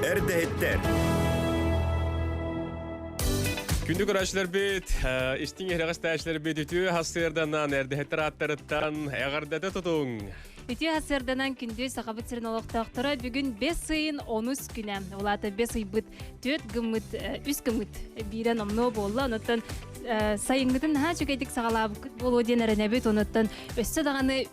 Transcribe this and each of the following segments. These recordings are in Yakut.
Эрдэһиттэр. Күндү көрөөччүлэрбит, истиҥ иһирэҕэс тээччилэрбит үтүө хассыырданан эрдэһиттэр ааттарыттан эҕэрдэтэ тутуҥ. Үтүө хассыырданан күндү Сахабыт сирин олохтоохторо бүгүн бэс ыйын онус күнэ. Ол аата бэс ыйбыт түөрт гыммыт, үс гыммыт биирэ номнуо буолла. Онуттан сайыҥҥытын наһаа үчүгэйдик саҕалаабыккыт буолуо диэн эрэнэбит. Онуттан өссө даҕаны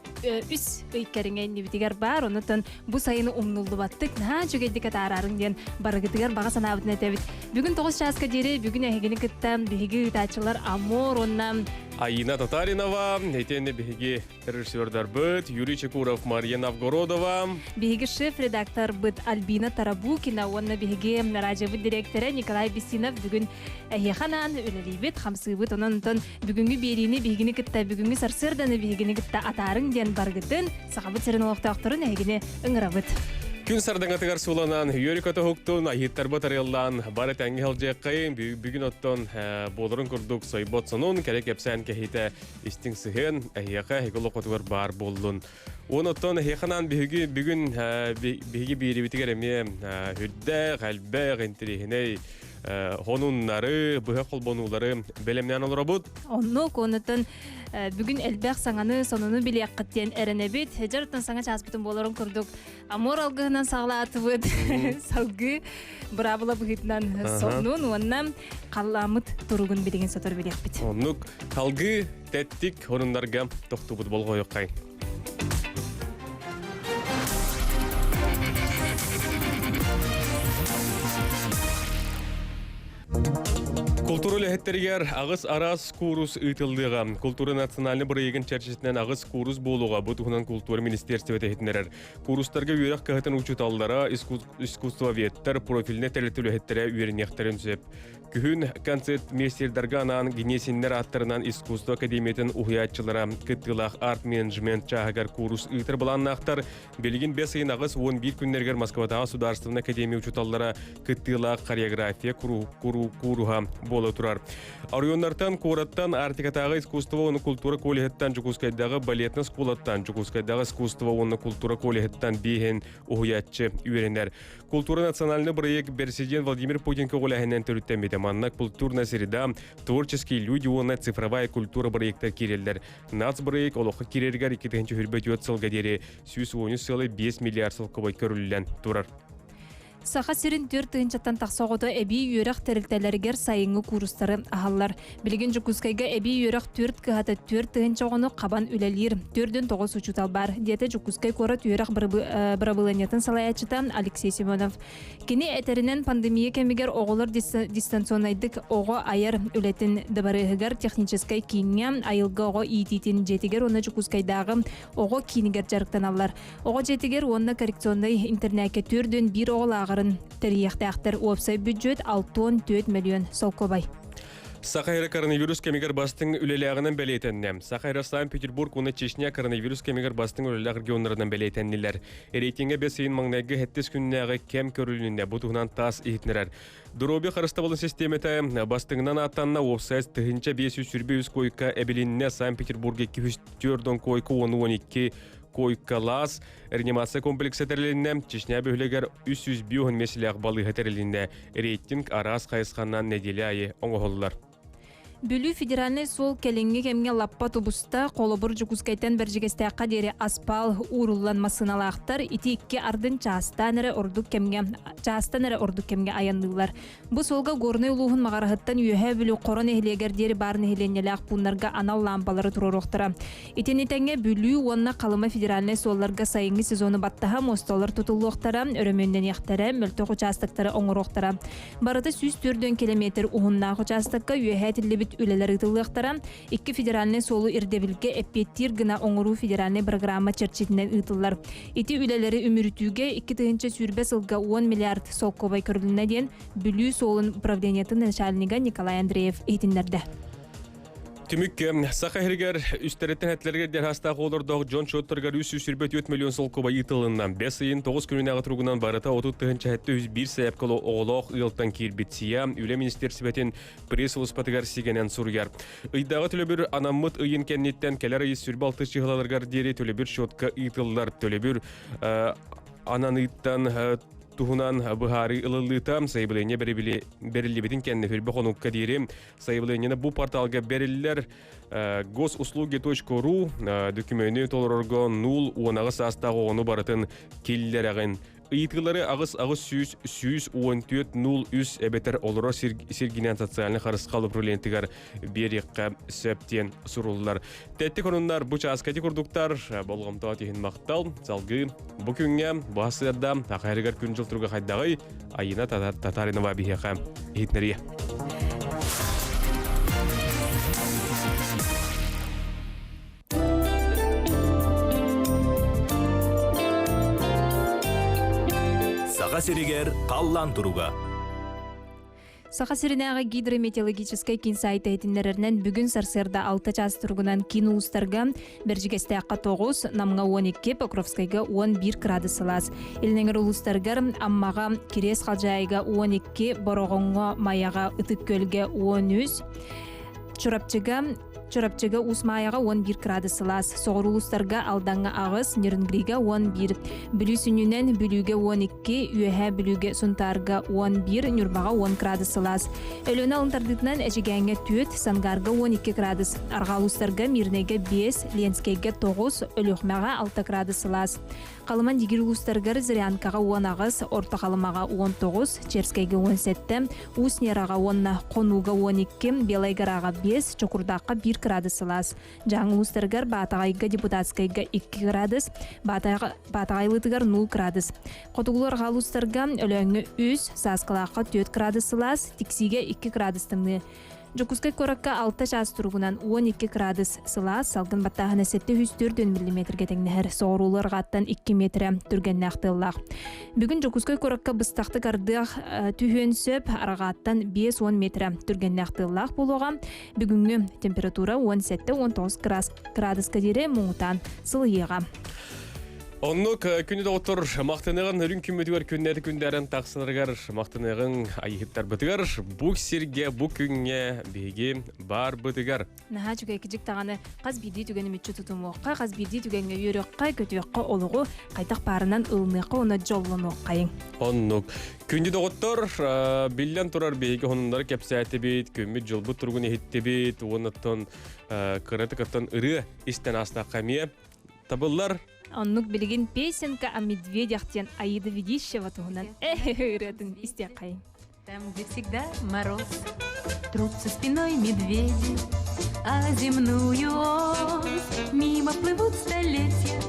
үс ый кэриҥэ иннибитигэр баар. Онуттан бу сайыны умнуллубаттык наһаа үчүгэйдик атаараарыҥ диэн барыгытыгар баҕа санаабытын этэбит. Бүгүн 9 чааска диэри бүгүн эһигини кытта биһиги ыытааччылар Амор уонна Айина Татаринова, итиэннэ биһиги Режиссердарбыт Юрий Чекуров, Мария Новгородова. Биһиги шеф-редакторбыт Альбина Тарабукина уонна биһиги радиобыт дириэктэрэ Николай Бессинов бүгүн эһиэхэ анаан үлэлиибит, хамсыыбыт. Онон онтон бүгүҥҥү биэриини биһигини кытта, бүгүҥҥү сарсыарданы биһигини кытта атаарыҥ диэн баргытын, Сахабыт сирин олохтоохторун эһигини ыҥырабыт. Күн сардаҥатыгар сууланан, үөрү-көтө уһуктун, айыыттарбыт арыаллаан, бары тэҥҥэ сылдьыаххайын, бүгүн оттон буоларын курдук сойбот сонун, кэрэ кэпсээн кэһиитэ истиҥ сыһыан эһиэхэ эһиги олоххутугар баар буоллун. Уон оттон эһиэхэ биһиги бүгүн биһиги биэрибитигэр эмиэ үрдээх, элбэх, интириэһинэй хонуннары, быһа холбонуулары бэлэмнээн олоробут. Оннук, онутун бүгүн элбэх саҥаны, сонуну билиэххит диэн эрэнэбит. Дьарыттан саҥа чааспытын буоларын курдук Амур алгыһынан саҕалаатыбыт. Салгыы быраабыла быһыытынан соннун уонна халлааммыт туругун билигин сотор билиэхпит. Оннук салгыы тэттик оруннарга тохтубут болҕойоххай. Култуура үлэһиттэригэр аҕыс араас куурус ыытыллыаҕа. Култуура национальнай бырайыагын чэрчитинэн аҕыс куурус буолуоҕа. Бу туһунан култуура министиэристибэтэ иһитиннэрэр. Куурустарга үөрэх кыһатын учууталлара, искусствоведтар, профильнай тэрилтэ үлэһиттэрэ үөрэниэхтэрин сөп. Күһүн концертмейстердарга анаан Гнесиннэр ааттарынан искусство академиятын уһуйааччылара кыттыылаах арт-менеджмент чааһыгар куурус ыытар былааннаахтар. Билигин бэс ыйын 81 күннэригэр Москватааҕы судаарыстыбаннай академия учууталлара кыттыылаах хореография кууруһа буола турар. Оройуоннартан, куораттан, Арктикатааҕы искусство уонна культура коллеһыттан, Дьокуускайдааҕы балетнай оскуолаттан, Дьокуускайдааҕы искусство уонна культура коллеһыттан биэһин уһуйааччы үөрэнэр. Культура национальный бырайыак бэрэсидьиэн Владимир Путин көҕүлээһинэн төрүттэммитэ. Манна культурная среда, творческие люди уонна цифровая культура бырайыактар киирэллэр. Нацбырайыак олоххо киирэригэр 2024 сылга диэри 113 сыалы 5 миллиард солкуобай көрүллэн турар. Саха сирин 4 тыһыынчаттан тахса оҕото эбии үөрэх тэрилтэлэригэр сайыҥҥы куурустары аһаллар. Билигин Дьокуускайга эбии үөрэх түөрт кыһата 4 тыһыынча оҕону хабан үлэлиир. Төрдүн тоҕус учуутал баар, диэтэ Дьокуускай куорат үөрэх бырабылыанньатын салайааччыта Алексей Семенов. Кини этэринэн, пандемия кэмигэр оҕолор дистанционнайдык оҕо айар үлэтин дыбарыаһыгар техническэй кииҥҥэ, айылга оҕо иитиитин дьиэтигэр уонна Дьокуускайдааҕы оҕо киинигэр дьарыктаналлар. Оҕо дьиэтигэр уонна коррекционнай интернакка төрдүн биир оҕо лааҕырын тэрийиэхтээхтэр. Уопсай бүддьүөт 64 мөлүйүөн солкуобай. Саха эрэ коронавирус кэмигэр бастыҥ үлэлээҕинэн бэлиэтэннэ. Саха эрэ Санкт-Петербург уонна Чечня коронавирус кэмигэр бастыҥ үлэлээх регионнарынан бэлиэтэннилэр. Рейтингэ бэс ыйын маҥнайгы сэттис күннээҕи кэм көрүлүннэ. Бу туһунан ТАСС иһитиннэрэр. Доруобуйа харыстабылын систиэмэтэ бастыҥынан ааттанна уопсай 1523 койка эбилиннэ Санкт-Петербурга 204 койка 10-12 койкалаас реанимация комплекса тэрилиннэ Чечня бөһүлэгэр 305 миэстэлээх балыыһа тэрилиннэ рейтинг араас хайысханан нэдиэлэ аайы оҥоһуллар. Бүлүү федеральнай суол кэлиҥҥи кэмҥэ лаппа тубуста, холобур Дьокуускайтан Бэрдьигэстээххэ диэри аспаал ууруллан массыыналаахтар ити икки ардын чаастаан эрэ ордук кэмҥэ чаастан эрэ ордук кэмҥэ айанныыллар. Бу суолга Горнай улууһун Маҕараһыттан Үөһээ Бүлүү Хоро нэһилиэгэр диэри баар нэһилиэнньэлээх пууннарга анал лаампалары туруоруохтара. Итини тэҥэ Бүлүү уонна Халыма федеральнай суолларга сайыҥҥы сезону баттаһа муосталар тутуллуохтара, өрөмүөннэниэхтэрэ, мөлтөх учаастактары оҥоруохтара. Барыта 104 километр уһуннаах учаастакка үөһээ этиллибит үлэлэр ыытыллыахтара. Икки федеральнай суолу ирдэбилгэ эппиэттиир гына оҥоруу федеральнай программа чэрчитинэн ыытыллар. Ити үлэлэри үмүрүтүүгэ 2020 сылга 10 миллиард солкуобай көрүлүннэ диэн Бүлүү суолун управлениетын начальнига Николай Андреев иһитиннэрдэ. Түмүккэ Саха иһигэр үстэриттэн этлэригэр диэн астаах олордоох дьон счеттарыгар 324 миллион солкуобай ыытылынна. Бэс ыйын 9 күнүнээҕи туругунан барыта 30 тыһыынча 701 сайаапкалы оҕолоох ыалтан киирбит СИА үлэ министиэрсибэтин пресс-сулууспатыгар сигэнэн суруйар. Ыйдааҕы төлөбүр анаммыт ыйын кэнниттэн кэлэр ый 26 чыһылаларыгар диэри төлөбүр счетка ыытыллар. Төлөбүр ананыыттан. туһунан быһаарыы ылыллыыта сайабылыанньа бэриллибитин кэннэ хүрбэ хонукка диэри сайабылыанньаны бу порталга бэриллэр госуслуги.ру дөкүмүөнү толорорго 0 саастаах оҕону барытын киллэрэҕин. Ыйытыылары 8 800 114 03 эбэтэр олорор сиргинэн социальнай харысхал управлениетыгар биэриэххэ сөп диэн суруллар. Тэттик онуннар бу чааска ити курдуктар болҕомтоҕо иһин махтал. Салгыы бу күҥҥэ бу сарсыарда Ахайрыгар күн-дьыл туруга хайдаҕый Айына Татаринова биһиэхэ иһитинэриэ. Саха сиригэр халлаан туруга. Саха сиринээҕи гидрометеорологическай киин сайта иһитиннэрэринэн бүгүн сарсыарда 6 чаас туругунан киин улуустарга Бэрдьигэстээххэ 9, Намҥа 12, Покровскайга 11 градус сылаас. Илин эҥэр улуустарыгар Аммаҕа, Кириэс Халдьаайыга 12, Бороҕоҥҥо, Майаҕа, Ытык Күөлгэ 13, Чурапчыга Чурапчыга Уус Маайаҕа 11 градус сылаас, соҕуруу улуустарга Алдаҥҥа 8, Нерюнгрига 11, Бүлүү сүнньүнэн Бүлүүгэ 12, Үөһээ Бүлүүгэ Сунтаарга 11, Ньурбаҕа 10 градус сылаас. Өлүөнэ алын тардыытынан Эдьигээҥҥэ 4, Сангаарга 12 градус, арҕаа улуустарга Мирнэйгэ 5, Ленскэйгэ 9, Өлүөхүмэҕэ 6 градус сылаас. Халыман Дигир улуустарыгар Зырянкаҕа 18, Орто Халымаҕа 19, Черскэйгэ 17, Уус Нераҕа уонна Хонууга 12, Белай Гораҕа 5, Чокурдаахха 1 градус сылаас. Дьааҥы улуустарыгар Баатаҕайга Депутатскайга 2 градус, Баатаҕайлыытыгар 0 градус. Хотугулуу арҕаа улуустарга Өлөөҥҥө 3, Сааскылаахха 4 градус сылаас, Тиксиигэ 2 градус тымныы. Дьокуускай куоракка 6 чаас туругунан 12 градус сылаас, салгын баттааһына 704 миллиметргэ тэҥнэһэр, соҕуруулуу арҕааттан 2 метрэ түргэннээх тыаллаах. Бүгүн Дьокуускай куоракка быстахтык ардыах түһүөн сөп, арҕааттан 50 метрэ түргэннээх тыаллаах буолуоҕа. Бүгүҥҥү температура 17-19 градуска диэри муҥутаан сылыйыаҕа. Оннук күнү доҕоттор махтаныаҕын үрүҥ күммүтүгэр күннээти күндээрэн тахсынарыгар махтаныаҕыҥ айыһыттарбытыгар бу сиргэ бу күҥҥэ биһиги баарбытыгар. Наһаа үчүгэй кижик даҕаны хас биирдии түгэни мүччү тутумуохха, хас биирдии түгэҥҥэ үөрүөххэ, көтүөххэ олоҕу хайдах баарынан ылыныахха уонна дьоллонуоххайыҥ. Оннук. Күндү доҕоттор, биллэн турар биһиги хонуннары кэпсээтибит, күммүт дьылбыт туругун иһиттибит, уоннаттан кыратыкаттан ырыа истэн аастахха эмиэ табыллар. Оннук билигин песенка о медведях диэн Аида Ведищева туһунан ырыатын истиэххэйиҥ. Там, где всегда мороз, трутся спиной медведи, а земную ось мимо плывут столетия,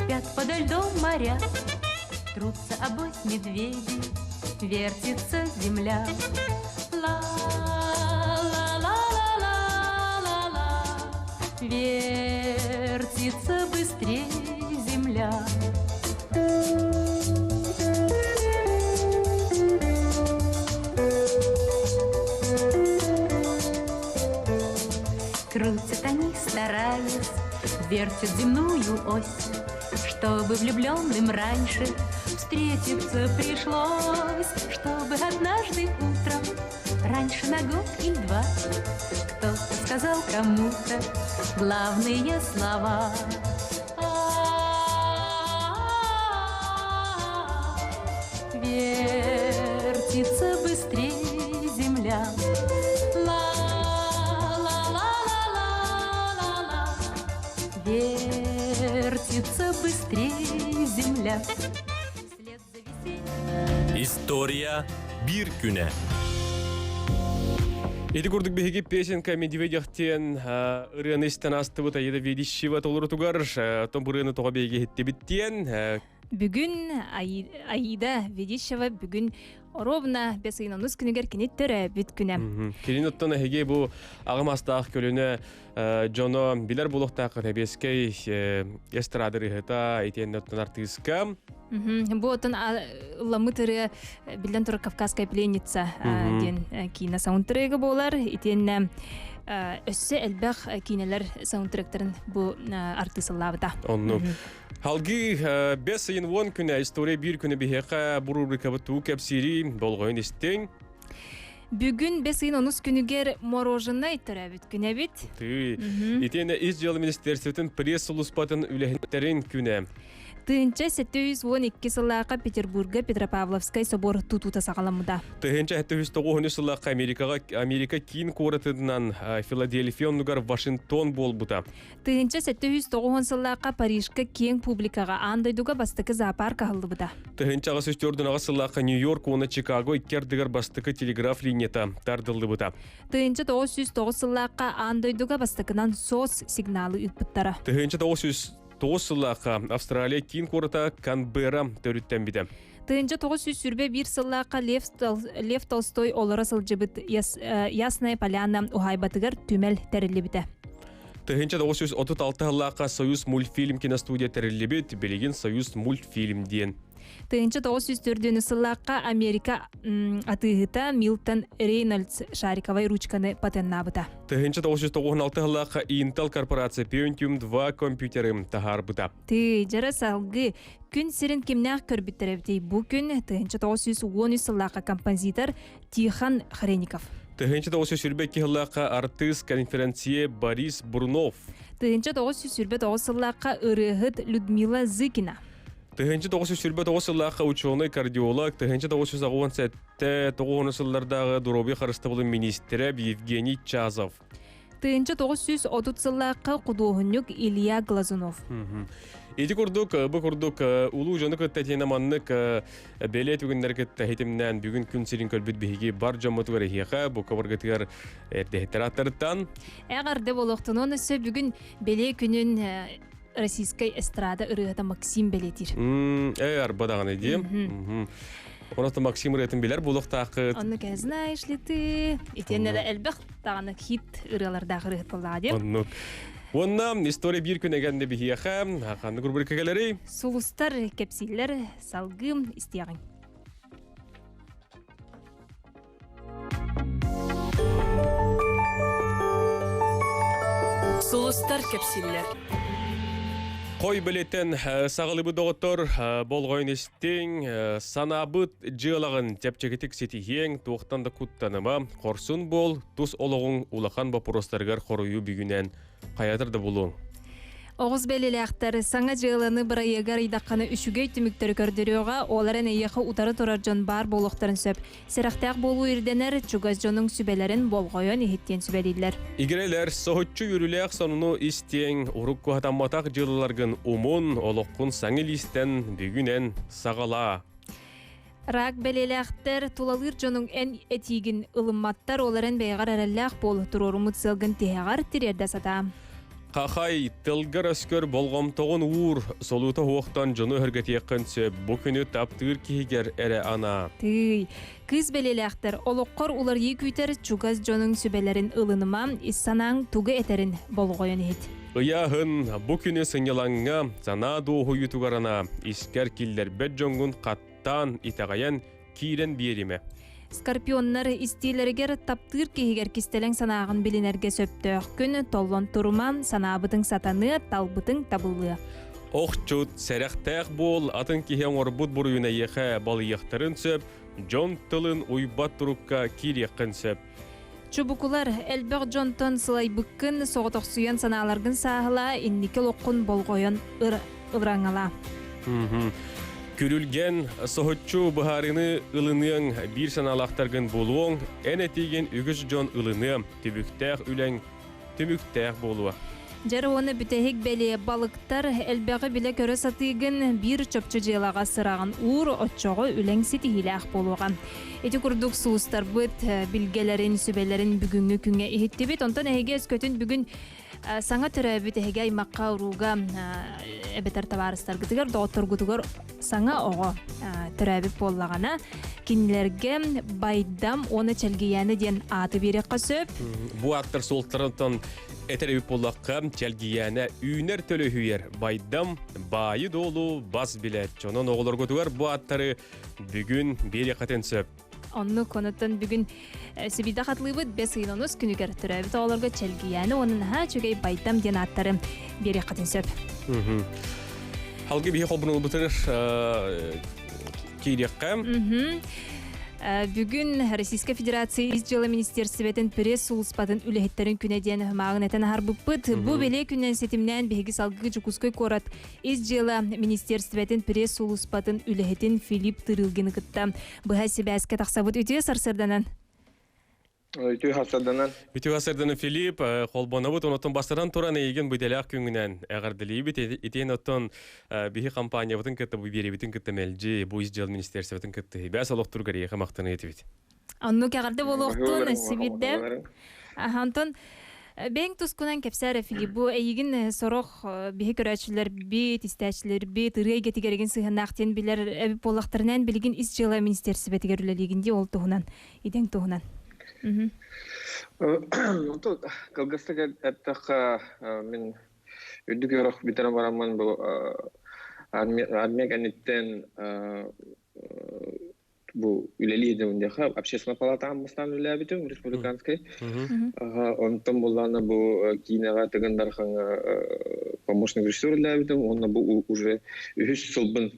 спят подо льдом моря, трутся обось медведи, вертится земля. Ла-ла-ла-ла-ла-ла, вертится быстрее земля. Крутят они, стараясь, вертят земную ось, Чтобы влюбленным раньше встретиться пришлось, Чтобы однажды утром, раньше на год или два, Кто-то сказал кому-то главные слова. Вертится быстрее земля. Ла-ла-ла-ла-ла-ла-ла. Вертится быстрее земля. Вслед за весенним История биир күнэ. Ити курдук биһиги песенка Медведевтен ырыаны истэн астыбыт Аида Ведищева толорутугар оттон бу ырыаны тоҕо биһиги иһиттибит диэн Бүгүн Аида Ведищева бүгүн ровно бес ыйын онус күнүгэр кини төрөөбүт күнэ. Кини оттон эһиги бу аҕам астаах көлүнэ дьоно билэр буолуохтааххыт эбиэскэй эстрада ырыаһыта итиэннэ оттон артыыска. Бу оттон ылламмыт ырыа биллэн турар Кавказская пленница диэн киинэ саундтрега буолар. Итиэннэ өссө элбэх киинэлэр саундтректарын бу артыыс ыллаабыта. Оннук. Халгыы бес ыйын уон күнэ история биир күнэ биһиэхэ бу рубрикабыт туу кэпсиири болҕойон истиҥ. Бүгүн бес ыйын онус күнүгэр мороженай төрөөбүт күнэ эбит. Тыы. Итиэннэ Ис дьыала министерствотын пресс-сулууспатын үлэһиттэрин күнэ. 1712 сыллаахха Петербурга Петропавловскай собор тутуута саҕаламмыта. 1709 сыллаахха Америкаҕа Америка киин куоратынан Филадельфия оннугар Вашингтон буолбута. 1790 сыллаахха Парижка киэҥ публикаҕа аан дойдуга бастакы зоопарк аһыллыбыта. 1804 сыллаахха Нью-Йорк уонна Чикаго икки ардыгар бастакы телеграф линията тардыллыбыта. 1909 сыллаахха аан дойдуга бастакынан СОС сигналы ыыппыттара. 1909 сыллаахха Австралия киин куората Канберра төрүттэммитэ. 1921 сыллаахха Лев, Лев Толстой олоро сылдьыбыт Ясная Поляна уһаайбатыгар түмэл тэриллибитэ. 1936 сыллаахха Союз мультфильм киностудия тэриллибит, билигин Союз мультфильм диэн. 1904 сыллаахха Америка атыыһыта Милтон Рейнольдс шариковай ручканы патеннаабыта. 1996 сыллаахха Intel корпорация Pentium 2 компьютеры таһаарбыта. Тыы, дьара салгыы күн сирин кимнээх көрбүттэр эбитий? Бу күн 1913 сыллаахха композитор Тихон Хреников. 1922 сыллаахха артыыс конференция Борис Брунов. 1929 сыллаахха ырыаһыт Людмила Зыкина. 1929 сыллаахха ученый кардиолог, 1987 тоҕуһуну сыллардааҕы доруобуйа харыстабылын министрэ Евгений Чазов. 1930 сыллаахха худуоһунньук Илья Глазунов. Ити курдук, бу курдук улуу дьону кытта итиэнэ маннык бэлиэ түгэннэри кытта хитимнээн бүгүн күн сирин көрбүт биһиги бар дьоммутугар эһиэхэ бу кабыргытыгар эрдэһиттэр аттарыттан Эҕэрдэ буолуохтун өссө бүгүн бэлиэ күнүн российскай эстрада ырыаһыта Максим бэлиэтиир. Ээ, арба даҕаны дии. Онон Максим ырыатын билэр буолуохтааххыт. Оннук знаешь ли ты? Итиэннэ да элбэх даҕаны хит ырыалардаах ырыаһыт буоллаҕа дии. Оннук. Уонна история биир күн эгэнде биһиэхэ ханнык рубрика кэлэрий? Сулустар кэпсииллэр салгыым истиэҕиҥ. Сулустар кэпсииллэр. Хой билетен саҕалыбыт доҕоттор болҕойон истиҥ, санаабыт дьыалаҕын чэпчэкитик ситиһиэҥ, туохтан да куттаныма, хорсун буол, тус олоҕуҥ улахан боппуруостарыгар хоруйу бүгүнэн хайатар да булуоҥ. Оҕус бэлилээхтэр саҥа дьыаланы бырайыагар ыйдаххына үчүгэй түмүктэри көрдөрүөҕэ, ол эрэн эйиэхэ утары турар дьон баар буолуохтарын сөп. Сэрэхтээх буолуу ирдэнэр, чугас дьонуҥ сүбэлэрин болҕойон иһиттиэн сүбэлииллэр. Игирэлэр, соһуччу үөрүүлээх сонуну истиэҥ, урукку хатамматах дьыалаларгын умун, олоххун саҥа илиистэн бүгүнэн саҕалаа. Рак бэлиэлээхтэр тулалыыр дьонуҥ эн этиигин ылымматтар, ол эрэн бэйэҕэр эрэллээх буол, туруоруммут сыалгын тиһэҕэр тириэрдэ сатаа. Хахай, тылгар-өскөр болҕомтоҕун уур, солуута уохтан дьону өһүргэтиэххин сөп, бу күнү таптыыр киһигэр эрэ анаа. Тыый, кыыс бэлиэлээхтэр олоххор уларыйыы күүтэр чугас дьонуҥ сүбэлэрин ылыныма, ис санааҥ тугу этэрин болҕойон иһит. Ыйааһын, бу күнү сынньалаҥҥа, санаа дуоһуйуутугар анаа, искэр киллэрбэт дьоҥҥун хаттаан, итэҕэйэн, киирэн биэримэ. Скорпионнар истиилэригэр таптыыр киһигэр кистэлэҥ санааҕын билинэргэ сөптөөх күн, толлон турума, санаабытыҥ сатаныа, талбытыҥ табыллыа. Охчут, сэрэхтээх буол, атын киһи оҥорбут буруйун эйиэхэ балыйыахтарын сөп, дьон тылын уйбат турукка киириэххин сөп. Чубукулар, элбэх дьонтон сылайбыккын, соҕотохсуйан санааларгын сааһылаа, инники олоххун болҕойон ылраҥалаа. Күрүлгэн, соһуччу быһаарыыны ылыныаҥ, биир санаалаахтаргын булуоҥ, эн этиигин үгүс дьон ылыныа, түбүктээх үлэҥ түмүктээх буолуо. Дьэр уонна бүтэһик бэлиэ балыктар элбэҕи билэ-көрө сатыыгын, биир чопчу дьыалаҕа сыраҕын уур, оччоҕо үлэҥ ситиһиилээх буолуоҕа. Ити курдук сулустарбыт билгэлэрин, сүбэлэрин бүгүҥҥү күҥҥэ иһиттибит. Онтон эһиги өскөтүн бүгүн саҥа төрөөбүт эһиги аймахха, урууга эбэтэр табаарыстаргытыгар, доҕотторгутугар саҥа оҕо төрөөбүт буоллаҕына, кинилэргэ Байдам уонна Чэлгийээнэ диэн ааты биэриэххэ сөп. Бу ааттар суолтарыттан этэр эбит буоллахха, Чэлгийээнэ үүнэр төлөһүйэр Байдам баайы-дуолу бас билээччи. Онон оҕолоргутугар бу ааттары бүгүн биэриэххитин сөп. Оннук, онуттан бүгүн Сибиирдэ хатылыыбыт бэс ыйын онус күнүгэр төрөөбүт оҕолорго Чэлгийээни уонна наһаа үчүгэй Байдам диэн ааттары биэриэххитин сөп. Халгы биһи холбунулбутыр киириэххэ. Бүгүн Российскай Федерация Ис дьыала министиэрстибэтин пресс-сулууспатын үлэһиттэрин күнэ диэн мааҕын этэн аһарбыппыт. Бу бэлиэ күнүнэн ситимнээн биһиги салгыы Дьокуускай куорат Ис дьыала министиэрстибэтин пресс-сулууспатын үлэһитин Филипп Тырылгины кытта быһа сибээскэ тахсабыт. Үтүө сарсыарданан! Үтүө сарсыарданан. Үтүө сарсыарданан Филипп, холбонобут, онотон бастаран туран эйигин быдэлээх күҥҥүнэн эҕэрдэлиибит. Итиэн оттон биһи компаниябытын кытта, бу биэриибитин кытта мэлдьи бу ис дьыала министерствотын кытта бээс олохтуругар эйиэхэ махтаныы этибит. Оннук эҕэрдэ буолуохтун, сибирдэ. Антон, бэйэҥ тускунан кэпсээр Филипп, бу эйигин сорох биһи көрөөччүлэрбит, истээччилэрбит ырыа эйгэтигэр эгин сыһыаннаах диэн билэр эбит буоллахтарынан билигин ис дьыала министерствотыгар үлэлиигин дии ол туһунан идэҥ туһунан. Онтон кылгастык эттэххэ, мин үрдүк үөрэх бүтэрэн бараммын бу армия кэнниттэн бу үлэлии диэхэ общественная палата бастаан үлэлээбитим республиканскай. Онтон буллаана бу киинэҕэ Тыгын Дархаҥа помощник режиссер үлэлээбитим уонна бу уже үһүс сылбын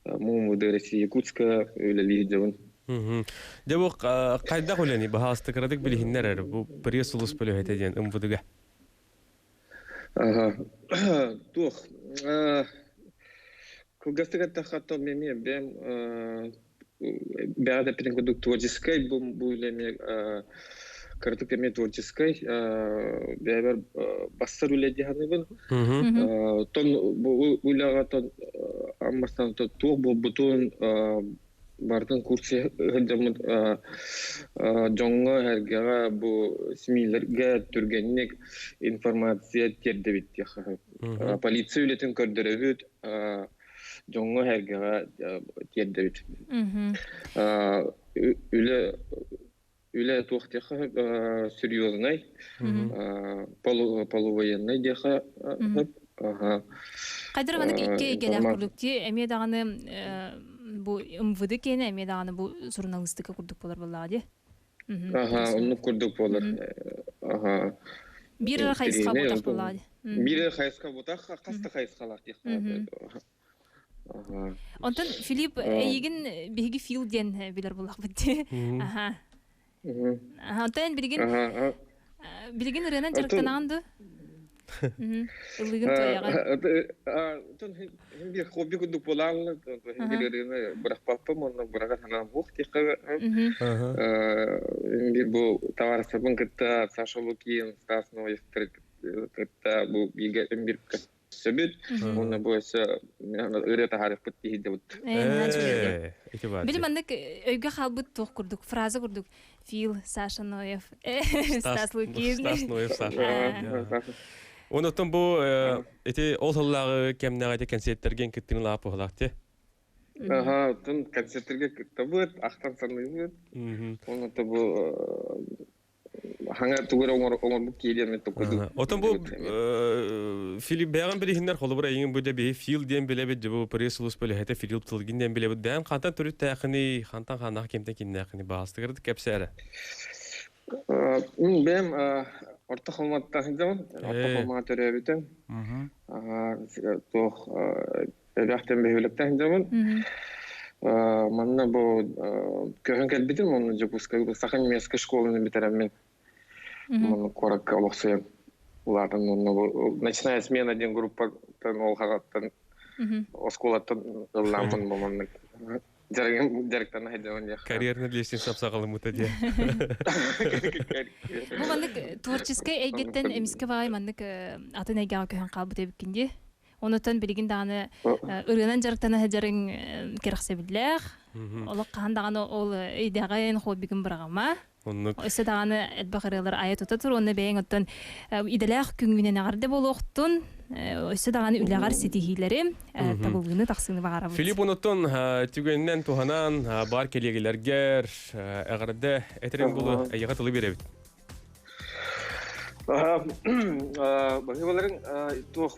МУМВД России Якутска үлэлии сылдьабын. Дьэ бу хайдах үлэни баһаалыста кыратык билиһиннэр эрэ бу пресс-сулус бөлөһөтө диэн МВД-га. Туох кылгастык эттэххэ то эмиэ бэйэм бэҕэ эппитин курдук творческай бу бу үлэ эмиэ кыратык эмиэ творческай бэйэбэр бассар үлэ дии саныыбын. Тон бу үлэҕэ тон аммастан туох буолбутун барытын курсе сылдьаммыт дьоҥҥо-сэргэҕэ бу СМИлэргэ түргэнник информация тиэрдэбит диэххэ сөп. Полиция үлэтин көрдөрөбүт, дьоҥҥо-сэргэҕэ тиэрдэбит. Үлэ үлэ туох диэххэ сөп серьезный, полувоенный диэххэ сөп. Хайдах маннык икки эйгэлээх курдук дии эмиэ даҕаны бу МВД киэнэ эмиэ даҕаны бу суруналыыстыка курдук буолар буоллаҕа дии. Аха, оннук курдук буолар. Аха. Биир эрэ хайысха буотах буоллаҕа дии. Биир эрэ хайысха буотах, хас да хайысхалаах диэххэ. Онтон Филипп эйигин биһиги Фил диэн билэр буоллахпыт дии. Аха. Онтон билигин билигин ырыанан дьарыктанаҕын дуо? Ыллыгын туойаҕын. Онтон биир хобби курдук буолаалла. Биир ырыаны бырахпаппын уонна быраҕар санаам суох диэххэ. Биир бу табаарыстарбын кытта Саша Лукин, Стас Ноев кытта бу бииргэ биир сөбүт уонна бу өссө ырыа таһаарыахпыт диһидебут. Били маннык өйгө хаалбыт туох курдук фраза курдук Фил Саша Ноев Стас Лукин Стас Ноев Саша Онотон бу ити ол сыллааҕы кэмнээҕи ити концерттерген кыттыны лааппыһылаах те. Аха, оттон концерттерге кыттабыт, ахтан саныыбыт. Онно бу хаҥа тугу эрэ оҥорбут киһи диэн токуйду. Отон бу Филипп бэйэҕин билиһиннэр холобура эйигин бу дьэ биһи Фил диэн билэбит дьэ бу пресс сулууспа үлэһитэ Филипп Тылгин диэн билэбит бэйэҥ хантан төрүттээххиний хантан хааннаах кимтэн кимнээххиний баҕастыгар кэпсээ эрэ. Мин бэйэм Орто Халыматтан сылдьабын. Орто Халымаҕа төрөөбүтүм. Туох Эбэхтэн бөһүөлэктэн сылдьабын. Манна бу көһөн кэлбитим, онно Дьокуускайга саха-немецкэй школаны бүтэрэммин манна куоракка олохсуйан улаатан онно бу «Ночная смена» диэн группаттан ол хаҕаттан оскуолаттан ыллааммын бу маннык дьарыктана сылдьабын диэххэ. Карьерный лестница саҕаламмыта диэ. Бу маннык творческай эйгэттэн эмискэ баҕай маннык атын эйгэҕэ көһөн хаалбыт эбиккин дии. Онутан билигин даҕаны ырыанан дьарыктана сылдьарыҥ кэрэхсэбиллээх. Олох хаһан даҕаны ол идэҕин, хоббигын быраҕыма. Оннук. Өссө даҕаны элбэх ырыалар айа тута тур уонна бэйэҥ оттон идэлээх күҥҥүнэн эҕэрдэ буолуохтун. Өссө даҕаны үлэҕэр ситиһиилэри, табыллыыны тахсыыны баҕарабыт. Филипп онуттан түгэнинэн туһанан баар кэлиэгилэргэр эҕэрдэ этэрин булу эйиэхэ тылы биэрэбит. Баһыыбаларыҥ туох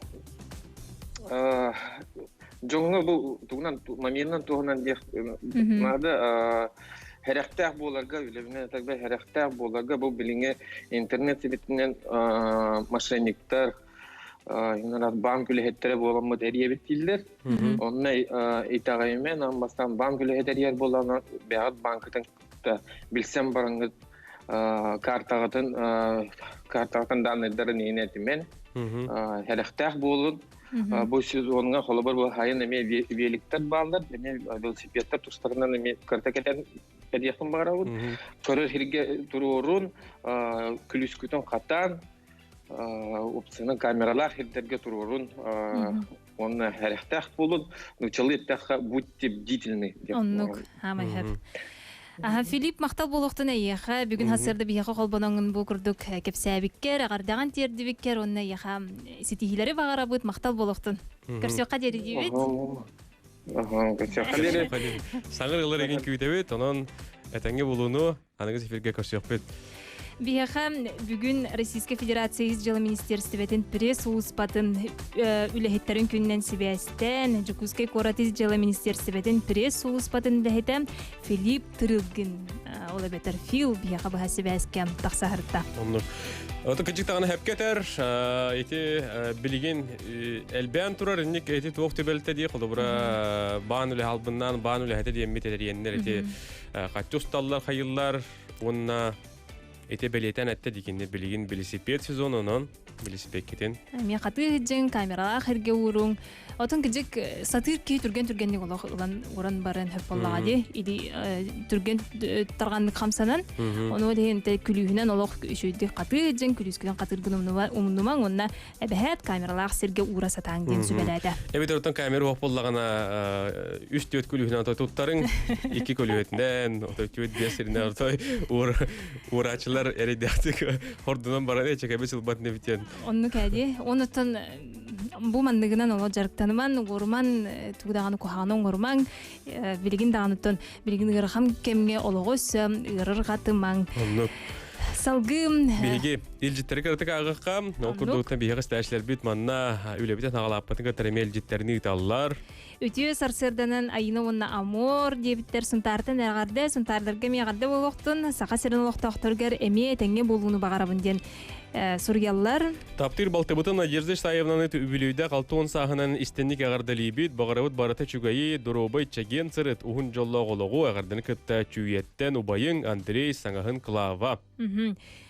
дьоҥҥо бу тугунан моментынан туһунан диэх наада хэрэхтээх буоларга үлэбинэн этэрбэ хэрэхтээх буоларга бу билиҥҥи интернет сибитинэн мошенниктар. Банк үлэһиттэрэ буоламмыт эрийэбит дииллэр. Онно итэҕэйимэн, аан бастаан банк үлэһит эрийэр буоллаҕына, бэйэҕит банкытын кытта билсэн бараҥҥыт картаҕытын картаҕытын дааннайдарын иһин этимэн сэрэхтээх буолун. Бу сезоҥҥа холобур бу хайын эмиэ великтэр бааллар, эмиэ велосипедтар тустарынан эмиэ карта кэтэн кэлиэхпин баҕарабын. Көрөр сиргэ туруорун, күлүскүтүн хатаан, опцияны камералаах сирдэргэ туруорун уонна сэрэхтээх буолун. Нууччалыы эттэххэ, будьте бдительны. Оннук, хаамай хөп. Аха, Филипп, махтал буолуохтун эйиэхэ. Бүгүн хасырда биһиэхэ холбоноҥун бу курдук кэпсээбиккэр, эҕэрдэҕин тиэрдибиккэр уонна эйиэхэ ситиһиилэри баҕарабыт. Махтал буолуохтун. Көрсүөххэ диэри диибит. Көрсүөххэ диэри. Саҥа ылар эгин күүтэбит, онон этэҥҥэ булууну аныгы эфиргэ көрсүөхпүт. Биһиэхэ бүгүн Российскай Федерация Ис дьыала министиэристибэтин пресс-сулууспатын үлэһиттэрин күнүнэн сибээстээн Дьокуускай куорат Ис дьыала министиэристибэтин пресс-сулууспатын үлэһитэ Филипп Тырылгин, ол эбэтэр Фил биһиэхэ быһа сибээскэ тахсаһырта. Оннук. Ото кыдьык даҕаны хэпкэтэр, ити билигин элбээн турар инник эти туох түбэлтэ дии холобура баан үлэ албыннаан баан үлэһитэ диэммит эриэннэр ити хаччы усталлар хайыллар уонна ити бэлиэтээн эттэ дикинни билигин билисипиэт сезонунан билисипиэккитин Эмиэ хатыы сылдьыҥ, камералаах эргэ ууруҥ. Отон кыдьык сатыыр киһи түргэн-түргэнник олох ылан уран баран хөп боллаҕа дии. Или түргэн тарҕаннык хамсанан, ону ол иһин күлүүһүнэн олох үчүгүйдүк хатыы сылдьыҥ, күлүүскүнэн хатыыргын умнумаҥ уонна эбэһээт камералаах сиргэ уура сатааҥ диэн сүбэлээтэ. Эбэтэр оттон камера суох буоллаҕына үс түөрт күлүүһүнэн отой туттарыҥ, икки көлүөһүтүнэн, отой түөрт биэс сиринэн отой уурааччылар эрэйдээхтик хордунан баран эчэкэби сылбат нэбитиэн. Оннук эди. Онуттан бу манныгынан оло дьарыктаныман, угуруман, тугу даҕаны куһаҕаны оҥорумаҥ, билигин даҕаныттан билигин ыарахан кэмҥэ олоҕу өссө ыарырҕатымаҥ. Оннук. Салгыы Биһиги илдьиттэри кыратык ааҕыахха, ол курдуктан биһиэхэ истээччилэрбит манна үлэбитин аҕалааппытын кытары эмиэ илдьиттэрин ыыталлар. Үтүө сарсыарданан Айына уонна Амур диэбиттэр Сунтаартан эҕэрдэ, Сунтаардарга эмиэ эҕэрдэ буолуохтун, Саха сирин олохтоохторугар эмиэ этэҥҥэ буолууну баҕарабын диэн суруйаллар. Таптыыр балтыбытын Надежда Исаевнаны үбүлүйдээх 60 сааһынан истинник эҕэрдэлиибит, баҕарабыт барыта үчүгэйи, доруобай, чэгиэн сырыт, уһун дьоллоох олоҕу эҕэрдэни кытта Чүүйэттэн убайыҥ Андрей саҥаһын Клава.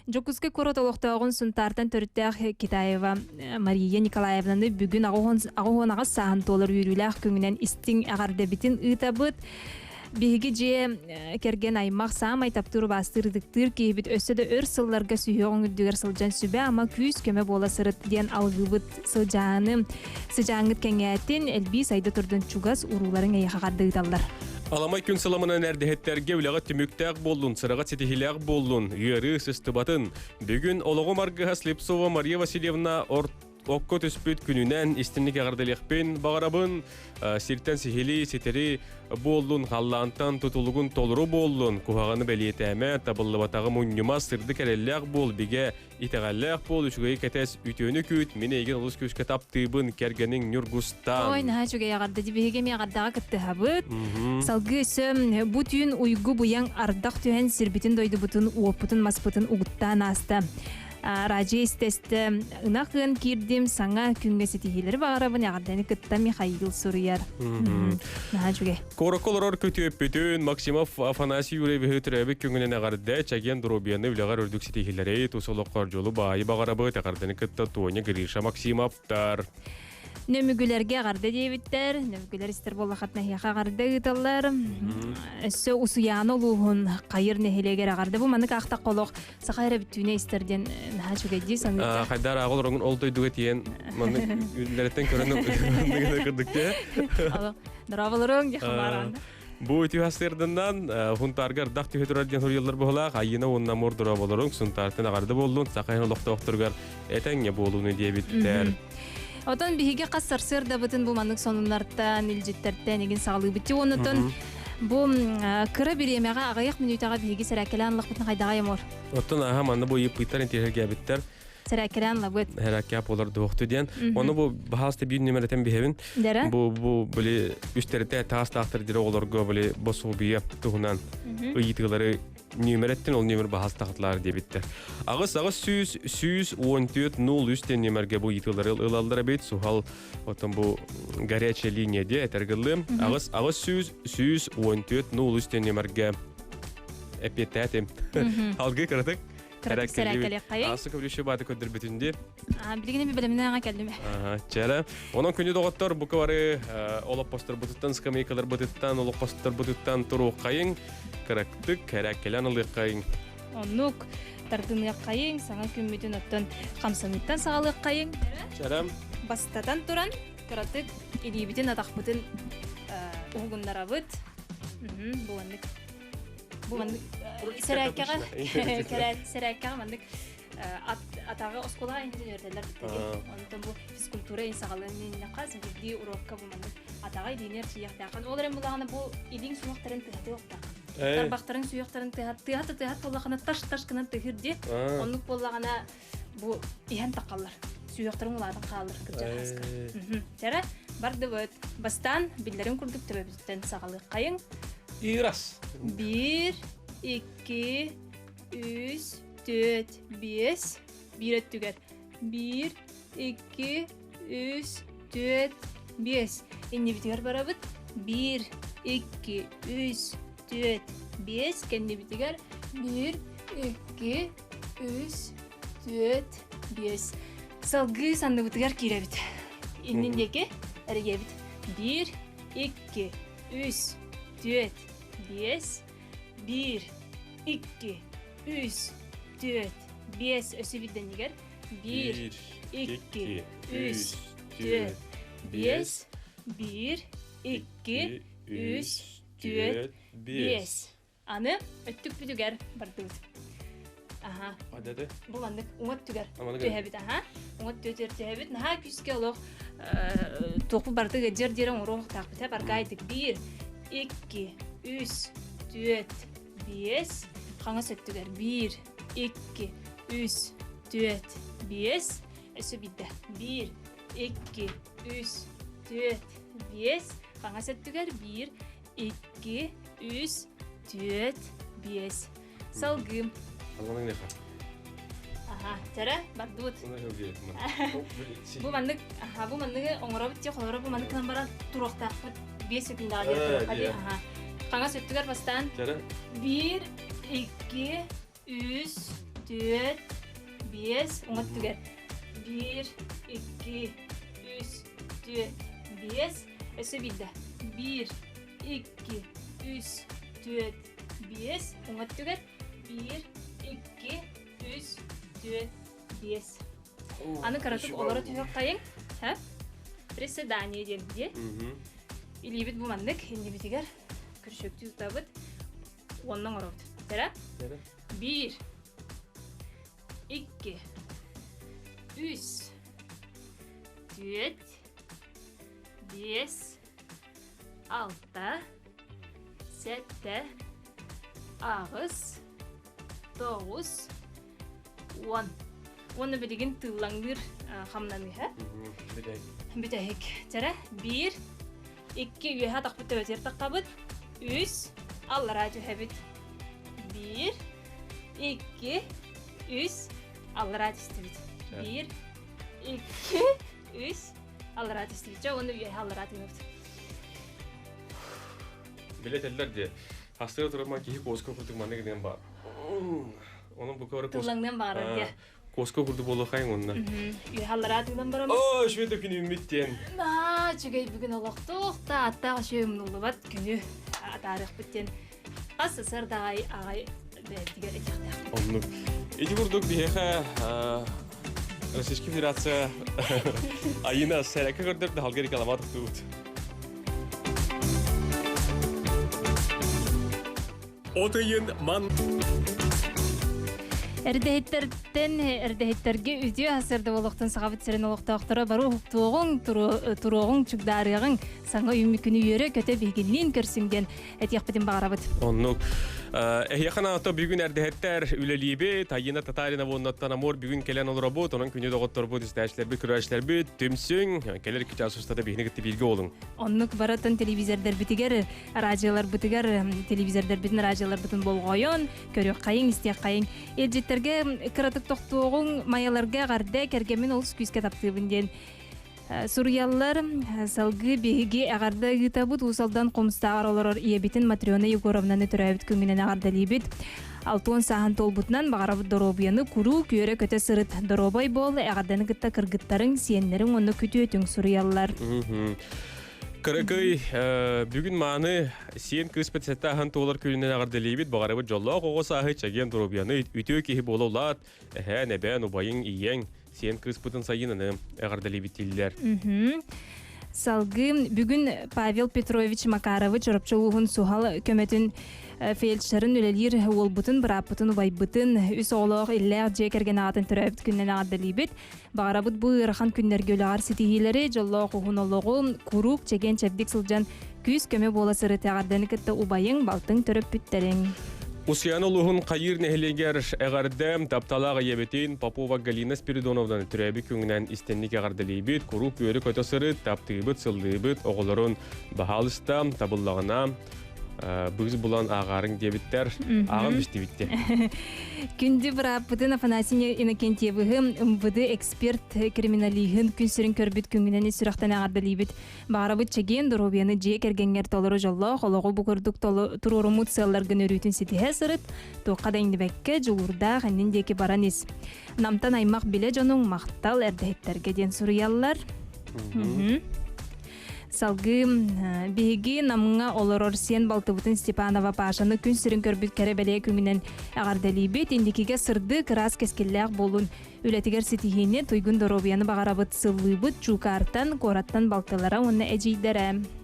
Дьокуускай куорат олохтооҕун Сунтаартан төрүттээх Китаева Мария Николаевнаны бүгүн 88 сааһын туолар үөрүүлээх күҥүнэн истиҥ эҕэрдэбитин ыытабыт. Биһиги дьиэ кэргэн аймах саамай таптыыр убаастыыр ытыктыыр киһибит өссө да өр сылларга сүһүөҕүҥ үрдүгэр сылдьан сүбэ-ама күүс-көмө буола сырыт диэн алгыыбыт сылдьааны сыдьааҥҥыт кэҥээтин элбии сайда турдун чугас урууларыҥ эйиэхэ хардыыталлар. Аламай күн сыламынан эрдэһиттэргэ үлэҕэ түмүктээх буоллун, сыраҕа ситиһиилээх буоллун, ыарыы сыстыбатын. Бүгүн олоҕум аргыһа Слепцова Мария Васильевна окко түспүт күнүнэн истинник эҕэрдэлиэхпин баҕарабын. Сиртэн сиһилии ситэри буоллун, халлаантан тутулугун толору буоллун, куһаҕаны бэлиэтээмэ, табыллыбатаҕы мунньума, сырдык эрэллээх буол, бигэ итэҕэллээх буол, үчүгэйи кэтэс, үтүөнү күүт, мин эйигин олус күүскэ таптыыбын, кэргэниҥ Ньургустан. Ой, наһаа үчүгэй эҕэрдэ. Биһиги эмиэ эҕэрдэҕэ кыттыһабыт. Салгыы өссө бу түүн уйгу буйаҥ ардах түһэн сирбитин дойдубутун, уоппутун, маспытын угуттаан ааста. Раджи истэстэ ынах ыан киирдим, саҥа күҥҥэ ситиһиилэри баҕарабын, эҕэрдэни кытта Михаил суруйар. Наһаа үчүгэй. Куоракка олорор күтүөппүтүн Максимов Афанасий Юрьевиһы төрөөбүт күҥүнэн эҕэрдэ, чэгиэн доруобуйаны үлэҕэр үрдүк ситиһиилэри, тус олоххор дьолу баайы баҕарабыт, эҕэрдэни кытта Тоня Гриша Максимовтар. Нөмүгүлэргэ эҕэрдэ диэбиттэр. Нөмүгүлэр истэр буоллаххытына эһиэхэ эҕэрдэ ыыталлар. Өссө Усуйаана улууһун Хайыр нэһилиэгэр эҕэрдэ. Бу маннык аахтахха олох саха эрэ бүттүүнэ истэр диэн наһаа үчүгэй дии саныырга. Хайдар ааҕыл ороҥун ол дойдуга тиийэн маннык үллэриттэн көрөн кырдык дии. Дорооболоруҥ дии хамааран. Бу үтүө сырдынан Хунтаарга ардах түһэ турар диэн суруйаллар быһылаах Айыына уонна Мур дорооболоруҥ Сунтаартан аҕарды буоллун саха иһин олохтоохторугар этэҥҥэ буолууну диэбиттэр. Отон биһиги хас сарсыардабытын бу маннык сонуннартан, илдьиттэртэн игин саҕалыыбыт. Онутон бу кыра бириэмэҕэ аҕыйах мүнүүтэҕэ биһиги сэрээккэлээн ыллахпытын хайдаҕай мор. Оттон аха манна бу ыйыппыттар интиэһэргээбиттэр. Сэрээккэлээн лабыт. Сэрээккэ болар дуохту диэн. Оны бу баһаалыста биир нүмерэтин биһэбин. Дэрэ? Бу бу били үстэрите таастаахтар дире оҕолорго били босуобуйа туһунан ыйытыылары нүмерэттин ол нүмер баһаастахатлаар диэбиттэр. Аҕыс аҕыс 100 114 03 диэн нүмерге бу ыйытыылары ылаллар эбит. Суһал оттон бу горячая линия диэ этэргыллым. Аҕыс аҕыс 100 114 03 диэн нүмерге эппиэттээтим. Алгы кыратык. Кыратык сэрээккэлиэххэйиҥ. Асы көбүлүшү бааты көрдөрбүтүн ди. Билигин эми бэлэмнээҕэ кэллим. Чэрэ. Онон күнү доҕоттор бука бары олоппосторбутуттан, скамейкаларбытыттан, олоппосторбутуттан туруоххайыҥ, кырактык кэрээккэлэн ылыаххайыҥ. Оннук тардыныаххайыҥ, саҥа күммүтүн оттон хамсаныыттан саҕалыаххайыҥ. Чэрэ. Бастатан туран, кыратык илиибитин, атахпытын уһугуннарабыт. Бу маннык Бу маннык сэрээккэҕэ сэрээккэҕэ маннык атаҕы оскуолаҕа иннитин үөрэтэллэр бүттэ Онтон бу физкультура ин саҕалыан иннэххэ биирдии урокка бу маннык атаҕы илиини эрчийиэхтээххин. Ол эрэн булаҕына бу илииҥ суһуохтарын тыһатыахтаах. Тарбахтарын сүһүөхтэрин тыһат тыһат тыһат буоллаҕына таш-таш гынан тыһыр дии. Оннук буоллаҕына бу иһэн тахаллар. Сүһүөхтэрин улаатан хаалар кырдьар хаска. Чара бардыбыт. Бастаан биллэрин курдук төбөбүтүттэн саҕалыаххайыҥ. Ирас. Биир, икки, үс, түөрт, биэс. Биир өттүгэр. Биир, икки, үс, түөрт, биэс. Иннибитигэр барабыт. Биир, икки, үс, түөрт, биэс. Кэннибитигэр биир, икки, үс, түөрт, биэс. Салгыы санныбытыгар киирэбит. Иннин диэки эрийэбит. Биир, икки, үс, түөрт, биэс. Биир, икки, үс, түөрт, биэс. Өссө биирдэннигэр. Биир, икки, үс, түөрт, биэс. Биир, икки, үс, түөрт, биэс. Аны өттүкпүтүгэр бардыбыт. Аха. Адады. Бу маннык уҥа өттүгэр түһэбит аха. Уҥа өттүгэр түһэбит. Наһаа күүскэ олох туохпут барытыгар дьэр диэри оҥоруохтаахпыт э баргаайдык биир, икки, үс, түөрт, биэс. Хаҥас өттүгэр биир, икки, үс, түөрт, биэс. Өссө биирдэ. Биир, икки, үс, түөрт, биэс. Хаҥас өттүгэр биир, икки, үс, түөрт, биэс. Салгыым. Аха, чара, бардыбыт. Бу маннык, аха, бу манныгы оҥоробут дии, холоро бу маннык гынан баран туруохтаахпыт. Биэс секундаҕа диэри туруохха дии. Аха. Хаҥас өттүгэр бастаан. Биир, икки, үс, түөрт, биэс, уҥа өттүгэр. Биир, икки, үс, түөрт, биэс. Өссө биирдэ. Биир, икки, үс, түөрт, биэс. Уҥа өттүгэр. Биир, икки, үс, түөрт, биэс. Аны кыратык олоро түһүөххэйиҥ. Һэ? Приседание диэн дии. Илиибит бу маннык иннибитигэр күрүчүөктүү тутабыт. Уонна оҥоробут. Тэрэ? Биир, икки, үс, түөрт, биэс, алта, сэттэ, аҕыс, тоҕус, уон. Уонна билигин тыыллаҥныыр хамнаныыһа. Бүтэһик. Чэрэ, биир, икки үөһэ атахпыт төбөтүгэр таххабыт, үс, аллараа түһэбит. Биир, икки, үс, аллараа түстүбүт. Биир, икки, үс, аллараа түстүбүт. Чэ, уонна үөһэ аллараа тыынабыт. Билетеллер дии. Хастыга турар киһи куоска курдук маннык гынан бар. Onun bu kadar Тыллаҥныан баҕарар диye. Куоска курдук буолуохайын онна. Үөһэ аллараа тыынан бараммыт. Оо, үчүгэй да күнүммүт диэн. Наа, үчүгэй бүгүн олохтуох да аттаах үчүгэй умнуллубат күнү атаарыахпыт диэн хас сарда аҕай аҕай бэйэтигэр этиэхтээх. Оннук. Ити курдук биһиэхэ Российская Федерация Айына сэрээккэ көрдөрдө халга реклама тохтуубут. От ыйын ман Эрдэһиттэртэн эрдэһиттэргэ үтүө сарсыарда буолуохтун сахабыт сирин олохтоохторо бары уһуктуоҕуҥ, туруоҕуҥ, чугдаарыаҕыҥ, саҥа үүммүт күнү үөрэ көтө биһигинниин көрсүҥ диэн этиэхпитин баҕарабыт. Оннук. Эһиэхэ ато бүгүн эрдэһэттэр үлэлиибит, Айына Татарина уоннаттан Амур бүгүн кэлэн олоробут, онон күнү доҕотторбут, истээччилэрбит, көрөөччүлэрбит, түмсүҥ, кэлэр 2 час устата биһини кытта бииргэ олуҥ. Оннук барытын телевизордарбытыгар, радиоларбытыгар, телевизордарбытын, радиоларбытын болҕойон, көрүөххэйиҥ, истиэххэйиҥ. Илдьиттэргэ кыратык тохтуоҕуҥ, майаларга эҕэрдэ, кэргэммин олус күүскэ таптыыбын диэн суруйаллар. Салгыы биһиги эҕэрдэ ыытабыт. Уус Алдан Хомустааҕар олорор ийэбитин Матрена Егоровнаны төрөөбүт күҥҥүнэн эҕэрдэлиибит. Алтуон сааһын туолбутунан баҕарабыт доруобуйаны куруук үөрэ-көтө сырыт. Доруобай буол, эҕэрдэни кытта кыргыттарыҥ, сиэннэриҥ уонна күтүөтүҥ суруйаллар. Кыракый бүгүн мааны сиэн кыыспыт сэттэ аһын туолар күнүнэн эҕэрдэлиибит. Баҕарабыт дьоллоох оҕо сааһы, чэгиэн доруобуйаны, үтүө киһи буола улаат, эһээн, эбээн, убайыҥ, ийэҥ, сиэн кыыспытын сайынаны эҕэрдэлиибит дииллэр. Салгыы бүгүн Павел Петрович Макаровы Чурапчы улууһун суһал көмөтүн фельдшерин үлэлиир уолбутун, бырааппытын, убайбытын, үс оҕолоох иллээх дьиэ кэргэн аҕатын төрөөбүт күнүнэн эҕэрдэлиибит. Баҕарабыт бу ыарахан күннэргэ үлэҕэр ситиһиилэри, дьоллоох уһун олоҕу, куруук чэгиэн-чэбдик сылдьан күүс-көмө буола сырыт эҕэрдэни кытта убайыҥ, балтыҥ төрөппүттэриҥ. Усуйаана улууһун Хайыыр нэһилиэгэр эҕэрдэ тапталаах ийэбитин Попова Галина Спиридоновнаны төрөөбүт күҥүнэн истинник эҕэрдэлиибит, куруук үөрэ-көтө сырыт, таптыыбыт, сыллыыбыт, оҕолорун баһаалыста, табыллаҕына быыс булан ааҕаарыҥ диэбиттэр, ааҕан бистибиттэр. Күндү бырааппытын Афанасий Иннокентьевыһы МВД эксперт криминалиһын күн сирин көрбүт күҥүнэн ис сүрэхтэн эҕэрдэлиибит. Баҕарабыт чэгиэн доруобуйаны дьиэ кэргэҥҥэр толору дьоллоох олоҕу бу курдук туруоруммут сыалларгын өрүүтүн ситиһэ сырыт, туохха да иҥнибэккэ, дьулуурдаах иннин диэки баран ис. Намтан аймах билэ дьонуҥ махтал эрдэһиттэргэ диэн суруйаллар. Салгыы биһиги Намҥа олорор сиэн балтыбытын Степанова Пашаны күн сирин көрбүт кэрэ бэлиэ күҥүнэн эҕэрдэлиибит. Индикигэ сырдык, ыраас кэскиллээх буолун. Үлэтигэр ситиһиини, туйгун доруобуйаны баҕарабыт, сыллыыбыт Чуукаартан, куораттан балтылара уонна эдьиийдэрэ.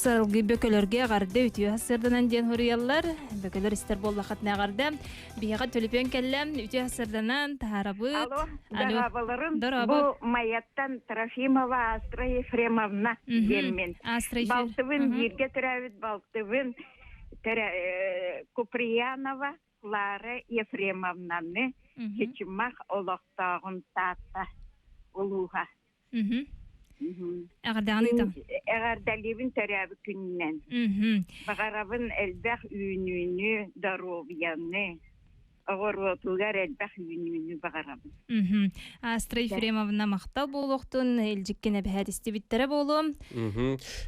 Сарылгы бөкөлөргө эҕэрдэ үтүө сырданан диэн хоруйаллар. Бөкөлөр истэр буоллаххытына эҕэрдэ. Биһиэхэ төлөпүөн кэллэ. Үтүө сырданан таһаарабыт. Алло, дорооболорун. Бу Майаттан Трофимова Астра Ефремовна диэммин. Балтыбын бииргэ төрөөбүт балтыбын Куприянова Клара Ефремовнаны Чычымах олохтооҕун Таатта улууһа. Эҕэрдэҕин ыытам. Эҕэрдэлиибин төрөөбүт күнүнэн. Баҕарабын элбэх үүнүүнү, доруобуйаны, оҕуруотугар элбэх үүнүүнү баҕарабын. Астра Ефремовна махтал буолуохтун, илдьиккин эбэһээт истибиттэрэ буолуо.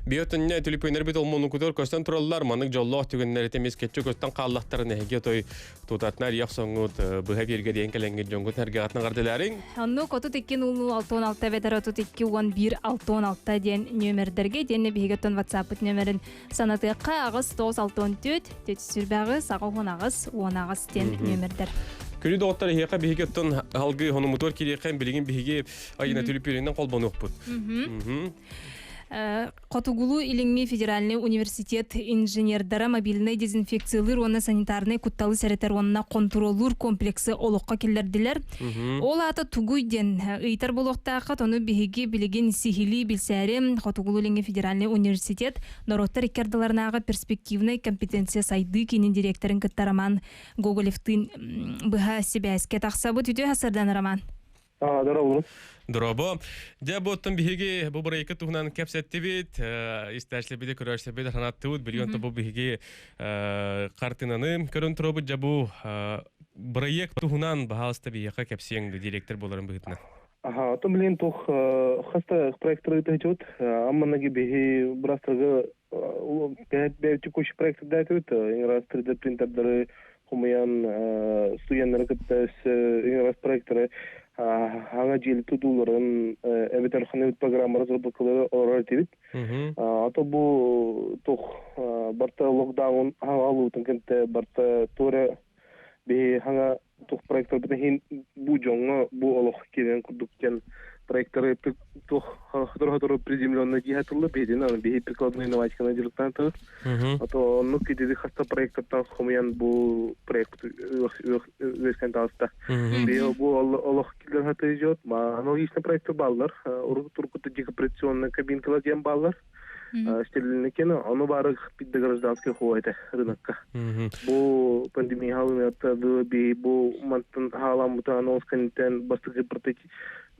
Биотуння түлүпүөннэр бит олмонукутур көстөн тураллар, манык дьоллоох түгэннэр эмис кетчү көстөн хааллахтарын эһиги той тутатнар иэх соҥҥут быһа биэргэ диэн кэлэҥҥит дьоҥҥут эргэҕитин ҕардылаарыҥ. Онну 32 00 66 эбэтэр 32 11 66 диэн нүөмэрдэргэ диэн биһиги оттон WhatsApp-ыт нүөмэрин санатыахха 8 9 64 428 18 18 диэн нүөмэрдэр. Күнү доҕоттор эһиэхэ биһиги оттон алгыы хонумутугар кириэххэ билигин биһиги айына түлүпүөнүнэн холбонуохпут. Хотугулуу-Илиҥҥи федеральнай университет инженердара мобильнай дезинфекциялыыр уонна санитарнай кутталы сэрэтэр уонна хонтуруоллуур комплексы олоххо киллэрдилэр. Ол аата тугуй диэн ыйытар буолуохтааххыт, ону биһиги билигин сиһилии билсээри Хотугулуу-Илиҥҥи федеральнай университет норуоттар икки ардыларынааҕы перспективнай компетенция сайдыы киинин директорын кытта Роман Гоголевтыын быһа сибээскэ тахсабыт. Үтүө сардан Роман. Дорообо. Дорообо. Дьэ, бу оттон биһиги бу бырайыакка туһунан кэпсэттибит, истээчилэрбит, көрөөччүлэрбит санаттыбыт. Билигин бу биһиги хартыынаны көрөн турабыт. Дьэ, бу бырайыак туһунан баһаалыста биһиэхэ кэпсиэҥ директор буоларын быһыытынан. Аха, оттон билигин туох хас да проекттары ыытыһычыбыт. Амманаги биһи бырастарга бэйэ текущий проекттардаатыбыт. Иҥрас 3D принтердары хомуйан студеннары кытта өссө иҥрас проекттары хаҥа дьиэли тутууларын эбэтэр ханнык программа разработкалары оҥорор этибит. Ато бу туох барта локдаун хаҥа кэнтэ барта туора биһи хаҥа туох проекторбытын иһин бу дьоҥҥо бу олох киирэн курдук диэн проекторы туох сотору-сотору приземленный дии тыллы биһидин аны биһи прикладной инноватиканы дьарыктаан а то оннук кидири хаста проектортан хомуйан бу проект үөскэн таҕыста биһи бу олох киллэр хатыжот ма аналогичный проектор бааллар урукку декомпрессионный кабинкалар диэн бааллар. Стерильный ону бары бидде гражданский хуа этэ рынокка. Бу пандемия халынатта би бу мантан хааламмыта анонс кэнниттэн бастакы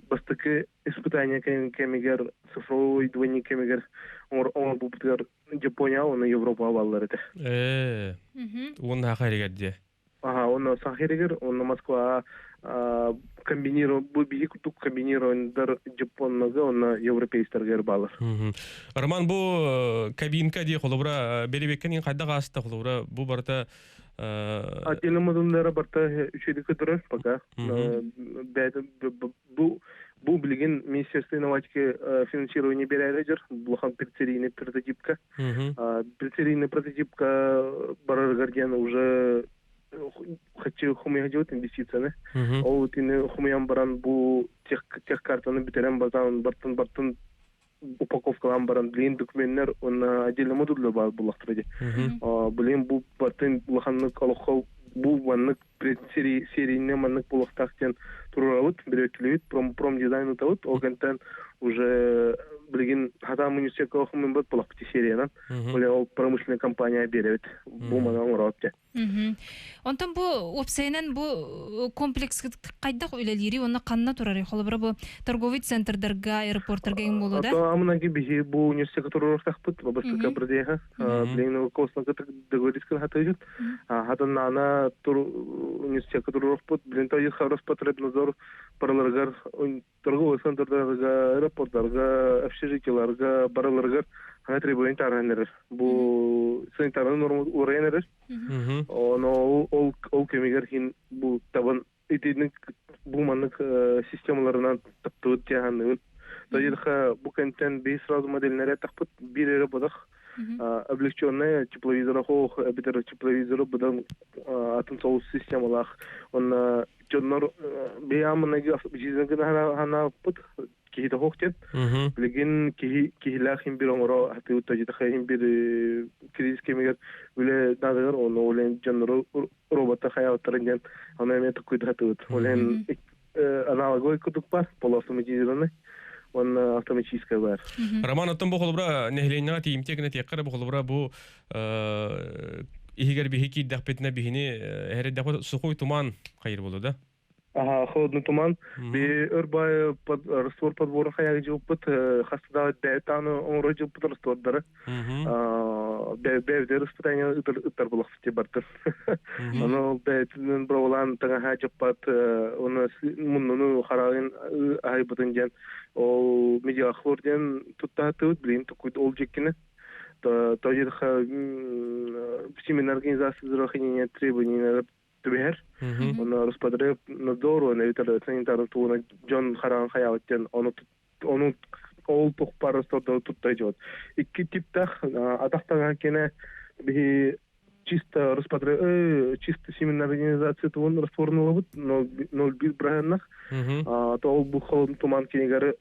бастакы испытание кэмигэр цифровой двойник кэмигэр оҥорбуппутугар Япония уонна Европа баллар этэ. Э. Уонна хаха дии. Ага, уонна Сахаригер, уонна Москва комбинирован, бу биһи курдук комбинировандар Японнага уонна европейстарга балар. Роман, бу кабинка дии холобура беребеккен хайдах ааста холобура бу барыта Отдельно модуллара барта үчүгэй көтөрөр пока. Бу бу билигин Министерство инноватики финансирование берәрәҗер улахан предсерийный прототипка. Предсерийный прототипка барарыгар диэн уже хочу хумуйа делать инвестицияны. Ол тини хумуян баран бу тех техкартаны бүтерен базан бартын бартын упаковкалаан баран билин документтер уонна отдельно модуллар баар буллахтара ди. Билин бу бартын улаханнык олоххо бу маннык серийне маннык булуохтаах диэн туруорабыт, бирөттүлүбүт, пром пром дизайн ытабыт. Ол кэнтэн уже билигин хатаан университетка охумун бут булахпыт сериянан. Ол промышленная компания беребит. Бу мана оҥороот дьэ. Онтон бу уопсайынан бу комплекс хайдах үлэлиири уонна ханна турарый? Холобура бу торговый центрдарга, аэропорттарга ең болу да? Амынаги биһи бу университетка туруорахтаахпыт, бастакы бырдыаха. Билигин космоска договориться хатыйыт. Хатан наана тур университетка туруорахпыт. Билин то Роспотребнадзор барыларыгар торговый центрдарга, аэропорттарга, общежитияларга барыларыгар хана требование тааран эрэр. Бу санитарный норма урайан эрэр. Оно ол ол кэмигэр хин бу табан итинник бу маннык системаларынан таптыбыт тиаһанныгын. Тайырха бу кэнтэн бей сразу модельнere тахпыт бир эрэ бодах облегченная тепловизора хоох эбитер тепловизоры будан атын соус системалаах онна дьоннор бэйамыныгы ханааппыт киһи хоох диэн билигин киһи киһилээх хин бир оҥоро хатыыбыт тажитаха хин бир кризис кэмигэр үлэ наадыгар ону олен дьоннору робота хаябыттарын диэн ону эмиэ туккуйда хатыыбыт олен аналоговый курдук бар полуавтоматизированный уонна автоматическай бар. Роман, оттон бу холобура нэһилиэнньэҕэ тиийимтиэ гына тиэххэ бу холобура бу иһигэр биһи киирдэхпитинэ биһини эһэрдэхпит сухой туман хайыр болу да? Ага, холодный туман. Би өр под раствор подбора хаяг жылпыт, хастада бәтаны оңро жылпыт раствордары. Бәбдер испытание ыттар булах бартыр. Аны бәтинен бровалан таңа хажыппат, оны муннуну харагын айбытын ден ол медиахлор ден туттаатыбыт, билин тукуйт ол жеккини. То то семинар организации здравоохранения требований түбэһэр. Оны Роспотребнадзор, оны санитар туына Джон Харан хаябыттен оны оны ол тухпар туттай жот. Икки типтах атахтаган кене биһи чисто Роспотреб чисто семинар организация туун растворнулабыт 0,1 браһаннах. То ол бу холодный туман кенегары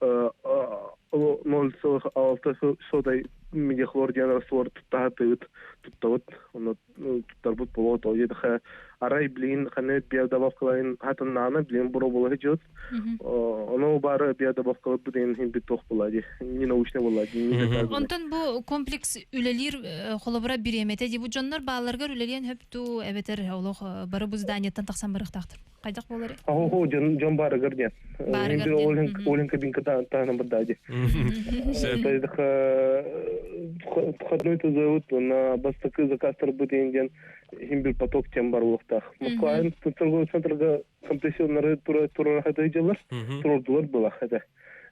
0,6 содай медиахлор диэн раствор туттаһатыгыт туттабыт оны туттарбыт болот ол едха арай билин ханы биодобавкаларын хатыннааны билин буро була жот ону бары биодобавкалар бу хин бит тох була ди не научный була ди. Онтон бу комплекс үлелир холобура биремете ди бу дьоннор бааларгар үлелиэн хөпту эбетер олох бары бу зданияттан тахсан барыхтаахтыр. Кайдак болар? Ахо, жон жон барыгар ден. Олен олен кабинка таана бардади. Входной зовут на бастакы заказ бутен ден хим поток тем бар улуктах. Москва торговый центрга компрессионнары тура тура хата жылар. Турдулар была хата.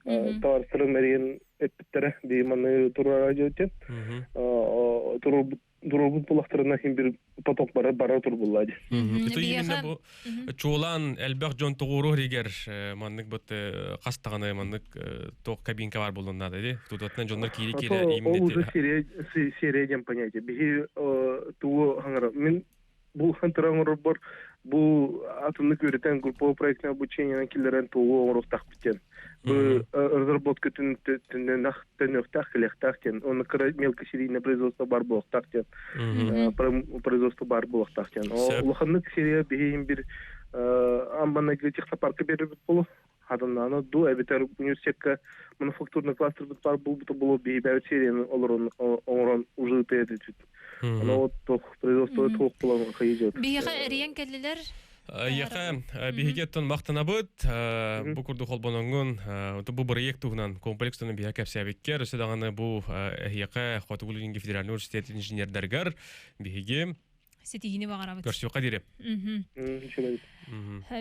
Товар сырын эппиттере би маны тура радио тен. Тур турбут булахтарына хим бир поток бара бара тур буллади. Это именно бу чуолан элбэх дьон тоҕууру ригер маннык бут хастаҕаны маннык тоқ кабинка бар болунна ди. Тутатынан дьоннор киири киире именно. Ол уже серия серия дем понятие. Биһи тугу хаңара мен бу хантыраңор бар бу атымны көрөтен групповой проектное обучение киллерен тугу оңорохтах битен. Бу разработка түннен төнөктах келехтах тен. Оны кыра мелкосерийное производство бар болохтах тен. Производство бар болохтах тен. Улаханнык серия биһиин бир амбанагы технопарка бербит болу. хатаннаана дуу эбэтэр университекка мануфактурный кластербыт баар буолбута буолуо биһи бэйэбит серияны олорон оҥорон уже ыытыа Аны вот туох производство туох буолан хайыдьыт. Биһиэхэ эрийэн кэллилэр. Эйиэхэ биһиги оттон махтанабыт. Бу курдук холбоноҥҥун бу бырайыак туһунан комплекс туһунан биһиэхэ кэпсээбиккэр өссө даҕаны бу эһиэхэ Хотугу Илиҥҥи федеральнай университет инженердэригэр биһиги ситиһиини баҕарабыт. Көрсүөххэ диэри.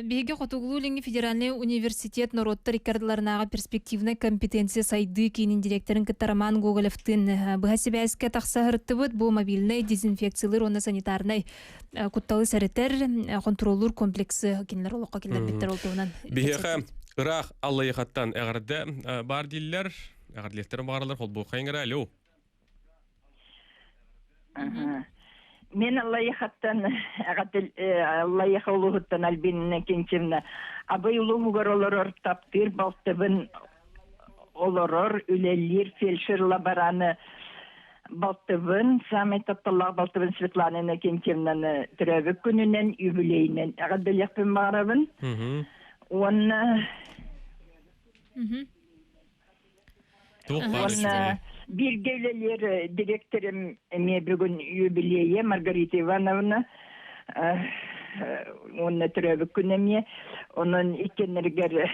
Биһиги Хотугулуу-Илиҥҥи федеральнай университет норуоттар икки ардыларынааҕы перспективнай компетенция сайдыы киинин директорын кытта Роман Гоголевтыын быһа сибээскэ тахса сырыттыбыт. Бу мобильнай дезинфекциялыыр уонна санитарнай кутталы сэрэтэр хонтуруоллуур комплексы кинилэр олоххо киллэрбиттэр ол туһунан. Биһиэхэ ыраах Аллайыхаттан эҕэрдэ баар дииллэр. Эҕэрдэлиэхтэрин баҕараллар холбуохха иҥэрэ. Алло. Мен Аллайыхаттан Аллайыха улууһуттан Альбина Кинчевна Абый улууһугар олорор таптыыр балтыбын олорор, үлэлиир фельдшер лабораны балтыбын, саамай тапталлаах балтыбын Светлана Иннокентьевнаны төрөөбүт күнүнэн, юбилейинэн эҕэрдэлиэхпин баҕарабын. Уонна Уонна бииргэ үлэлиир директорым эмиэ бүгүн юбилейа Маргарита Ивановна уонна төрөөбүт күн эмиэ. Онон иккиэннэригэр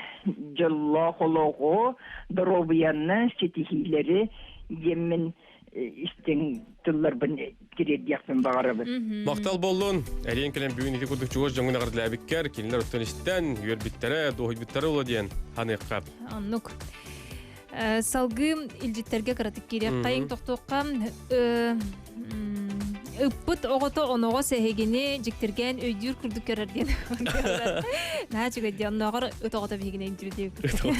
дьоллоох олоҕу, доруобуйаны, ситиһиилэри диэммин истиҥ тылларбын тириэрдиэхпин баҕарабын. Махтал буоллун. Эриэн кэлэн бүгүн ити курдук чугас дьоҥҥун эҕэрдэлээбиккэр, кинилэр оттон истэн, үөрбүттэрэ, дуоһуйбуттара ула диэн ханыахха. Оннук. Салгыы илдьиттэргэ кыратык киириэххэйиҥ тохтуохха. Ыппыт оҕото оноҕос эһигини дьиктиргээн өйдүүр курдук көрөр диэн. Наһаа үчүгэй диэн. Оннооҕор ыт оҕото биһигини өйдүүр диэбит курдук.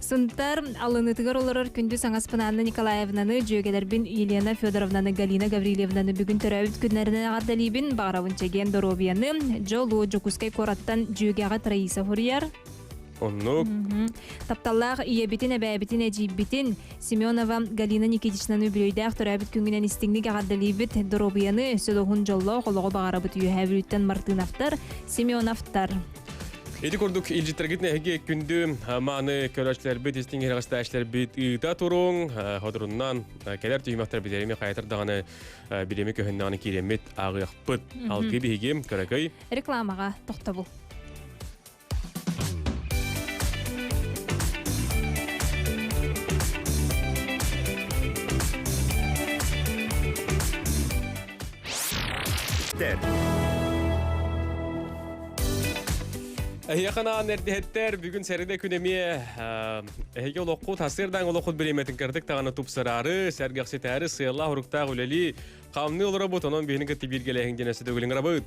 Сунтар алынытыгар олорор күндү саҥаспын Анна Николаевнаны, дьүөгэлэрбин Елена Федоровнаны, Галина Гаврильевнаны бүгүн төрөөбүт күннэринэн эҕэрдэлиибин. Баҕарабын чэгиэн доруобуйаны. Дьолу Дьокуускай куораттан дьүөгэҕэ Раиса суруйар. Оннук. Тапталлаах ийэбитин, эбээбитин, эдьиийбитин Семенова Галина Никитичнаны үбүлүөйдээх төрөөбүт күҥҥүнэн истиҥник эҕэрдэлиибит. Доруобуйаны, өссө да уһун дьоллоох олоҕу баҕарабыт Үөһээ Бүлүүттэн Мартыновтар, Семеновтар. Ити курдук илдьиттэргитин эһиги күндү мааны көрөөччүлэрбит, истиҥ иһирэҕэстээччилэрбит ыыта туруҥ, ходуруннан кэлэр түһүмэхтэр битэриэми хайатар даҕаны бириэми көһүннэҕинэ киирэммит ааҕыахпыт. Алгыы биһиги көрөкөй. Рекламаҕа тохтобул. Эһиэхэ анаан эрдэһэттэр бүгүн сэридэ күн эмиэ эһиги олоххут хасыардаан олоххут бириэмэтин кырдык даҕаны тупсараары, сэргэхситээри сыаллаах-уруктаах үлэлии, хамныы олоробут, онон биһини кытта бииргэлээһин диэн өссө төгүл ыҥырабыт.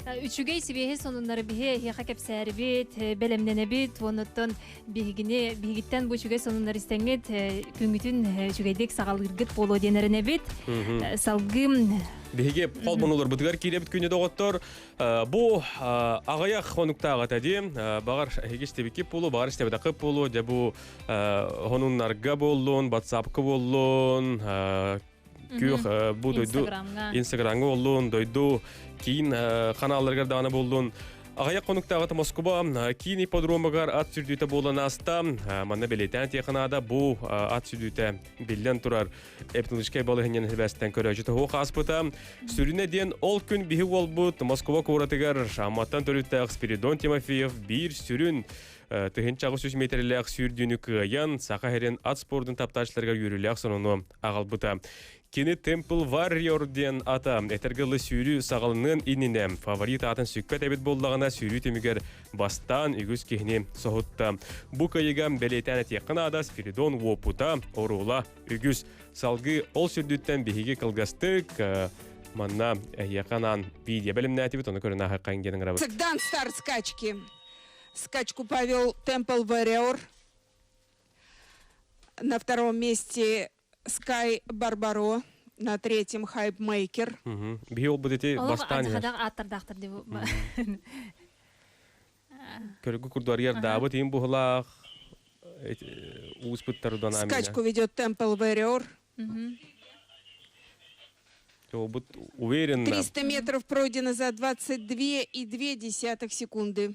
Үчүгэй сибиэһи сонуннары биһи эһиэхэ кэпсээрибит, бэлэмнэнэбит, уонуттан биһигини биһигиттэн бу үчүгэй сонуннар истэҥҥит күҥҥүтүн үчүгэйдик саҕалыыргыт буолуо диэн эрэнэбит. Салгыы Биһиги холбонуларбытыгар киирэбит күнү доҕоттор. Бу аҕыйах хонуктааҕыта дии, баҕар эһиги истибиккит буолуо, баҕар истэбэтэххит буолуо, дьэ бу хонуннарга буоллун, ватсапка буоллун, күөх бу дойду Инстаграмҥа буоллун, дойду киин ханаалларыгар даҕаны буоллун, Аҕыйах хонуктааҕыта Москуба киин ипподромугар ат сүрдүүтэ буолан ааста. Манна бэлиэтээн тиэханаада бу ат сүрдүүтэ биллэн турар эпидемиологическай балаһыанньаны сибээстэн көрөөччү тоһуох ааспыта. Сүрүнэ диэн ол күн биһи уолбут Москва куоратыгар Амматтан төрүттээх Спиридон Тимофеев биир сүрүн 1800 метрэлээх сүүрдүүнү кыайан, Саха сирин ат спордун таптааччыларыгар үөрүүлээх сонуну аҕалбыта. Кини Temple Warrior диэн ата этэргэ дылы сүүрүү саҕаланыан иннинэ фаворит аатын сүкпэт эбит буоллаҕына сүүрүү түмүгэр бастаан үгүс киһини соһутта. Бу кыайыыга бэлиэтээн этиэххэ наада Спиридон уопута, оруола үгүс. Салгыы ол сүрдүттэн биһиги кылгастык манна эһиэхэ анаан видео бэлэмнээтибит, ону көрөн ааһыаххайын диэн ыҥырабыт. Дан старт скачки. Скачку повел Темпл Warrior. На втором месте Sky Барбаро. На третьем Хайп Мейкер. Биһи ол ити бастаан иһэр. аттардаахтар деп. Көргү курдуар даабыт иин буһулаах ууспуттардан Скачку ведет Темпл Warrior. Бут уверенно. 300 метров пройдено за 22,2 секунды.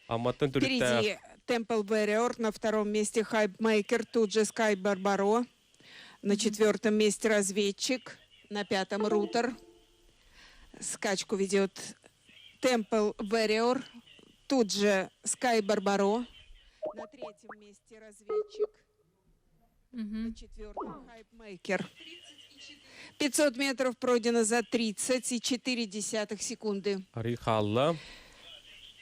Амматтан төрүттээх. Впереди Темпл Warrior, на втором месте Хайпмейкер, тут же Скай Барбаро. На четвертом месте Разведчик, на пятом Рутер. Скачку ведет Темпл Warrior, тут же Скай Барбаро. На третьем месте Разведчик, на четвертом Хайпмейкер. 500 метров пройдено за 30,4 секунды. Арый хаалла.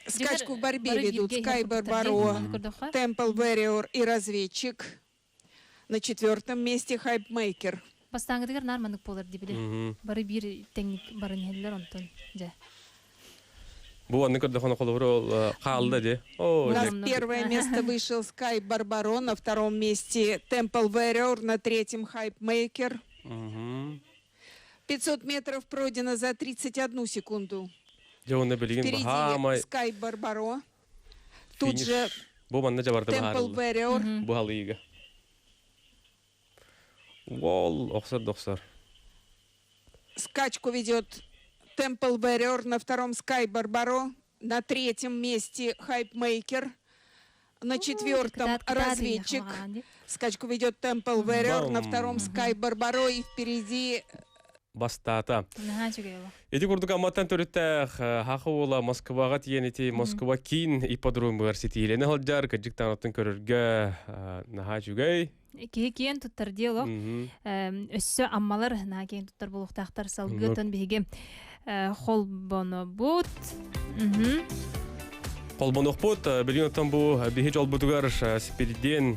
Скачку в борьбе ведут Скай Барбаро, Темпл Warrior и Разведчик. На четвертом месте Хайпмейкер. Бастааҥҥытыгар наар маннык буолар дии били. Бары биир тэҥник баран иһэллэр онтон дьэ. Бу анны көрдөхөнө холобур хаалла дии. О, У нас первое место вышел Скай Барбаро, на втором месте Темпл Warrior, на третьем Хайпмейкер. 500 метров пройдено за 31 секунду. Дьэ уонна билигин Впереди баһаамай Скай Барбаро. Тут же Бу манна дьабарда Темпл баһаарылла. Warrior. Бу халыыга. Уол охсор дохсор. Скачку ведет Темпл Warrior, на втором Скай Барбаро, на третьем месте Хайпмейкер, на четвертом Разведчик. Скачку ведет Темпл Warrior, на втором Скай Барбаро и впереди Бастаата. Ити курдук Амматтан төрүттээх Хаха уола Москваҕа тиийэн ити Москва киин ипподромугар ситиилэнэ сылдьар, кырдьык таҥараттан көрөргө наһаа үчүгэй. Киһи киэн туттар дии олох. Өссө аммалар наһаа киэн туттар буолуохтаахтар салгыытын биһиги холбонобут. Холбонуохпут, билигин оттон бу биһи дьолбутугар Спиридиэн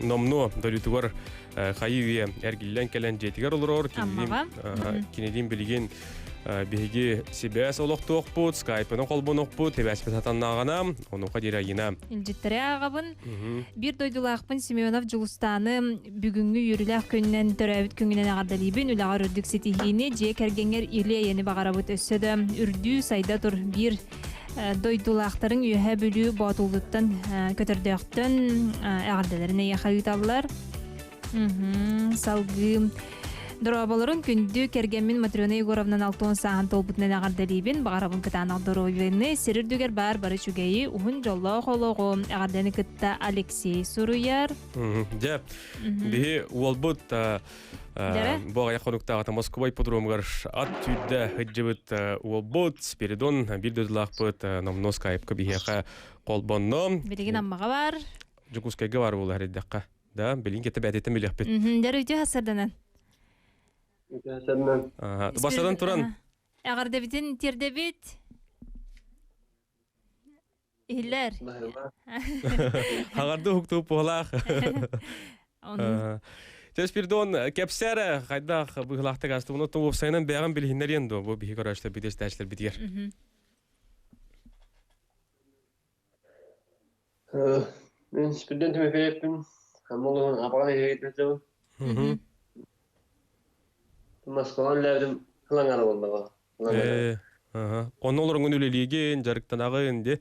номнуо дойдутугар хайыы үйэ эргиллэн кэлэн дьиэтигэр олорор. Кинилиин билигин биһиги сибээс олохтуохпут, скайпынан холбонуохпут, тэбээспит сатаннааҕына, онуоха диэри Айына. Илдьиттэри ааҕабын. Биир дойдулаахпын Семенов Дьулустааны бүгүҥҥү үөрүүлээх күнүнэн төрөөбүт күҥүнэн эҕэрдэлиибин. Үлэҕэр үрдүк ситиһиини, дьиэ кэргэҥҥэр или-эйэни баҕарабыт. Өссө да үрдүү, сайда тур биир дойдулаахтарыҥ Үөһээ Бүлүү Боотуллуттан Көтөрдөөхтөн эҕэрдэлэрин эйиэхэ ыыталлар. Салгыы Дорооболорун күндү кэргэммин Матрена Егоровнан алтон сааһын туолбутунан эҕэрдэлиибин. Баҕарабын кытаанах доруобуйаны, сир үрдүгэр баар бары үчүгэйи, уһун дьоллоох олоҕу. Эҕэрдэни кытта Алексей суруйар. Дьэ, биһи уолбут бу аҕыйах хонуктааҕыта Москва ипподромугар ат сүүрдэ сылдьыбыт уолбут Спиридон биир дойдулаахпыт номнуо скайпка биһиэхэ холбонно. Билигин Аммаҕа бар. Дьокуускайга бар буолар эрдэххэ. Да, билин кете бәтеттен билиэхпит. Дэр үтүө хасарданан. Үтүө Басадан туран. Эҕэрдэбитин тиэрдэбит. Иһиллэр. Хаҕарды уһуктуу пуһалаах. Те Спиридон кэпсээрэ хайдах быһылаахтык ааста. Уну уопсайынан бэйэҕин билиһиннэриэн дуо бу биһи көрөөччүлэр битиэстээччилэр битигэр. Мин Спиридон Тимофеевпин. Аммалыһын апаҕан иһигит Москваҕа үлэлээбитим сылаҥара буоллаҕа. Э, Онно олороҥҥун үлэлиигин, дьарыктанаҕын ди.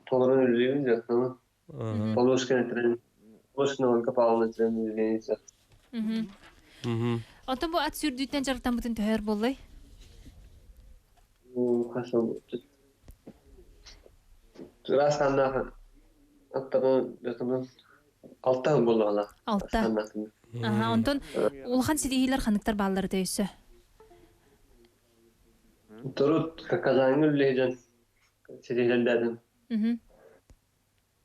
Толорон үлэлиибин дьарыктанабын. Полушкин этэрин, Полушкин Ольга Павловна этэрин үлэлиин Онтон бу ат сүүрдүүттэн дьарыктаммытын төһөр буоллай? Ыраас хааннаах аттарын дьарыктанан алта сыл буоллаҕына. Алта. Аха, онтон улахан ситиһиилэр ханныктар бааллар этэй өссө? Турут Казаньга үлэлэһэн ситиһилэрдээтим.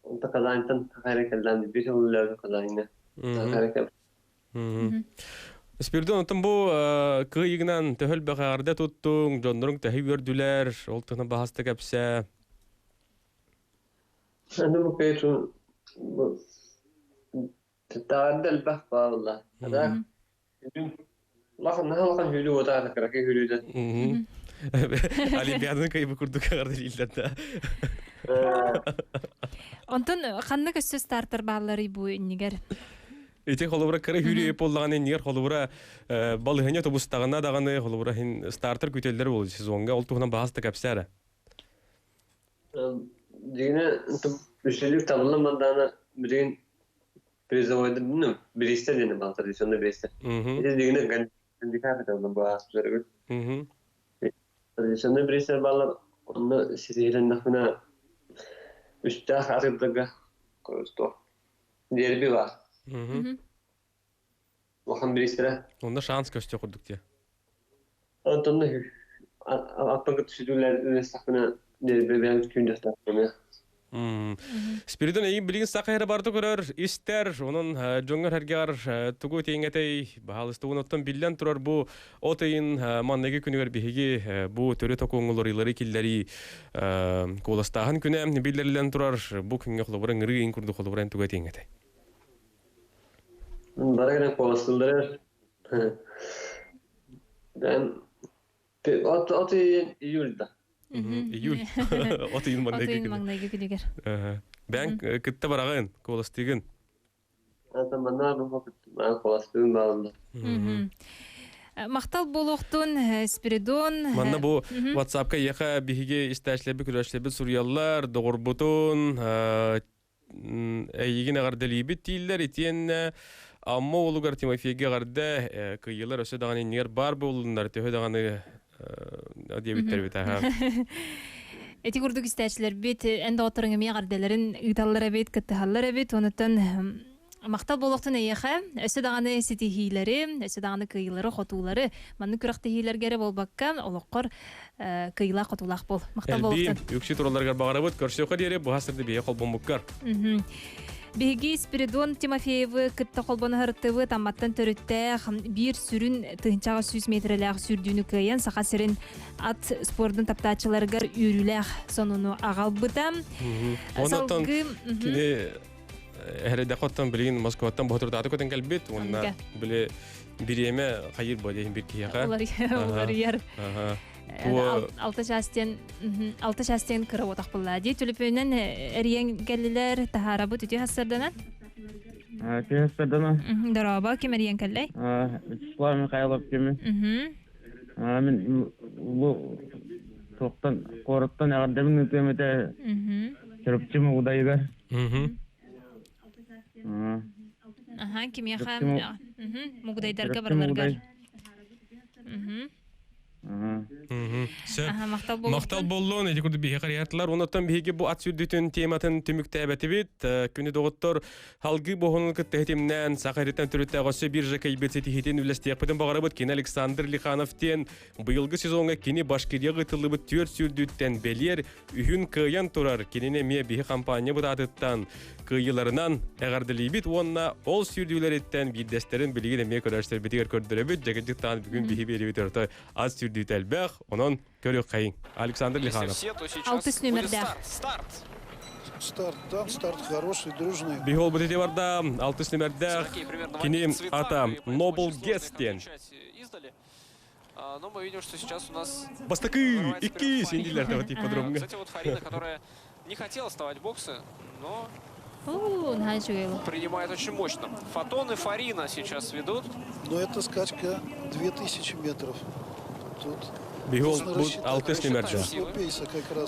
Онто Казаньтан хайра кэллээн биир сыл үлэлээбитим Казаньга. Хайра кэл. Спиридон, оттон бу кыайыгынан төһөл бэҕэҕэрдэ туттуҥ, дьонноруҥ төһө үөрдүлэр, ол туһунан баһаста кэпсээ. Аны бу кыайытын таарда элбэх баалла. Ада улахан наһаа улахан хүлүү уотаата кыракый хүлүүдэн. Олимпиаданы кыайбы курдук эҕэрдэлииллэр да. Онтон ханнык өссө стартер баалларый бу иннигэр? Ити холобура кыра хүрүү буоллаҕына иннигэр холобура балыһыня тубустаҕына даҕаны холобура хин стартер күтэллэр буолу сезонга ол туһунан баһас да кэпсээрэ. Дьиҥинэ үсүлүк табыллан бардаҕына билигин призовойдар ну бириистэр диэн баал традиционный бириистэр. Ити дьиҥинэ гандикап этэ бу ааспыт Традиционный бириистэр бааллар. Онно ситиһилэннэхпинэ үстээх арыйдарга туох дерби баар. Улахан бириистэрэ. Онно шанс көстө курдук дии. Онтон аппын кытта сүтүүлээтэхпинэ дерби бэйэм күүндэхтэхпинэ. Спиридон эйин билигин саха эрэ барыта көрөр, истэр, онон дьоҥҥор эргэр тугу тиэҥэтэй, баһаалыста оттон биллэн турар бу от ыйын манныгы күнүгэр биһиги бу төрүт окуоҥуларыылары киллэрии куоластааһын күнэ биллэриллэн турар бу күҥҥэ холобура ыҥырыы ыйын курдук холобура тугу этиэҥэтэй? Бары гына куоластыыллар. Бэн от от ыйын июльда. Июль. От ыйын маҥнайгы маҥнайгы күнүгэр. Бэҥ кытта бараҕын, куоластыыгын. Ата манна бу куоластыын баалында. Махтал буолуохтун, Спиридон. Манна бу WhatsApp-ка иэхэ биһиги истээчлэрбит, көрөөччүлэрбит суруйаллар, доҕорбутун, эйигин эҕэрдэлиибит дииллэр итиэннэ Амма уолугар Тимофейга эҕэрдэ кыйыылар өссө даҕаны иннигэр баар буоллуннар төһө даҕаны диэбиттэр эбит аха Ити курдук истээччилэрбит эн доҕотторуҥ эмиэ эҕэрдэлэрин ыыталлар эбит, кыттыһаллар эбит. Онуттан махтал буолуохтун эйиэхэ. Өссө даҕаны ситиһиилэри, өссө даҕаны кыайыылары, хотуулары маннык күрэхтэһиилэргэ эрэ буолбакка, олоххор кыайыылаах-хотуулаах буол. Махтал буолуохтун. Үксү туралларыгар баҕарабыт. Көрсүөххэ диэри быһа сырды биһиги холбоммуккар. Биһиги Спиридон Тимофеевы кытта холбоноһыртыбыт Амматтан төрүттээх биир сүрүн тыһынчаҕа сүүс метрэлээх сүүрдүүнү кыайан Саха сирин ат спордун таптааччыларыгар үөрүүлээх сонуну аҕалбыта. Онтон кини эрэдэхоттон билигин Москваттан боһотурдааты көтөн кэлбит уонна били бириэмэ хайыр бу диэн бир киһиэхэ уларыйар алта частен алта частен кыра отах булла дии төлөпүөннэн эрийэн кэллилэр таһаарабыт үтүө хассарданан Үтүө хассарданан дорообо ким эрийэн кэллэй Вячеслав Михайлов кими мин бу туохтан куораттан эҕэрдэбин ыытыам этэ Чурапчы Мугудайыгар. Аха, кимиэхэ Мугудайдарга барыларгар. Сөп. Махтал боллун. Эти курдук биһиэхэ риятылар. Онуттан биһиги бу ат сүрдүтүн тематын түмүктээбэтибит. Күнү доҕоттор халгыы боһунун кытта хитимнээн саха ириттэн төрүттээх өссө биржа кэйбит ситиһитин үллэстиэхпитин баҕарабыт. Кини Александр Лиханов диэн быйылгы сезоҥҥа кини Башкирияҕа ыытыллыбыт түөрт сүүрдүүттэн бэлиэр үһүн кыайан турар кинини эмиэ биһи хампаанньа бытаатыттан кыайыыларынан эҕэрдэлиибит уонна ол сүүрдүүлэриттэн биирдэстэрин билигин эмиэ көрөөччүлэрбитигэр көрдөрөбүт. Дьэгирдик бүгүн биһи биэриибит өртө ас сүүрдүүтэ элбэх, онон көрүөххэйиҥ. Александр Лиханов. Алтыс нүмердээх. Старт. Старт дан, старт хороший, дружный. Биһи ол бутити барда алтыс нүмердээх кини ата Нобл Гест диэн. Но мы видим, что сейчас у нас... Бастакы, икки, синдилер типа ипподромга. Кстати, вот Фарина, которая не хотела вставать в боксы, но принимает очень мощно. Фотон и Фарина сейчас ведут. Но это скачка 2000 метров. Тут Бихол бу алтыс нөмерде.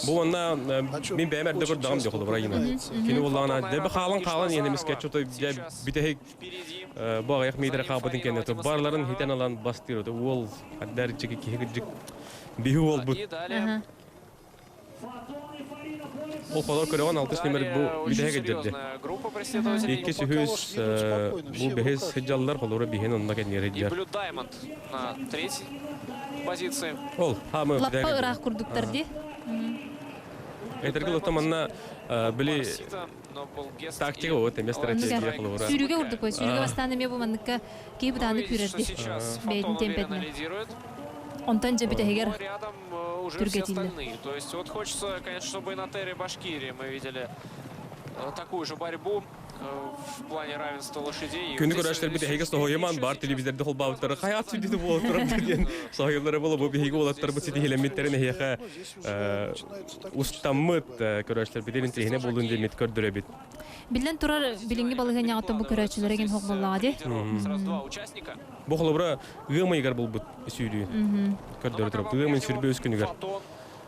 Бу онна мин бэйэм эрдэ көрдөҕүм дии холобура гина. Кини буллаҕына дебе хаалан хаалан иэнэмискэ чото бүтэһик бу аҕыйах метр хаалбытын кэннэ барларын хитэн алан бастыыр уол аддар чики киһи кырдьык биһи уолбут. Ол холор көрөҕөн алтыс нөмер бу бүтэһик илдьэрди. Иккис үһүс бу бэһис сыдьаллар холоро биһин онно кэннигэр илдьэр. на третьей позиции. Ол хаамы Лаппа ыраах курдуктар ди. Этэргэ лотто манна били тактика вот эмиэ стратегия холобура. Сүүрүгэ курдук кой. Сүүрүгэ бастаан эмиэ бу манныкка киһи бытааны күүрэрди. Бэйэтин темпетинэн. Онтон дьэ бүтэһигэр түргэтииллэр. То есть вот хочется, конечно, чтобы и на Терре Башкирии мы видели такую же борьбу в плане равенства лошадей. Күнү көрөөччүлэрбит эһиги соһуйуман бар телевизорда холбаабыттары хайаат сүдүтү буолаттарым диэн соһуйаллара буола бу биһиги уолаттарбыт ситиһилэммиттэрин эһиэхэ устаммыт көрөөччүлэрбитин интириэһинэ буоллун диэммит көрдөрөбүт. Биллэн турар, билиҥҥи балаһыанньаҕыттан бу көрөөччүлэрэ ким суох буоллаҕа дии. Бу холобура ыам ыйыгар булбут сүүрүү. Көрдөрө турабыт. Ыам ыйын сүрбэ үс күнүгэр.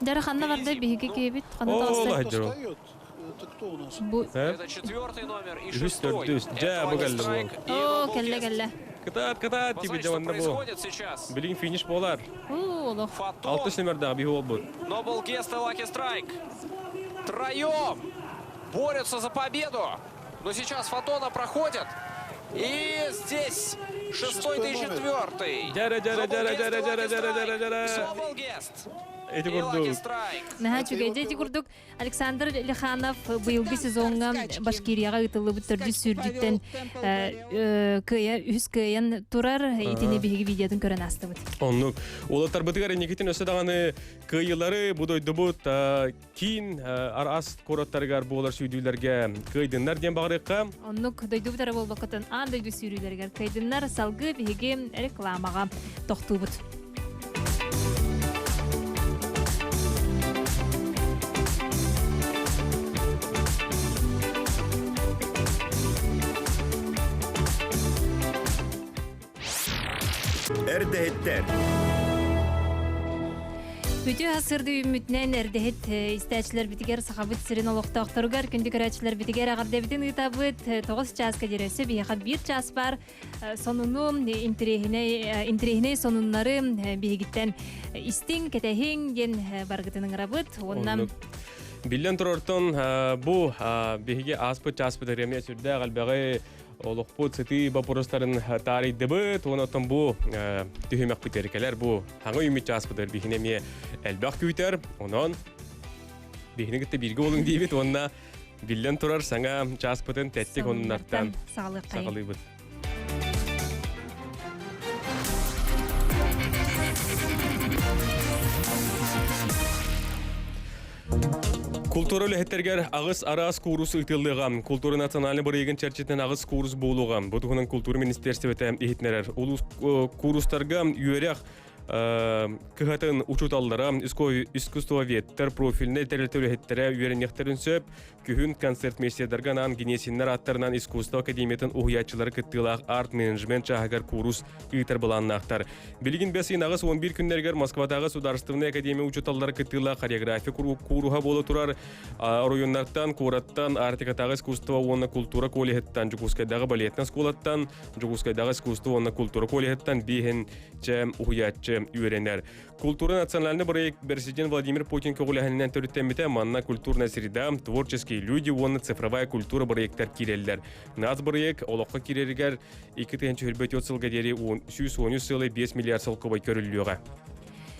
Дьара ханна барда биһиги киһибит ханна таҕыста? Это кто у нас? Бу Это четвертый номер и Үһүс шестой. төрдүс. Дьэ, бу кэллэ буол. Оо, кэллэ кэллэ. Кытаат, кытаат Посмотрите, тибит что дьаванна бу. происходит сейчас. Билигин финиш буолар. Фотон. Алтыс нөмердаах биһи буолбут. Нобл Гест и Лаки Страйк. Троем борются за победу. Но сейчас Фотона проходит. И здесь шестой да и четвертый. Дьэрэ, дьэрэ, дьэрэ, дьэрэ, дьэрэ, дьэрэ, дьэрэ, дьэрэ. Нобл Гест. Эти И Лаки курдук. Страйк. Наһаа үчүгэй. Дьэ, ити курдук Александр Лиханов быйылгы сезоҥҥа Башкирияҕа ыытыллыбыт төрдүс сүүрдүттэн кыайа үһүс кыайан турар. Итини биһиги видеотун көрөн аастыбыт. Оннук. Уолаттарбытыгар инникитин өссө даҕаны кыайыылары бу дойдубут киин араас куораттарыгар буолар сүүрдүүлэргэ кыайдыннар диэн баҕарыахха. Оннук дойдубут эрэ буолбаккытын аан дойду сүүрүүлэригэр кыайдыннар салгыы биһиги рекламаҕа тохтуубут. Эрдэһиттэр. Үтүө сырды үүммүтүнэн эрдэһит истээччилэрбитигэр Сахабыт сирин олохтоохторугар күндү көрөөччүлэрбитигэр эҕэрдэбитин ыытабыт. 9 чааска диэри өссө биһиэхэ биир чаас бар. Сонуну, интэриэһинэй интэриэһинэй сонуннары биһигиттэн истиҥ, кэтэһиҥ диэн барыгытын ыҥырабыт. Уонна Биллэн турартан бу биһиги ааспыт чааспыт эмиэ сүрдээх элбэҕи олохпут сытыы боппуруостарын таарыйдыбыт уонна оттон бу түһүмэхпитигэр кэлэр бу хаҥа үүммүт чааспытыгар биһини эмиэ элбэх күүтэр. Онон биһини кытта бииргэ буолуҥ диибит уонна биллэн турар саҥа чааспытын тэттик оннунартан саҕалыыбыт. Култуура үлэһиттэригэр аҕыс араас куурус ыытыллыаҕа. Култуура национальнай бырайыагын чэрчитинэн аҕыс куурус буолуоҕа. Бу туһунан култуура министиэристибэтэ иһитиннэрэр. Улуус куурустарга үөрэх кыһатын учууталлара, искусствоведтэр, профильнай тэрилтэ үлэһиттэрэ үөрэниэхтэрин сөп. Күһүн концертмейстердарга анаан Генесиннэр ааттарынан искусство академиятын уһуйааччылары кыттыылаах арт-менеджмент чааһыгар куурус ыытар былааннаахтар. Билигин бэс ыйын 81 күннэригэр Москватааҕы Судаарыстыбаннай академия учууталлара кыттыылаах хореография кууруһа буола турар. Оройуоннартан, куораттан, Арктикатааҕы искусство уонна култуура коллеһыттан, Дьокуускайдааҕы балетнай оскуолаттан, Дьокуускайдааҕы искусство уонна култуура коллеһыттан биэһинчэ уһуйааччы үөрэнэр. Култуура национальный проект президент Владимир Путин көҕүлэһининэн төрүттэммитэ. Манна культурная среда, творческие люди уонна цифровая культура проектар киирэллэр. Нац проект олоххо киирэригэр 2024 сылга диэри 113 сылы 5 миллиард солкуобай көрүллүөҕэ.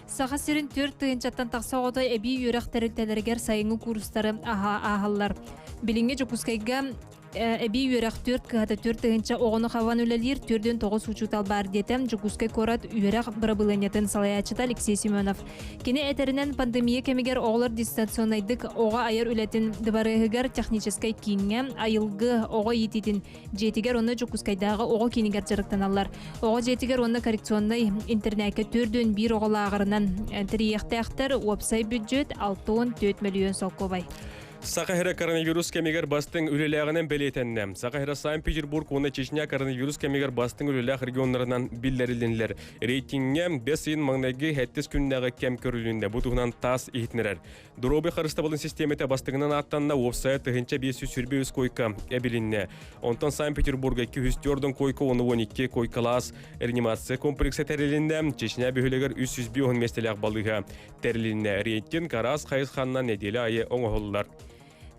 Саха сирин түөрт тыһыынчаттан тахса оҕото эбии үөрэх тэрилтэлэригэр сайыҥҥы курстары ааһаллар. Билиҥҥи Дьокуускайга эбии үөрэх түөрт кыһата 4 тыһыынча оҕону хабан үлэлиир 49 учуутал баар диэтэ Дьокуускай куорат үөрэх бырабылыанньатын салайааччыта Алексей Семенов. Кини этэринэн пандемия кэмигэр оҕолор дистанционнайдык оҕо айар үлэтин дыбарыаһыгар техническэй кииҥҥэ айылгы оҕо иитиитин дьиэтигэр уонна Дьокуускайдааҕы оҕо киинигэр дьарыктаналлар. Оҕо дьиэтигэр уонна коррекционнай интернакка 41 оҕо лааҕырынан тэрийиэхтээхтэр. Уопсай бюджет 64 мөлүйүөн солкуобай. Саха сирэ коронавирус кэмигэр бастыҥ үлэлээҕинэн бэлиэтэннэ. Саха сирэ Санкт-Петербург уонна Чечня коронавирус кэмигэр бастыҥ үлэлээх регионнарынан биллэрилиннилэр. Рейтиҥҥэ бэс ыйын маҥнайгы сэттис күннээҕи кэм көрүлүннэ. Бу туһунан ТАСС иһитиннэрэр. Доруобуйа харыстабылын систиэмэтэ бастыҥынан ааттанна, уопсайа 1523 койка эбилиннэ. Онтон Санкт-Петербурга 204 койка уонна 12 койкалаас реанимация комплекса тэрилиннэ. Чечня бөһүөлэгэр 305 миэстэлээх балыыһа тэрилиннэ. Рейтинг араас хайысханнан нэдиэлэ аайы оҥоһуллар.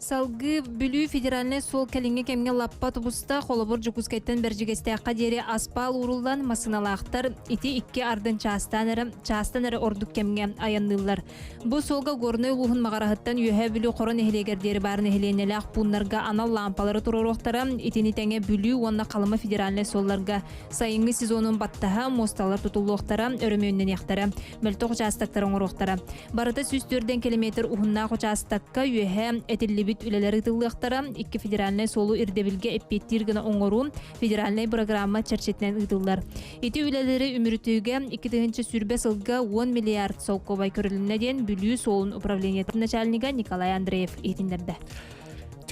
Салгыы Бүлүү федеральнай суол кэлиҥҥи кэмҥэ лаппа тубуста, холобур Дьокуускайтан Бэрдьигэстээххэ диэри аспаал ууруллан, массыыналаахтар ити икки ардын чаастаан эрэ, чаастан эрэ ордук кэмҥэ айанныыллар. Бу суолга Горнай улууһун Маҕараһыттан Үөһээ Бүлүү Хоро нэһилиэгэр диэри баар нэһилиэнньэлээх пууннарга анал лаампалары туруоруохтара, итини тэҥэ Бүлүү уонна Халыма федеральнай суолларга сайыҥҥы сезонун баттаһа муосталар тутуллуохтара, өрөмүөннэниэхтэрэ. мөлтөх учаастактары оҥоруохтара. Барыта 104 километр уһуннаах учаастакка үөһэ этиллибит үлэлэр ыытыллыахтара. Икки федеральнай суолу ирдэбилгэ эппиэттиир гына оҥоруу федеральнай бырагыраамма чэрчитинэн ыытыллар. Ити үлэлэри үмүрүтүүгэ 2020 сылга 10 миллиард солкуобай көрүлүннэ диэн Бүлүү суолун управлениетын начальнига Николай Андреев иһитиннэрдэ.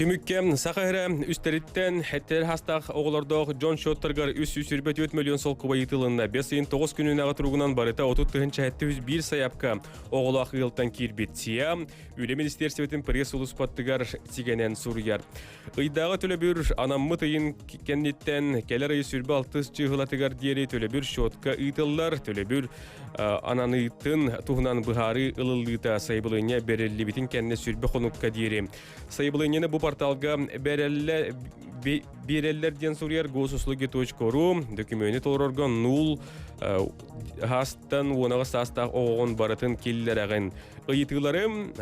Түмүккэ Саха сирэ үстэриттэн хэттэр хастаах оҕолордоох дьон счеттарыгар 324 миллион солкуобай ыытылынна. Бэс ыйын 9 күнүнээҕи туругунан барыта 30 тыһыынча 701 сайаапка оҕолоох ыалтан киирбит. СИА Үлэ министиэрстибэтин пресс-сулууспатыгар сигэнэн суруйар. Ыйдааҕы төлөбүр анаммыт ыйын кэнниттэн кэлэр ый сүрбэ алтыс чыыһылатыгар диэри төлөбүр счетка ыытыллар. Төлөбүр ананыытын туһунан быһаарыы ылыллыыта сайабылыанньа бэриллибитин кэннэ сүрбэ хонукка диэри. Сайабылыанньаны бу порталга бэрэллэр биэрэллэр диэн суруйар госуслуги.ру дөкүмүөнү толорорго нуул хаастан уонаҕа саастаах оҕоҕун барытын киллэрэҕин. Ыйытыыларым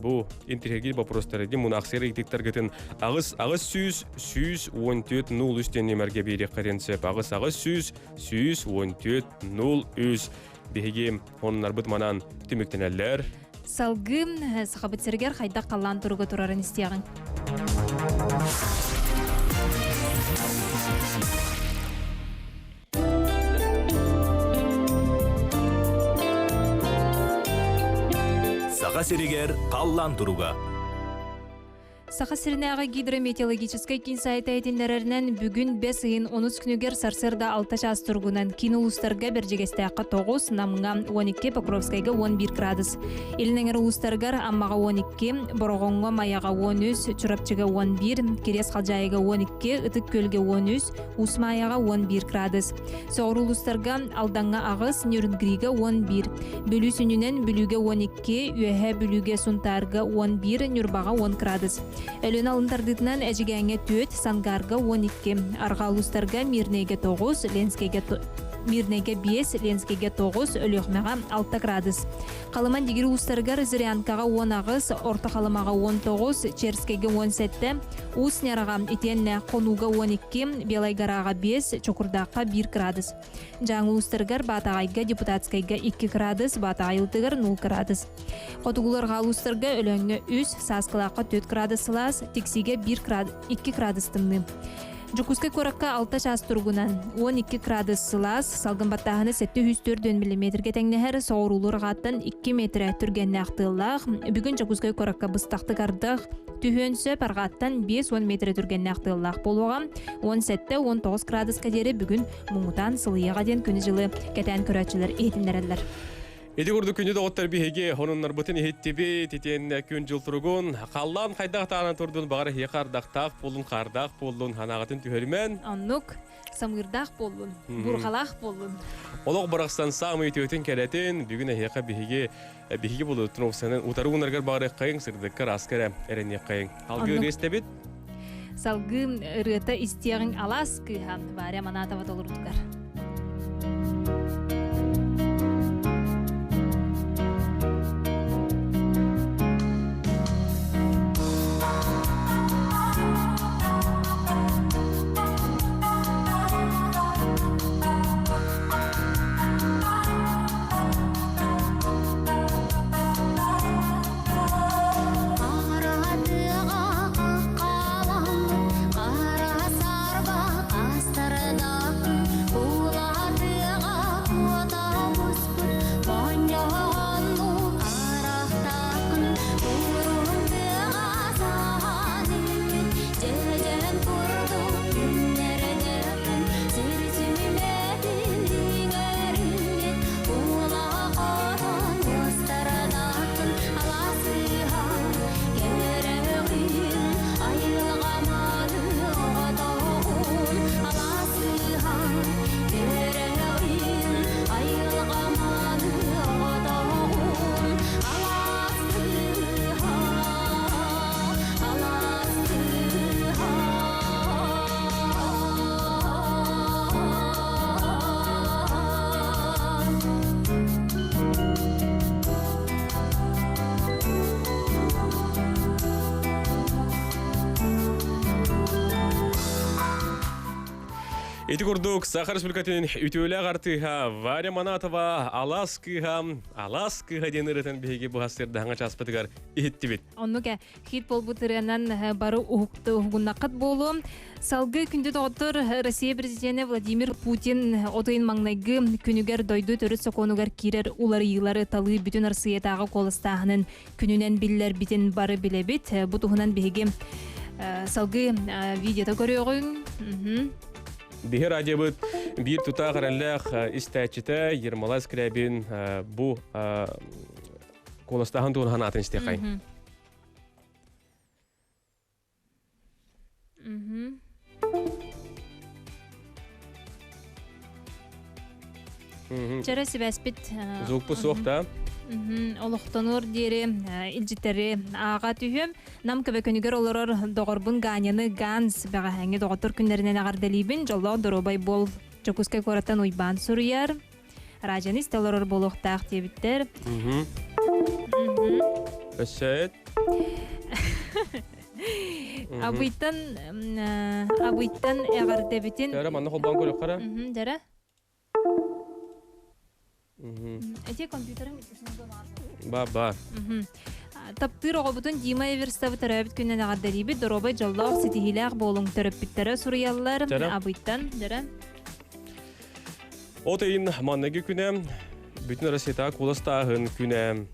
бу интириэһиргиир боппуруостары дии мунаахсыйар ыйытыктаргытын аҕыс аҕыс сүүс сүүс уон түөрт нуул үс диэн нүөмэргэ биэриэххитин сөп аҕыс аҕыс сүүс сүүс уон түөрт нуул үс биһиги оннарбыт манан түмүктэнэллэр. Салгыы Сахабыт сиригэр хайдах халлаан туруга турарын истиэҕиҥ. Саха сиригэр халлаан туруга. Саха сиринээҕи гидрометеорологическай киин сайта иһитиннэрэринэн, бүгүн бэс ыйын онус күнүгэр сарсыарда алта чаас туругунан киин улуустарга Бэрдьигэстээххэ 9, Намҥа 12, Покровскайга 11 градус. Илин эҥэр улуустарыгар Аммаҕа 12, Бороҕоҥҥо Майаҕа 13, Чурапчыга 11, Кириэс Халдьаайыга 12, Ытык Күөлгэ 13, Уус Маайаҕа 11 градус. Соҕуруу улуустарга Алдаҥҥа аҕыс, Нерюнгрига 11, Бүлүү сүнньүнэн Бүлүүгэ 12, Үөһээ Бүлүүгэ Сунтаарга 11, Ньурбаҕа 10 градус. Өлүөнэ алын тардыытынан Эдьигээҥҥэ 4, Сангаарга 12, арҕаа улуустарга Мирнэйгэ 9, Ленскэйгэ Мирнэйгэ 5, Ленскэйгэ 9, Өлүөхүмэҕэ 6 градус. Халыман Дигир уустарыгар Зырянкаҕа 18, Орто Халымаҕа 19, Черскэйгэ 17, Уус Ньараҕа итиэннэ Хонууга 12, Белай Гораҕа 5, Чокурдаахха 1 градус. Дьааҥы улуустарыгар Баатаҕайга, Депутатскайга 2 градус, Баатаҕай ылтыгар 0 градус. Хотугуларга улуустарга Өлөөҥҥө 3, Сааскылаахха 4 градус сылаас, Тиксиигэ 1 градус, 2 градус тымныы. Дьокуускай куоракка 6 чаас туругунан 12 градус сылаас, салгын баттааһына 704 миллиметргэ тэҥнэһэр, соҕуруулуур аҕааттан 2 метрэ түргэннээх тыаллаах. Бүгүн Дьокуускай куоракка быстахтык ардах түһүөн сөп, арҕааттан 50 метрэ түргэннээх тыаллаах буолуоҕа. 17-19 градуска диэри бүгүн муҥутаан сылыйыаҕа диэн күнү-дьылы кэтээн көрөөччүлэр иһитиннэрэллэр. Ити курдук күнү доҕоттор биһиги хонуннарбытын иһиттибит, итиэннэ күн-дьыл туругун, халлаан хайдах таанан турдун, баҕар эһиэхэ ардахтаах буоллун, хаардаах буоллун, ханаҕытын түһэримэн. Оннук, самыырдаах буоллун, бурҕалаах буоллун. Олох барахсан саамай үтүөтүн кэрэтин, бүгүн эһиэхэ биһиги биһиги булуттун опсанын утары уунаргар баҕарыаххайыҥ, сырдыкка ырааска эрэ эрэниэххэйиҥ. Алгыы ырыа истэбит. Салгыы ырыата истиэҕиҥ алаас кыыһа Варя Манатова толорутугар. Ити курдук Саха Республикатын үтүөлээх артыыһа Варя Манатова Алаас кыыһа, Алаас кыыһа диэн ырытан биһиги бу сырдаһаҥа чааспытыгар иһиттибит. Оннук хит буолбут ырыанан бары уһугуннаххыт буолуо. Салгыы күндү доҕоттор, Россия президенэ Владимир Путин от ыйын маҥнайгы күнүгэр дойду төрүт сокуонугар киирэр уларыйыылары талыы бүтүн Арассыыйатааҕы куоластааһынын күнүнэн биллэрбитин бары билэбит. Бу туһунан биһиги Салгыы видеота көрүөҕүҥ. Биһи радиобыт биир тутаах эрэллээх истээччитэ Ермолай Скрябин бу куоластааһын туһунан санаатын истиэххэйин. Чара сибээспит Звукпу суох да? Олохтонуор диэри илдьиттэри ааҕа түһүөм. Нам көбөкөнүгэр олорор доҕорбун Ганяны Ганс бэҕэһээҥҥи доҕоттор күннэринэн эҕэрдэлиибин. Дьоллоох доруобай буол. Дьокуускай куораттан Уйбаан суруйар. Ражаны истэ олорор буолуохтаах диэбиттэр. Өссө Абыйтан Абыйтан эҕэрдэбитин. Дьэрэ манна холбоон көрүөххэ Дьэрэ. Эти компьютерым Ба ба. Таптыыр оҕобутун Дима Эверстовы төрөөбүт күнүнэн эҕэрдэлиибит. Доруобай, дьоллоох, ситиһиилээх буолуҥ төрөппүттэрэ суруйаллар. Абыйтан, дьэрэ. От ыйын манныгы күнэ бүтүн Россията куоластааһын күнэ.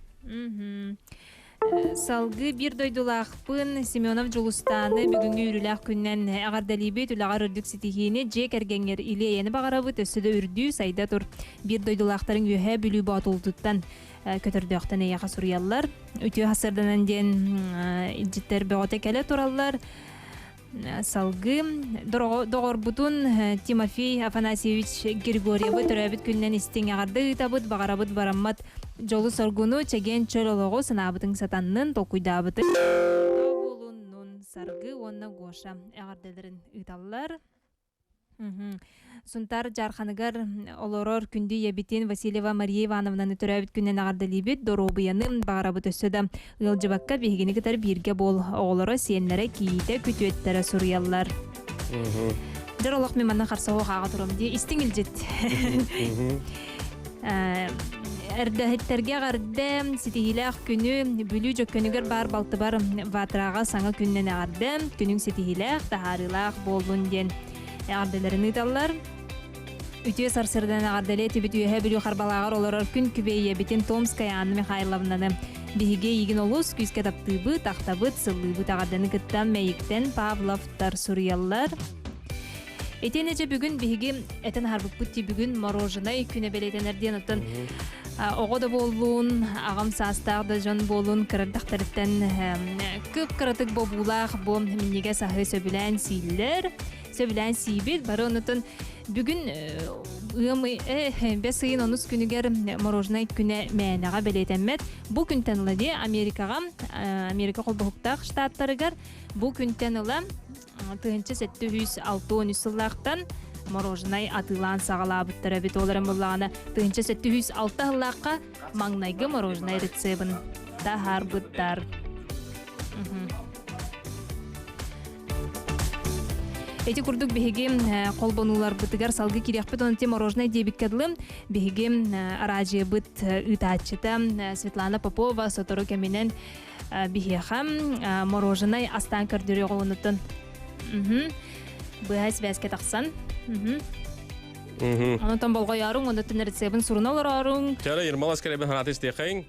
Салгыы биир дойдулаахпын Семенов Дьулустааны бүгүҥҥү үөрүүлээх күнүнэн эҕэрдэлиибит, үлэҕэр үрдүк ситиһиини, дьиэ кэргэҥҥэр или-эйэни баҕарабыт, өссө да үрдүү, сайда тур. Биир дойдулаахтарыҥ Үөһээ Бүлүү Боотулутуттан көтөрдөөхтөн эйиэхэ суруйаллар. Үтүө сарсыарданан диэн илдьиттэр бөҕөтө кэлэ тураллар. Салгыы доҕорбутун Тимофей Афанасьевич Григорьевы төрөөбүт күнүнэн истиҥ эҕэрдэ ыытабыт, баҕарабыт бараммат дьолу-соргуну, чэгиэн чөл олоҕу санаабытыҥ сатаннын, толкуйдаабытыҥ буолуннун, Саргы уонна Гоша эҕэрдэлэрин ыыталлар. Сунтаар Дьаарханыгар олорор күндү ийэбитин Васильева Мария Ивановнаны төрөөбүт күнүнэн эҕэрдэлиибит, доруобуйаны баҕарабыт өссө да ыалдьыбакка биһигини кытары бииргэ буол оҕолоро, сиэннэрэ, кийиитэ, күтүөттэрэ суруйаллар. Дьэр олох мин манна харсаһуох ааҕа турам дии истиҥ илдьит. Эрдэһиттэргэ эҕэрдэ, ситиһиилээх күнү, Бүлүү Дьөккөнүгэр баар балтыбар Ватраҕа саҥа күнүнэн эҕэрдэ, күнүҥ ситиһиилээх, таһаарыылаах буоллун диэн эҕэрдэлэрин ыыталлар. Үтүө сарсыардан эҕэрдэлиэ этибит Үөһээ Бүлүү Харбалааҕар олорор күн күбэй ийэбитин Томская Анна Михайловнаны. Биһиги эйигин олус күүскэ таптыыбыт, ахтабыт, сыллыыбыт эҕэрдэни кытта Мэйиктэн Павловтар суруйаллар. Итиэннэ дьэ бүгүн биһиги этэн аһарбыппыт дии бүгүн мороженай күнэ бэлиэтэнэр диэн оттон оҕо да буоллун, аҕам саастаах да дьон буоллун кырардахтарыттан кып-кыратык бобуулаах бу минньигэс аһы сөбүлээн сииллэр, сөбүлээн сиибит. Бары онутун бүгүн ыам бэс ыйын онус күнүгэр мороженай күнэ мээнэҕэ бэлиэтэммэт. Бу күнтэн ыла дии Америкаҕа, Америка холбоһуктаах штаттарыгар бу күнтэн ыла 1763 сыллаахтан мороженай атыылаан саҕалаабыттар эбит. Ол эрэн буоллаҕына 1706 сыллаахха маҥнайгы мороженай рецебин таһаарбыттар. Эти курдук биһиги холбонууларбытыгар салгыы кириэхпит онон мороженай диэбиккэ дылы биһиги араадьыйабыт ыытааччыта Светлана Попова сотору кэминэн биһиэхэ мороженай астаан көрдөрүөҕү онуттан быһа сибээскэ тахсан онутан болҕойооруҥ онуттан рецебин суруна олорооруҥ Чара Ермолас кэлэбин ханааты истиэхэйиҥ.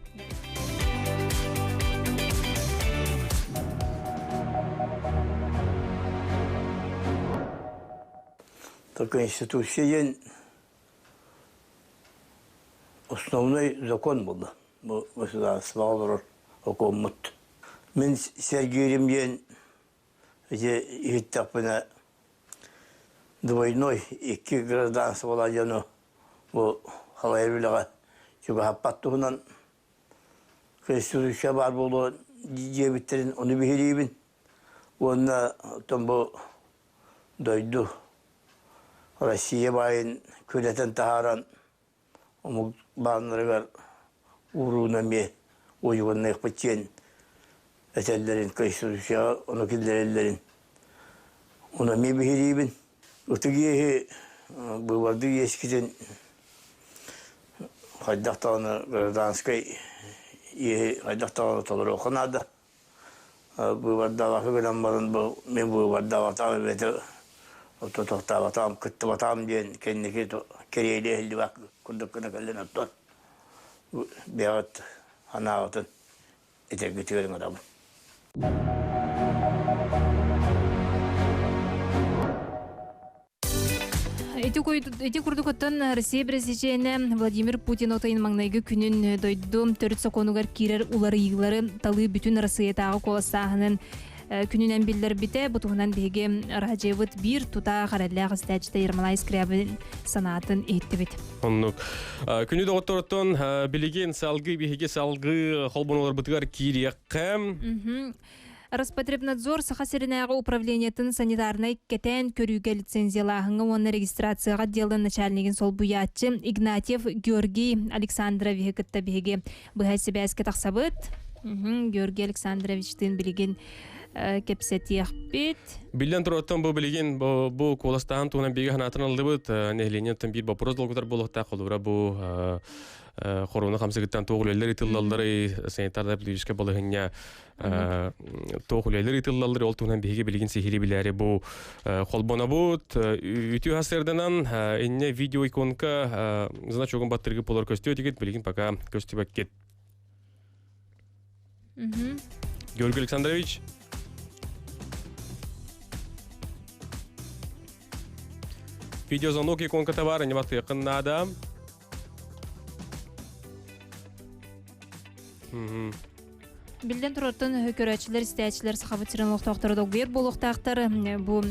Конституция диэн основной закон буолла. Бу государствоҕа олорор окуоммут. Мин сэргиирим диэн ити иһиттэхпинэ двойной икки гражданстволаах дьону бу халайар үлэҕэ чугаһаппат туһунан Конституция баар буолуо диэбиттэрин ону биһириибин уонна оттон бу дойду Россия баайын күрэтэн таһааран омук бааннарыгар уурууну эмиэ уйгунныахпыт диэн этэллэрин, Конституцияҕа ону киллэрэллэрин ону эмиэ биһириибин. Ытык иэһи быыбардыы иэскитин хайдах даҕаны гражданскай иэһи хайдах даҕаны толоруохха наада. Быыбардаабакка гынан баран бу мин быыбардаабатаҕым эбэтэр тохтообатаҕым, кыттыбатаҕым диэн кэнники кэриэйдэ иһиллибэт курдук гына кэллин оттон бэйэҕит санааҕытын этэргитигэр ыҥырабын. Ити курдук оттон Россия президенэ Владимир Путин отайын маҥнайгы күнүн дойду төрүт сокуонугар киирэр уларыйыылары талыы бүтүн Россиятааҕы куоластааһынын күнүнэн биллэрбитэ. Бу туһунан биһиги радиобыт биир тутаах эрэллээх истээччитэ Ермолай Скрябин санаатын иһиттибит. Оннук. Күнү доҕотторуттан билигин салгыы биһиги салгыы холбонуларбытыгар киириэххэ. Роспотребнадзор Саха сиринээҕи управлениетын санитарнай кэтээн көрүүгэ лицензиялааһыҥҥа уонна регистрацияҕа отделын начальнигын солбуйааччы Игнатьев Георгий Александровиһы кытта биһиги быһа сибээскэ тахсабыт. Георгий Александровичтыын билигин кэпсэтиэхпит. Биллэн турар, бу билигин бу куоластааһын туһунан биһиги санаатын ыллыбыт. Нэһилиэнньэттэн биир боппуруос долгутар буолуохтаах. Холобура бу хоруона хамсыгыттан туох үлэлэр ыытыллалларый, санитарнай эпидемиологическай балаһыанньа туох үлэлэр ыытыллаллар, ол туһунан биһиги билигин сиһилии билээри бу холбонобут. Үтүө хасырданан инне видео иконка значогун баттыргы болор көстүө тигит, билигин пока көстүбэккит. Георгий Александрович. Видеозвонок иконката бар, не баттыаххын наада. Биллэн турартан көрөөччүлэр, истээччилэр Сахабыт сирин олохтоохторо долгуйар буолуохтаахтар. Бу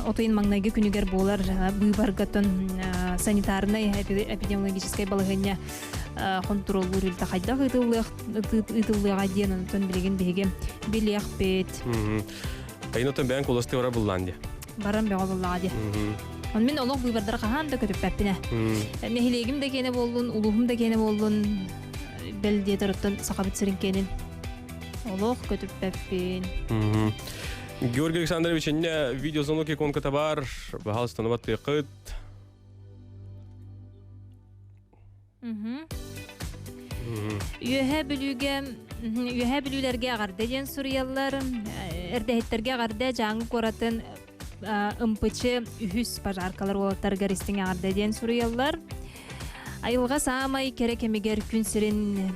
отойун маҥнайгы күнүгэр буолар быыбаргатын санитарнай эпидемиологическай балаһыанньа хонтуруоллуур үлэтэ хайдах ыытыллыаҕа диэн онтон билигин биһиги билиэхпит. Айнотон бэйэн куласты бара буллаан дии. Баран бөҕө буллаҕа дии. Он мин олох быыбардара хаһан да көтүппэппинэ. Нэһилиэгим да киэнэ буоллун, улууһум да киэнэ буоллун, бэл диэтэриттэн сахабыт сирин киэнин олох көтүппэппин. Георгий Александрович, инне видеозвонок иконката бар, пожалуйста, баттыакыт. Үөһээ Бүлүүгэ Үөһээ Бүлүүлэргэ эҕэрдэ диэн суруйаллар. Эрдэһиттэргэ эҕэрдэ Дьааҥы куоратын ымпычы үһүс пожаркалар уолаттарыгар истиҥ эҕэрдэ диэн суруйаллар. Айылҕа саамай кэрэ кэмигэр күн сирин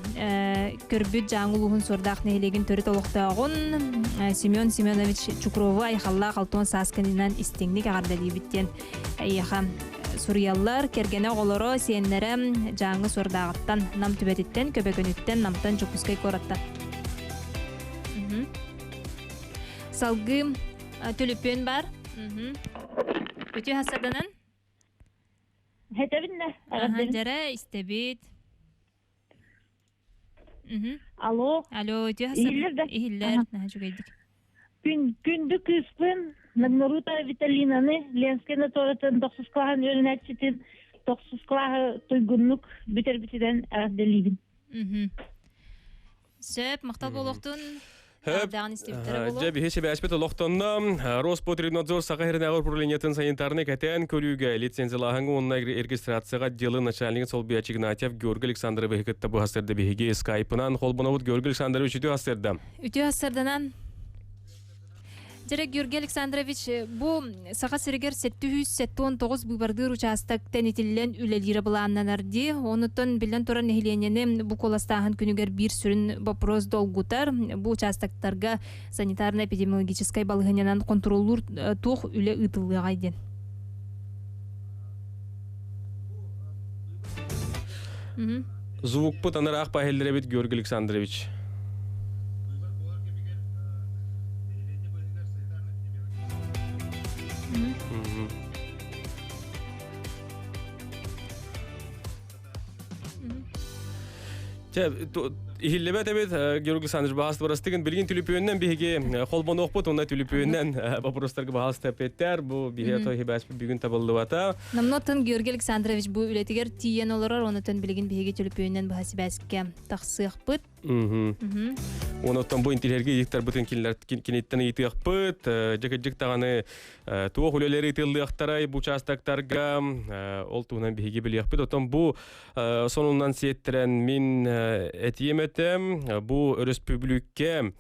көрбүт Дьааҥы улууһун Суордаах нэһилиэгин төрүт олохтооҕун Семен Семенович Чукрову айхаллаах алтуон сааскынынан истиҥник эҕэрдэлиибит диэн Эйиэхэ суруйаллар, кэргэнэ оҕолоро, сиэннэрэ Дьааҥы Суордааҕыттан, Нам түбэтиттэн, Көбөкөнүттэн, Намтан, Дьокуускай куораттан. Салгыы төлөпүөн бар. Үтүө хасарданан. Этэбин да. Дьэрэ истэбит. Алло. Алло, үтүө Иһиллэр да? Иһиллэр, наһаа үчүгэйдик. Күн, күндү кыыспын Нагнарута Виталинаны Ленскэй наторатын тохсус кылааһын үөрэнээччитин тохсус кылааһы туйгуннук бүтэрбитинэн эҕэрдэлиибин. Сөп, махтал буолуохтун. Хөп. Дьэ, биһи сибээспит олохтонно. Роспотребнадзор Саха сиринээҕи управлениетын санитарнай кэтээн көрүүгэ лицензиялааһыҥҥа уонна регистрацияҕа отделын начальнигын солбуйааччы Игнатьев Георгий Александровиһы кытта бу сарсыарда биһиги скайпынан холбонобут. Георгий Александрович, үтүө сарсыарда. Үтүө сарсыарданан. Дьэрэ Георгий Александрович, бу Саха сиригэр 779 быыбардыыр учаастак тэнитиллэн үлэлиирэ былааннанар дии. Онуттан биллэн турар нэһилиэнньэни бу куоластааһын күнүгэр биир сүрүн вопрос долгутар. Бу учаастактарга санитарно-эпидемиологическай балаһыанньанан хонтуруоллуур туох үлэ ыытыллыаҕай диэн. Звукпут анараах паһеллеребит Георгий Александрович. Чэ, иһиллибэт эбит Георгий Александрович баһаас барастыгын билигин түлүпүөннэн биһиги холбонуохпут уонна түлүпүөннэн вопростарга баһаас тэппиэттэр бу биһи той хибээспит бүгүн табыллыбата. Намнотон Георгий Александрович бу үлэтигэр тиийэн олорор, онотон билигин биһиги түлүпүөннэн баһа сибээскэ тахсыахпыт. Онуттан бу интеллиэргэ ыйыктарбытын киниттэн ыйытыахпыт. Дьэ даҕаны туох үлэлэри ыытыллыахтарай бу участоктарга ол туһунан биһиги билиэхпит. Оттон бу сонунан сиэттэрэн мин этиэм этэ бу өрөспүүбүлүкэ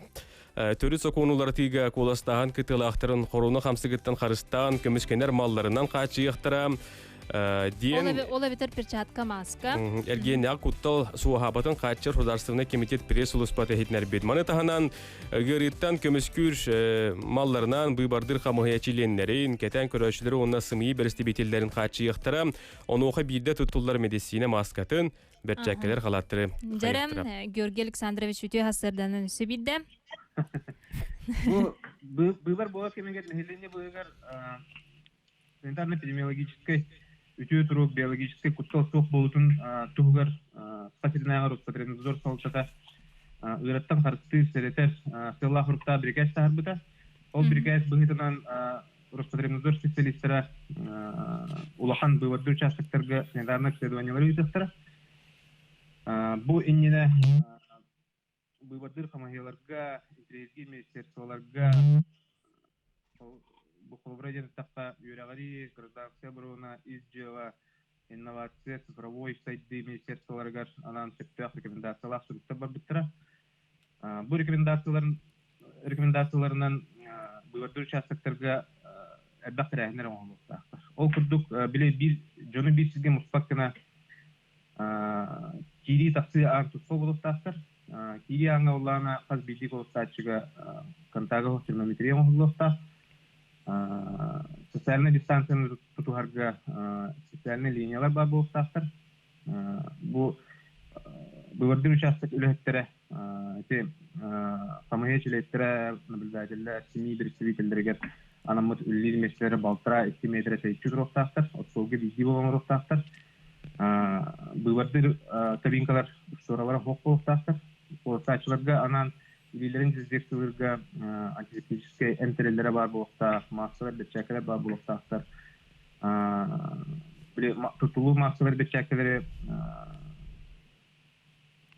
төрүт сокуону уларытыыга куоластааһын кытыылаахтарын хоруна хамсыгыттан харыстаан көмүскэнэр малларынан хааччыйыахтара. Диэн Ол эбэтэр перчатка, маска. Эргиэннээх куттал суоһаабатын хааччар Государственный комитет пресс-сулууспата иһитиннэрбит. Маны таһынан ыарыыттан көмүскүүр малларынан быыбардыыр хамыһыйа чилиэннэрин, кэтээн көрөөччүлэри уонна СМИ бэрэстэбиитэллэрин хааччыйыахтара. Онуоха биирдэ туттуллар медицина маскатын, бэрчээккэлэр халааттары Дьэрем Георгий Александрович үтүө хасырданан өссө биирдэ. Бу быыбар буолар кэмигэр нэһилиэнньэ быыһыгар санитарно-эпидемиологическай үтүө турук биологическай куттал суох буолуутун туһугар Саха сиринээҕи Роспотребнадзор салалтата ыарыттан харыстыыр, сэрэтэр сыаллаах уруктаах бирикээс таһаарбыта. Ол бирикээс быһыытынан Роспотребнадзор специалистара улахан быыбардыыр участоктарга санитарнай обследованиелары ыытыахтара. Бу иннинэ быыбардыыр хамыыһыйаларга, интэриэһиргиир министерстволарга бу холобура диэн эттэххэ, үөрэҕирии, гражданскай оборона, ис дьыала, инновация, цифровой сайдыы министерстволарыгар анаан сөптөөх рекомендациялаах суруктар барбыттара. Бу рекомендацияларын рекомендацияларынан быыбардыыр участоктарга элбэх тэрээһиннэр оҥоһуллуохтаахтар. Ол курдук, били биир дьону биир сиргэ муспат гына Киирии тахсыы аан туспа буолуохтаахтар. Киирии ааҥҥа буоллаҕына хас биирдии куоластааччыга контагы термометрия оҥоһуллуохтаах. Социальнай дистанцияны тутуһарга социальнай линиялар баар буолуохтаахтар. Бу быыбардыыр учаастак үлэһиттэрэ ити хамыыһыйа чилиэттэрэ, наблюдателлэр, СМИ представителлэригэр анаммыт үлэлиир миэстэлэрэ балтараа икки миэтэрэ тэйиччи туруохтаахтар, остуолга биирдии буолан олоруохтаахтар. Быыбардыыр кабинкалар шторалара суох буолуохтаахтар. Куоластааччыларга анаан илиилэрин дезинфекциялыырга антисептическэй эмтэрэллэрэ баар буолуохтаах, мааскалар, бэрчээккэлэр баар буолуохтаахтар. Били тутулуу мааскалар, бэрчээккэлэри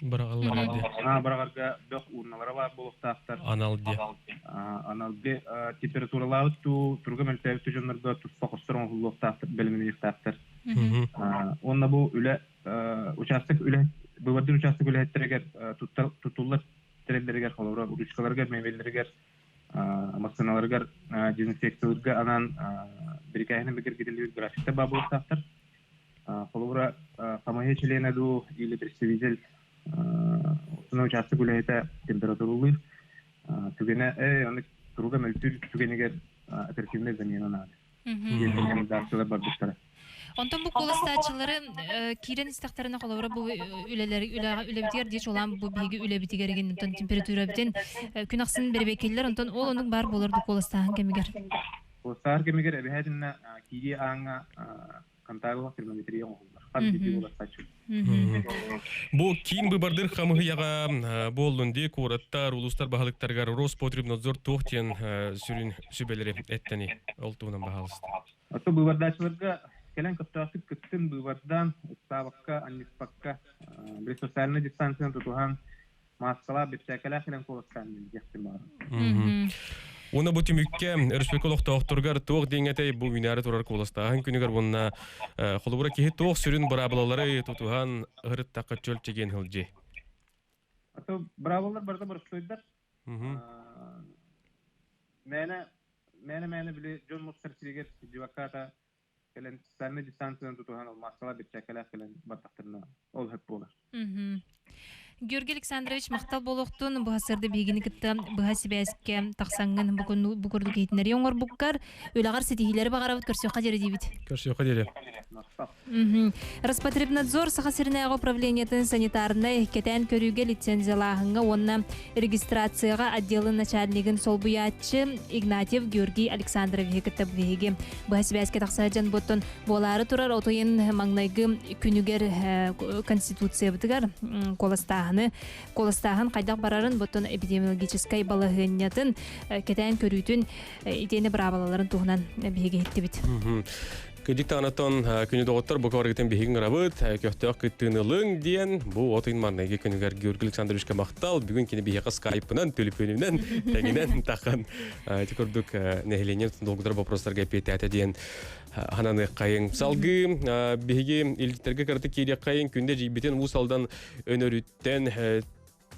Быраҕаллар дии. Быраҕарга бөх урналара баар буолуохтаахтар. Анал дии. Анал дии. Температуралаабыт туу, туруга мөлтөөбүт дьоннорго туспа хостор оҥоһуллуохтаахтар, бэлэмниэхтээхтэр. Уонна бу үлэ учаастак үлэ быбардыр учаастак үлэһиттэригэр тутуллар тэриллэригэр, холобура, ручкаларыгар, мебеллэригэр, массыыналарыгар дезинфекциялыырга анаан бирикээһинэн бигэргэтиллибит графиктар баар буолуохтаахтар. Холобура, хамыыһыйа чилиэнэ дуу или представитель основной учаастак үлэһитэ температуралыыр түгэнэ аны туруга мөлтүүр түгэнигэр оперативнай замена наада. Диэн рекомендациялар барбыттара. Онтон бу куоластааччылары киирэн истэхтэринэ холобура бу үлэлэр үлэбитигэр дии чулаан бу биһиги үлэбитигэр игин онтон температурабытын күн ахсын бэрэбиэккэллэр онтон ол оннук баар буолар бу куоластааһын кэмигэр. Куоластааһын кэмигэр эбэһээтиннэ киирии ааҥҥа контактылаах термометрия оҥоһуллар. Хас биирдии уолаттааччы. Бу киин быбардыр хамыһыйаҕа буоллун дии куораттар, улуустар баһылыктарыгар Роспотребнадзор туох диэн сүрүн сүбэлэри эттэни ол туһунан баһаалыста. Ото быыбардааччыларга кэлэн көхтөөхтүк кыттын, быыбардаан, ыксаабакка, анньыспакка, били социальнай дистанцияны тутуһан, мааскалаах, бэпсээкэлээх кэлэн куоластаан диэхпин баҕарабын. Уонна бу түмүккэ өрөспүүбүлүкэ олохтоохторугар туох диэҥэтэй бу үүнээри турар куоластааһын күнүгэр уонна холобура киһи туох сүрүн быраабылалары тутуһан ыһырыттахха чөл чэгиэн сылдьыы. Ато быраабылалар барыта боростуойдар. Мээнэ мээнэ били дьон мустар сиригэр диваката кэлэн социальнай дистанцияны тутуһан алмааскалар бэрчээккэлээх кэлэн бардахтарына ол сөп буолар. Георгий Александрович махтал буолуохтун бу сырды биһигини кытта быһа сибээскэ тахсаҥҥын бу курдук иһитиннэрии оҥорбуккар үлэҕэр ситиһиилэри баҕарабыт көрсүөххэ диэри диибит. Көрсүөххэ диэри. Роспотребнадзор Саха сиринээҕи управлениетын санитарнай кэтээн көрүүгэ лицензиялааһыҥҥа уонна регистрацияҕа отделын начальнигын солбуйааччы Игнатьев Георгий Александровиһы кытта биһиги быһа сибээскэ тахса дьон буоттун буолаары турар отуйун маҥнайгы күнүгэр конституциябытыгар куоластааһыны куоластааһын хайдах барарын буттун эпидемиологическай балаһыанньатын кэтээн көрүүтүн итиэнэ быраабылаларын туһунан биһиги иһиттибит. Кыдьык таанаттан күнү доҕоттор бу кыбаргытын биһигин ырабыт, көхтөөх кыттыыны ылыҥ диэн бу от ыйын манныгы күнүгэр Георгий Александровичка махтал. Бүгүн кини биһиэхэ скайпынан, төлөпүөнүнэн тэҥинэн тахан ити курдук нэһилиэнньэ долгутар вопростарга эппиэттээтэ диэн хананыаххайыҥ. Салгыы биһиги илдьиттэргэ кыратык киириэххэйиҥ. Күндэ дьийбитин Уус Алдан өнөрүттэн.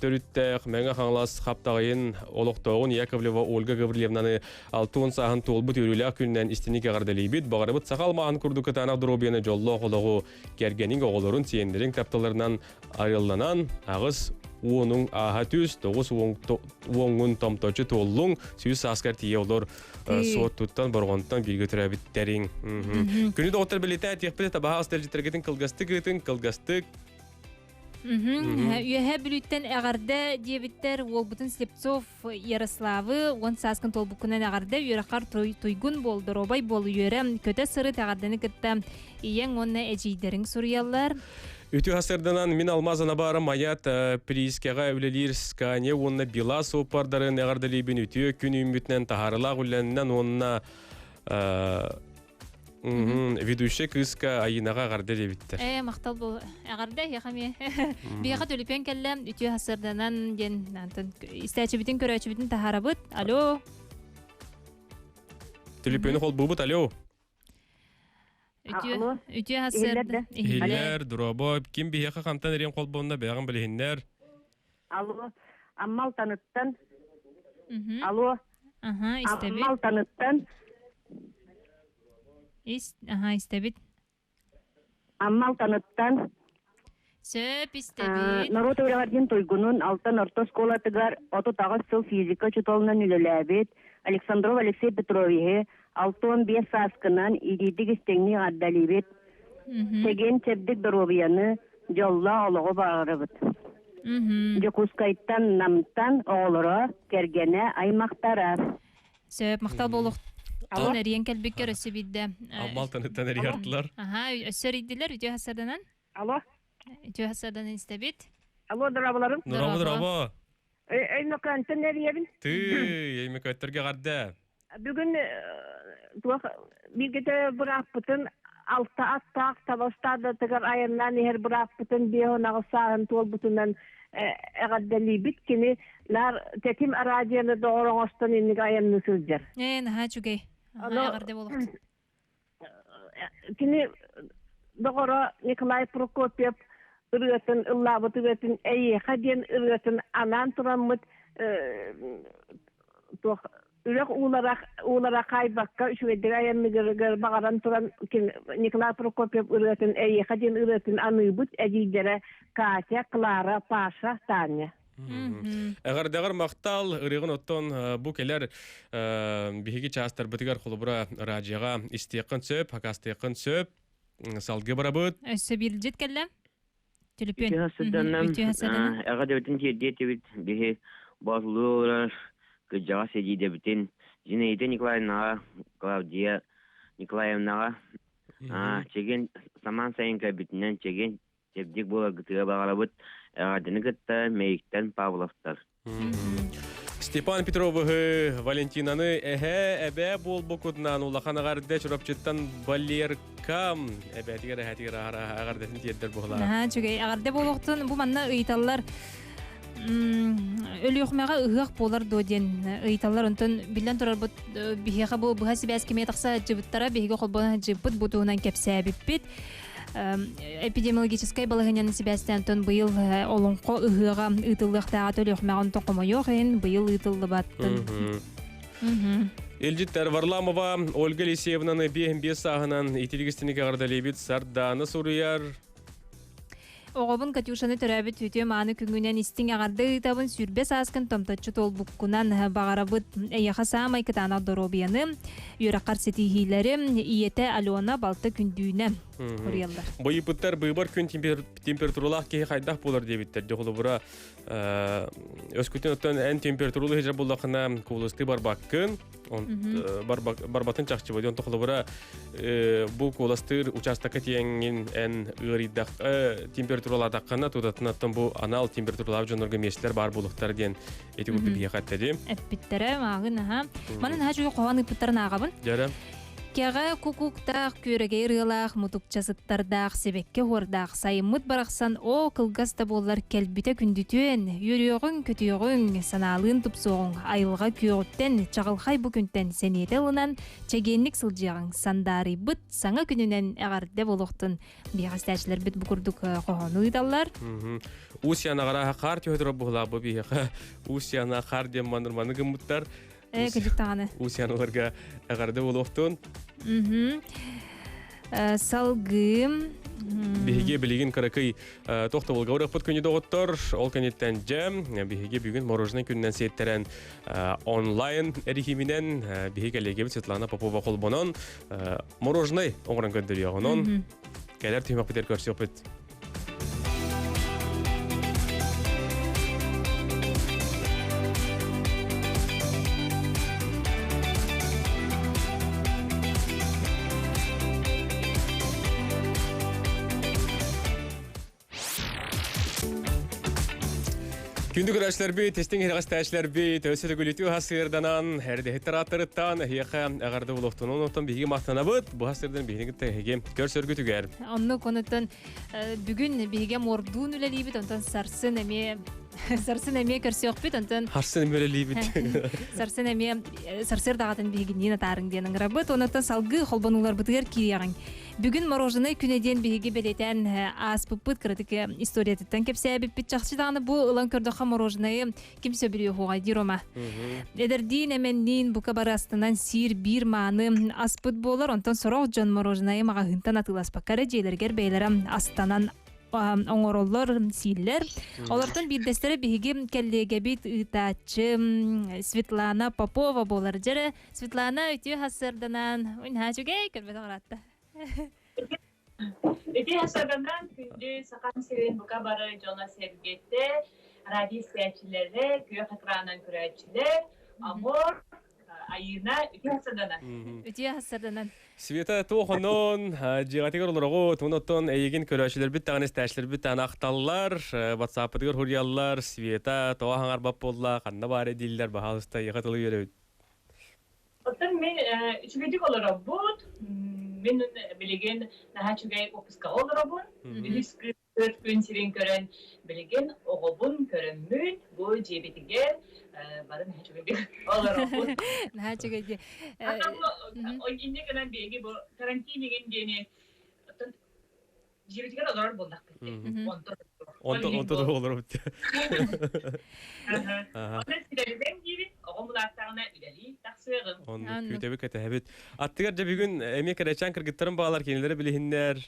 төрүттээх Мэҥэ Хаҥалас Хаптаҕайын олохтооҕун Яковлева Ольга Гаврильевнаны 60 сааһын туолбут үөрүүлээх күнүнэн истиҥник эҕэрдэлиибит. Баҕарабыт саха алмааһын курдук кытаанах доруобуйаны дьоллоох олоҕу кэргэниҥ, оҕолорун, сиэннэриҥ тапталларынан арыалланан аҕыс уонуҥ ааһа түс, тоҕус уоҥҥун томточу туоллуҥ, сүүс сааскар тиийэ олор суоттуттан, борҕонтон бииргэ төрөөбүттэриҥ. Күнү доҕоттор бэлиэтээ этиэхпит табаһа астэлдьиттэргитин кылгастык ыытыҥ, кылгастык. Үөһэ Бүлүүттэн эҕэрдэ диэбиттэр уолбутун Слепцов Ярославы уон сааскын туолбуккунан эҕэрдэ үөрэххэр туйгун буол, доруобай буол үөрэ, көтө сырыт эҕэрдэни кытта ийэҥ уонна эдьиийдэриҥ суруйаллар. Үтүө сарсыарданан мин Алмаз Анабара Маят приискэҕэ үлэлиир Скания уонна Била суоппардарын эҕэрдэлиибин үтүө күн үүммүтүнэн таһаарылаах үлэннэн уонна ведущая кыыска Айынаҕа эҕэрдэ диэбиттэр. Ээ, махтал бу эҕэрдэ эһиэхэ эмиэ. Биһиэхэ төлөпүөн кэллэ үтүө сарсыарданан диэн истээччибитин көрөөччүбүтүн таһаарабыт. Алло. Төлөпүөнү холбуубут, алло. Үтүө үтүө сарсыарда. Иһиллэр, дорообо. Ким биһиэхэ хантан эриэн холбонно бэйэҕин билиһиннэр. Алло, Амма Алтаныттан. Алло. Аха, истэбит. Амма Алтаныттан. Ис, аха, истэбит. Амма Алтаныттан. Сөп, истэбит. Норуот үөрэҕин туйгунун Алтан орто оскуолатыгар 38 сыл физика учууталынан үлэлээбит Александров Алексей Петровиһы 65 сааскынан иитиитик истиҥник эҕэрдэлиибит. Чэгиэн чэбдик доруобуйаны, дьоллоох олоҕу баҕарабыт. Дьокуускайтан, Намтан оҕолоро, кэргэнэ, аймахтара. Сөп, махтал буолуохтун эрийэн кэлбиккэр өссө биирдэ. Аммал таныттан эрийартылар. Аха, өссө эрийдилэр, үтүө хасарданан. Алло. Үтүө хасарданан истэбит. Алло, дорабаларым. Дорообо, дорообо. Өймөкөөнтөн эрийэбин. Тыы, Өймөкөөттөргө эҕэрдэ. Бүгүн туох бииргэтэ бырааппытын алта аттаах таба ыстаадатыгар айаннаан иһэр бырааппытын 58 сааһын туолбутунан эҕэрдэлиибит. Кини наар тэтим араадьыйаны доҕор оҥостон инник айанныы сылдьар. Ээ, наһаа үчүгэй. Эҕэрдэ буолуохтун. Кини доҕоро Николай Прокопьев ырыатын ыллаабыт ырыатын «Эйиэхэ» диэн ырыатын анаан тураммыт туох үрэх уулара уулара хаайбакка үчүгэйдик айанныгырыгар баҕаран туран Николай Прокопьев ырыатын «Эйиэхэ» диэн ырыатын аныыбыт эдьиийдэрэ Катя, Клара, Паша, Таня. Эҕэрдэҕэр махтал, ырыаҕын оттон бу кэлэр биһиги чаастарбытыгар холобура радиоҕа истиэххин сөп, хакастыаххын сөп. Салгыы барабыт. Өссө биирдьит кэллэ. Түлүпүөн. Үтүө сыданам, эҕэрдэбитин тиэрдиэ этибит биһи боотулуу олорор кырдьаҕас эдьиийдэбитин Зинаида Николаевнаҕа, Клавдия Николаевнаҕа чэгиэн самаан сайын кэлбитинэн чэгиэн Чэбдик буоларгытыгар баҕарабыт. Эҕэрдэни кытта Мэйиктэн Павловтар. Степан Петровыһы, Валентинаны эһээ, эбээ буолбукутунан улахан эҕэрдэ Чурапчыттан Валеркам эбээтигэр эһээтигэр эҕэрдэтин тиэрдэр буолаа. Наһаа үчүгэй. Эҕэрдэ буолуохтун. Бу манна ыйыталлар Өлүөхүмэҕэ ыһыах буолар дуо диэн ыйыталлар. Онтон биллэн турарбыт биһиэхэ бу быһа сибээс кимиэ тахса сылдьыбыттара биһиги холбоно сылдьыбыппыт бу туһунан кэпсээбиппит. Эпидемиологическай балаһыанньаны сибээстээн онтон быйыл олоҥхо ыһыаҕа ыытыллыахтааҕа Өлүөхүмэҕэ онтон хомойуох иһин быйыл ыытыллыбаттын. Илдьиттэр Варламова Ольга Елисеевнаны биэһин биэс сааһынан итирик эҕэрдэлиибит Сардаана суруйар. Оҕобун Катюшаны төрөөбүт үтүө мааны күҥүнэн истиҥ эҕэрдэ ыытабын сүүрбэ сааскын томточчу туолбуккунан баҕарабыт эйиэхэ саамай кытаанах доруобуйаны, үөрэххэр ситиһиилэри, ийэтэ Алена, балта Күндүүнэ хоруйаллар. Бойуппуттар быыбар күн температуралаах киһи хайдах буолар диэбиттэр. Дьэ холобура өскүтүн оттон эн температуралыы сылдьар буоллаххына куулустыы барбаккын барбатын чахчы бу. Онто холобура бу куоластыыр учаастакка тиэҥҥин эн ыарыйдах температуралаатаххына тутатынаттан бу анал температуралаах дьоннорго миэстэлэр баар буолуохтара диэн ити курдук биһиэхэ эттэри. Эппиттэрэ мааҕын аха. Манан наһаа үчүгэй хоһоон ыыппыттарын ааҕабын. Дьэрэ. Кэҕэ кукуктаах, күөрэгэй ырыалаах, мутукча сыттардаах, сибэкки оһуордаах сайыммыт барахсан оо кылгас да буоллар кэлбитэ күндүтүөн, үөрүөҕүҥ, көтүөҕүҥ, санаалыын тупсуоҕуҥ, айылҕа күөҕүттэн, чаҕылхай бу күнтэн сэниэтэ ылынан, чэгиэнник сылдьыаҕыҥ, сандаарыйбыт саҥа күнүнэн эҕэрдэ буолуохтун. Биһиэхэ бу курдук хоһоону ыыталлар. Уус-Янаҕа хаар түһэ турар буһулаах бу биһиэхэ. Уус-Яна хаар диэн маныр гыммыттар. Э, кыдьык даҕаны. Уус-Яналарга эҕэрдэ буолуохтун. Салгыы. Биһиги билигин кыракый тохтобулга барыахпыт күнү доҕоттор. Ол кэнниттэн дьэ, биһиги бүгүн мороженое күнүнэн сиэттэрэн онлайн эрихиминэн биһиги коллегабыт Светлана Попова холбонон мороженое оҥорон көрдөрүөх. Онон кэлэр түһүмэхпитигэр көрсүөхпүт. Күндү көрөөччүлэрбит, истиҥ иһирэҕэстээччилэрбит, өссө төгүлүтүү хасыырданан, эрдэһиттэр ааттарыттан эһиэхэ эҕэрдэ буолуохтунун оттон биһиги махтанабыт. Бу хасыырдан биһиги кытта эһиги көрсөргүтүгэр. Оннук онуттан бүгүн биһиги мордуун үлэлиибит, онтон сарсын эмиэ сарсын эмиэ көрсүөхпүт, онтон Харсын эмиэ үлэлиибит. Сарсын эмиэ сарсыардаҕатын биһигинниин атаарыҥ диэн ыҥырабыт. Онуттан салгыы холбонууларбытыгар киириэҕиҥ. Бүгүн мороженое күнэ диэн биһиги бэлиэтээн ааспыппыт кыратык историятыттан кэпсээбиппит. Чахчы даҕаны бу ылан көрдөххө мороженое ким сөбүлүө хуоҕай диир ома. Эдэрдиин эмэнниин бука бары астынан сиир биир мааны аспыт буолар. Онтон сорох дьон мороженое маҕаһыынтан атыыласпакка эрэ дьиэлэригэр бэйэлэрэ астанан оҥороллор, сииллэр. Олортон биирдэстэрэ биһиги кэллиэгэбит ыытааччы Светлана Попова буолар. Дьэрэ, Светлана үтүө хасырданан, уньаа үчүгэй көрбөтөх ыраатта. Ити хасырданан күндү Сахам сирин бука бары дьоно-сэргэтэ, радио истээччилэрэ, күөх экранынан көрөөччүлэр, Амор, Айыына үтүө хасырданан. Үтүө хасырданан. Света туох онон дьиэҕитигэр олороҕут, онон эйигин көрөөччүлэрбит даҕаны истээччилэрбит даҕаны ахталлар, WhatsApp-ытыгар суруйаллар, Света тоҕо хаҥарбат буолла, ханна баар дииллэр, баһаалыста эйиэхэ тылы үөрэбит. Оттон мин үчүгэйдик олоробут. Мин билигин наһаа үчүгэй опускаҕа олоробун. Үһүс күн күн сирин көрөн билигин оҕобун көрөммүн бу дьиэбитигэр бары наһаа үчүгэйдик олоробут. Наһаа үчүгэйдик. Инньэ гынан биһиги бу карантин игин диэни оттон Дьиэбитигэр олорор буоллахпыт дии. Онто Онто да олоробут. Онон силэрибэн диибит, оҕом улааттаҕына үлэлии тахсыаҕым. Оннук күүтэбит кэтэһэбит. Аттыгар дьэ бүгүн эмиэ кэрэчээн кыргыттарым баалар кинилэри билиһиннэр.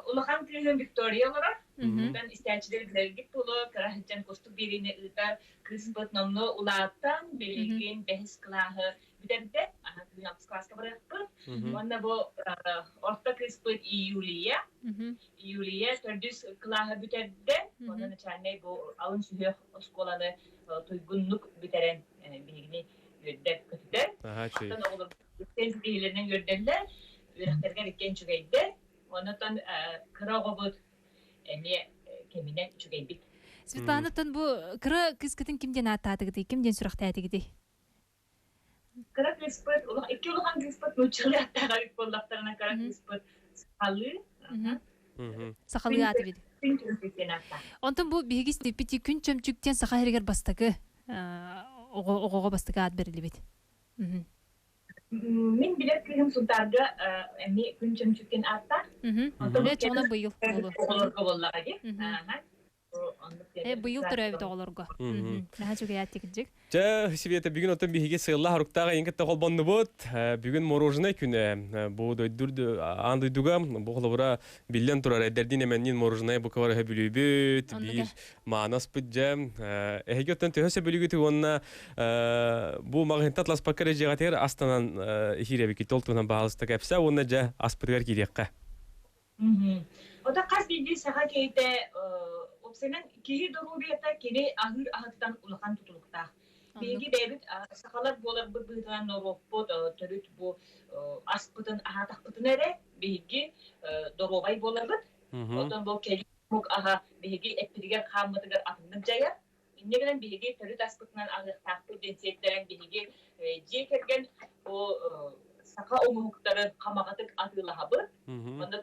Улахан кыыһым Виктория олорор. Онтон истээччилэр билэргит буолуо, кыра сылдьан кустук биэриини ыытар кыыспыт номнуо улаатан, билигин бэһис кылааһы бүтэрдэ. Аха күн алтыс класска барыахпыт. Уонна бу орто кыыспыт Юлия. Юлия төрдүс кылааһы бүтэрдэ. Уонна начальнай бу алын сүһүөх оскуоланы туйгуннук бүтэрэн биһигини үөрдэр көтүтэр. Оттон оҕолор иккиэн ситиһиилэринэн үөрдэллэр, үөрэхтэригэр иккиэн үчүгэйдэр. Оннотон кыра оҕобут эмиэ кэминэн үчүгэйбит. Светлана, оттон бу кыра кыыскытын ким диэн ааттаатыгытый, ким диэн сүрэхтээтигитий? Кыра кыыспыт, икки улахан кыыспыт нууччалыы аттаах эбит буоллахтарына, кыра кыыспыт сахалыы. Сахалыы ааты бит. Күн чөмчүк диэн ааттаах. Онтон бу биһиги истиппит Күн чөмчүк диэн саха сиригэр бастакы оҕоҕо бастакы аат бэриллибит. Мин билэр кыыһым Сунтаарга эмиэ Күн Чөмчүк диэн ааттаах. Онтон бу быйыл оҕолорго буоллаҕа дии. Быйыл төрөөбүт оҕолорго. Наһаа үчүгэй аттик. Чэ, Света, бүгүн оттон биһиги сыаллаах оруктаах эйин кытта холбоннубут. Бүгүн мороженое күнэ. Бу дойдур аан дойдуга бу холобура биллэн турар эдэрдиин эмэнниин мороженое бука барыһа бүлүүбүт, биир маанаспыт дьэ. Эһиги оттон төһө сөбүлүгүт уонна бу маҕаһыынтан атласпакка эрэ дьиэҕитигэр астанан иһиирэбикит ол туһунан баһаалыста кэпсээ уонна дьэ аспытыгар киириэххэ. Ота хас биирдии саха киһитэ уопсайынан киһи доруобуйата кини аһыыр аһыттан улахан тутулуктаах. Биһиги бэйэбит сахалар буоларбыт быһыытынан норуоппут төрүт бу аспытын аһаатахпытына эрэ биһиги доруобай буоларбыт. Оттон бу кэлии омук аһа биһиги эппитигэр-хааммытыгар атыннык дьайар. Инньэ гынан биһиги төрүт аспытынан аһыахтаахпыт диэн сиэттэрэн биһиги дьиэ кэргэн бу саха оҥоһуктарын хамаҕатык атыылаһабыт. Онно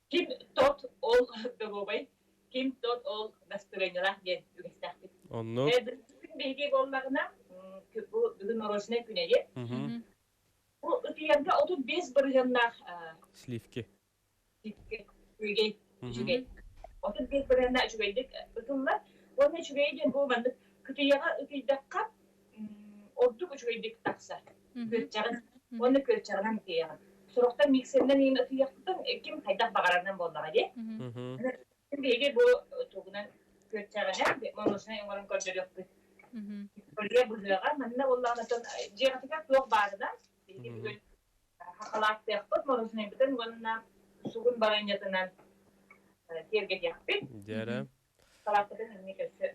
ким тот ол доруобай, ким тот ол настырыанньалаах диэн үгэстээхпит. Онно Биһиги буоллаҕына, бу бүгүн мороженое күнэ диэн. Бу ытыйарга 35 бырыһыаннаах Сливки. Үчүгэй, үчүгэй. 35 бырыһыаннаах үчүгэйдик ытыллар. Уонна үчүгэй диэн бу маннык кытыйаҕа ытыйдахха ордук үчүгэйдик тахсар. Күөрчэҕин уонна күөрчэҕинэн ытыйаҕын. Сорохтор миксеринэн иин ытыйахтан ким хайдах баҕарарынан буоллаҕа дии. Биһиги бу тугунан күөрчэҕинэн мороженое оҥорон көрдөрүөхпүт. Быһыа быһыаҕа манна буоллаҕына дьиэҕитигэр туох баарынан биһиги бүгүн хахалааттыахпыт мороженайбытын уонна сугун барыанньатынан киэргэтиэхпит. Дьэрэ. Салааппытын эмиэ өссө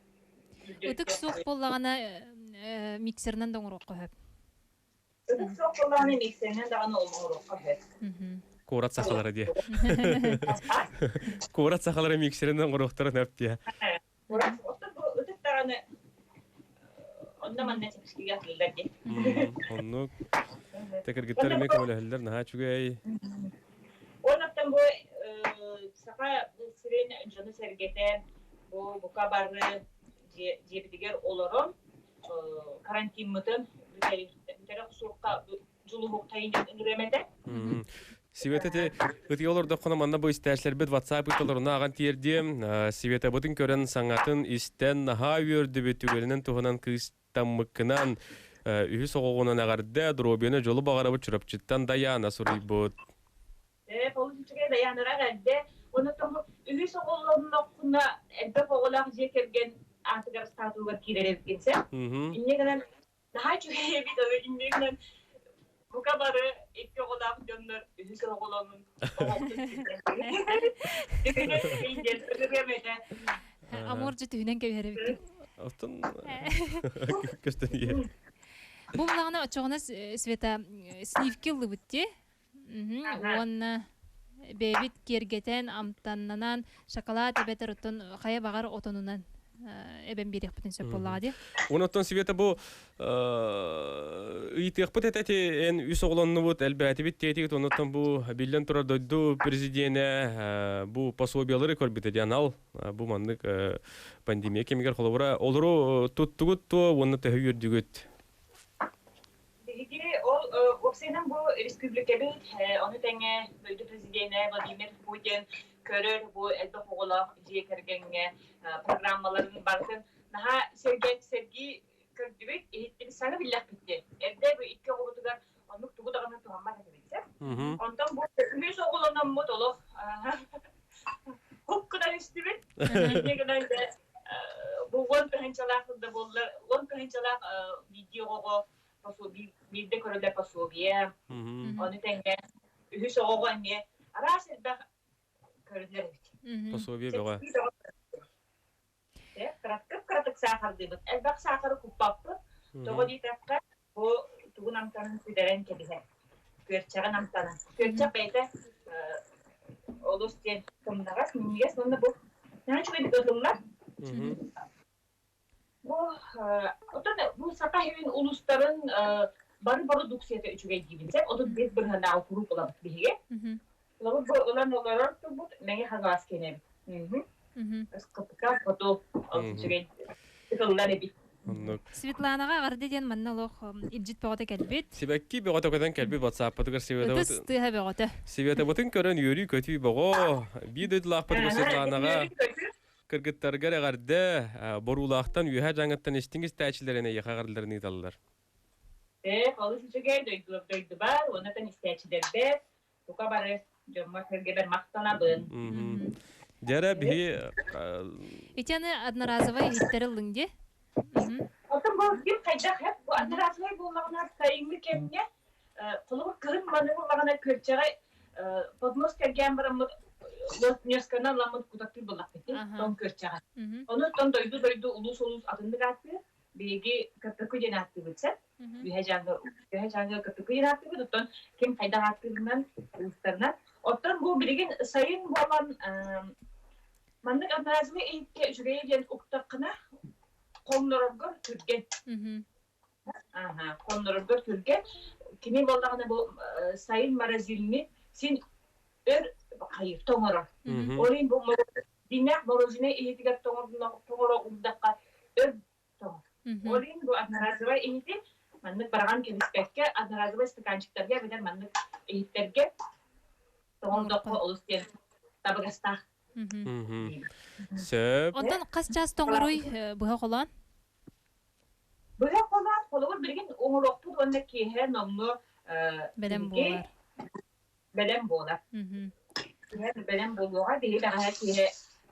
Ытык суох буоллаҕына миксеринэн да оҥоруохха сөп. Ытык суох буоллаҕына миксеринэн даҕаны оҥоруохха сөп. Куорат сахалара диэ. Куорат сахалара миксеринэн оҥоруохтара сөп диэ. Куорат оттон бу ытык даҕаны онно манна чэпчэкигэ атыыллар диэ. Оннук. Кыргыттар эмиэ көмөлөһөллөр наһаа үчүгэй. Оннуттан бу саха сирин дьоно-сэргэтэ бу бука бары дьиэбитигэр олорон карантиммытын бүтэрэ охсуохха дьулуһуоххайын диэн ыҥырыам этэ. Света те ытыы олордоххуна манна бу истээчилэрбит WhatsApp ыыталарына аҕан тиэрдиэм. Светабытын көрөн саҥатын истэн наһаа үөрдүбүт түгэнинэн туһунан кыыстаммыккынан үһүс оҕоҕунан эҕэрдэ доруобуйаны дьолу баҕарабыт Чурапчыттан Дайаана суруйбут. Ээ, олус үчүгэй Дайаанара эҕэрдэ. Уонна тоҕо үһүс оҕолонноххуна элбэх оҕолоох дьиэ кэргэн аатыгар статугар киирэр эбиккин сэ. Инньэ гынан наһаа үчүгэй эбит аны инньэ гынан бука бары икки оҕолоох дьоннор үһүс оҕолонун Амур же түһүнэн кэбиһэр эбиккин. Оттон көстөн иһэр. Бу булаҕына оччоҕуна Света сливки ыллыбыт дии. Уонна бэйэбит киэргэтэн, амтаннанан, шоколад эбэтэр оттон хайа баҕар отонунан эбэн биэриэхпитин сөп буоллаҕа дии. Онон Света бу ыйытыахпыт этэ ити эн үс оҕолоннубут, элбээтибит диэтигит, оннуттан бу биллэн турар дойду президенэ бу пособиялары көрбүтэ диэн анал бу маннык пандемия кэмигэр холобура олору туттугут туо уонна төһө үөрдүгүт? Биһиги ол уопсайынан бу республикабыт, ону тэҥэ дойду президенэ Владимир Путин көрөр бу элбэх оҕолоох дьиэ кэргэҥҥэ программаларын барытын наһаа сэргии көрдүбүт, иһиттибит, саҥа биллэхпит диэн. Эрдэ бу икки оҕобутугар оннук тугу даҕаны туһаммат этибит сэ. Онтон бу үһүс оҕолономмут олох хук гынан истибит. Инньэ гынан бу уон тыһыынчалаах да буоллар, уон тыһыынчалаах видео оҕоҕо биирдэ көрүллэр пособие, ону тэҥэ үһүс оҕоҕо эмиэ араас элбэх көрүллэр эбит. Пособие бөҕө. Кыратык кыратык саахардыыбыт. Элбэх саахары куппаппыт. Тоҕо диэтэххэ, бу тугун амтанын сүтэрэн кэбиһэр. Күөрчэҕин амтанын. Күөрчэх бэйэтэ олус диэн тымнаҕас, минньигэс уонна бу наһаа үчүгэйдик ытыллар. Бу оттон бу Саха сирин улуустарын бары бородууксуйата үчүгэй диибин сөп. 35 бырыһыаннааҕы куруук ылабыт биһиги. Ылабыт бу ылан олорор турбут Мэҥэ Хаҥалас киэнэбит. СКПК хоту олус үчүгэй ытыллар эбит. Оннук. Светланаҕа эҕэрдэ диэн манна олох илдьит бөҕөтө кэлбит. Сибэкки бөҕөтө көтөн кэлбит WhatsApp-пытыгар Ытыс тыаһа бөҕөтө. Светабытын көрөн үөрүү-көтүү бөҕө. Биир дойдулаахпытыгар Светланаҕа кыргыттаргар эҕэрдэ, Боруулаахтан үөһээ дьаҥыттан истиҥ истээччилэрин эйиэхэ эҕэрдэлэрин ыыталлар. Ээ, олус үчүгэй дойдубар уонна истээччилэрбэр бука бары дьоммор-сэргэбэр махтанабын. Дьэрэ биһи Ити аны одноразовай иһиттэр ыллыҥ дии. Оттон бу ким хайдах бу одноразовай буоллаҕына сайыҥҥы кэмҥэ холобур кыһын маны буоллаҕына күөрчэҕи поднос кэргээн бараммыт ньуосканан ламмыт кутаттыыр буоллахпыт тоҥ күөрчэҕи. Ону оттон дойду-дойду улуус-улуус атыннык ааттыыр. Биһиги КПК диэн ааттыыбыт сэ. Үһэ дьааҥы үһэ дьааҥы КПК диэн ааттыыбыт. Оттон ким хайдах ааттыырынан улуустарынан. Оттон бу билигин сайын буолан маннык одноразовый иһиккэ үчүгэйэ диэн уктаххына хоҥнороргор түргэн. Аха, хоннороргор түргэн. Кини буоллаҕына бу сайын морозильник син өр хайыр тоҥорор. Ол иһин бу дьиҥнээх мороженое иһитигэр тоҥоро уурдахха өр тоҥор. Ол иһин бу одноразовай иһити маннык бараҕан кэбиспэккэ одноразовай стаканчиктарга эбэтэр маннык иһиттэргэ тоҥордоххо олус диэн табыгастаах. Сөп. Онтон хас чаас тоҥоруй быһа холоон? Быһа холоон холобур билигин оҥоруохпут уонна киэһэ номнуо бэлэм буолар. Бэлэм буолар. Бэлэм буолуоҕа биһи бэҕэһээ киэһэ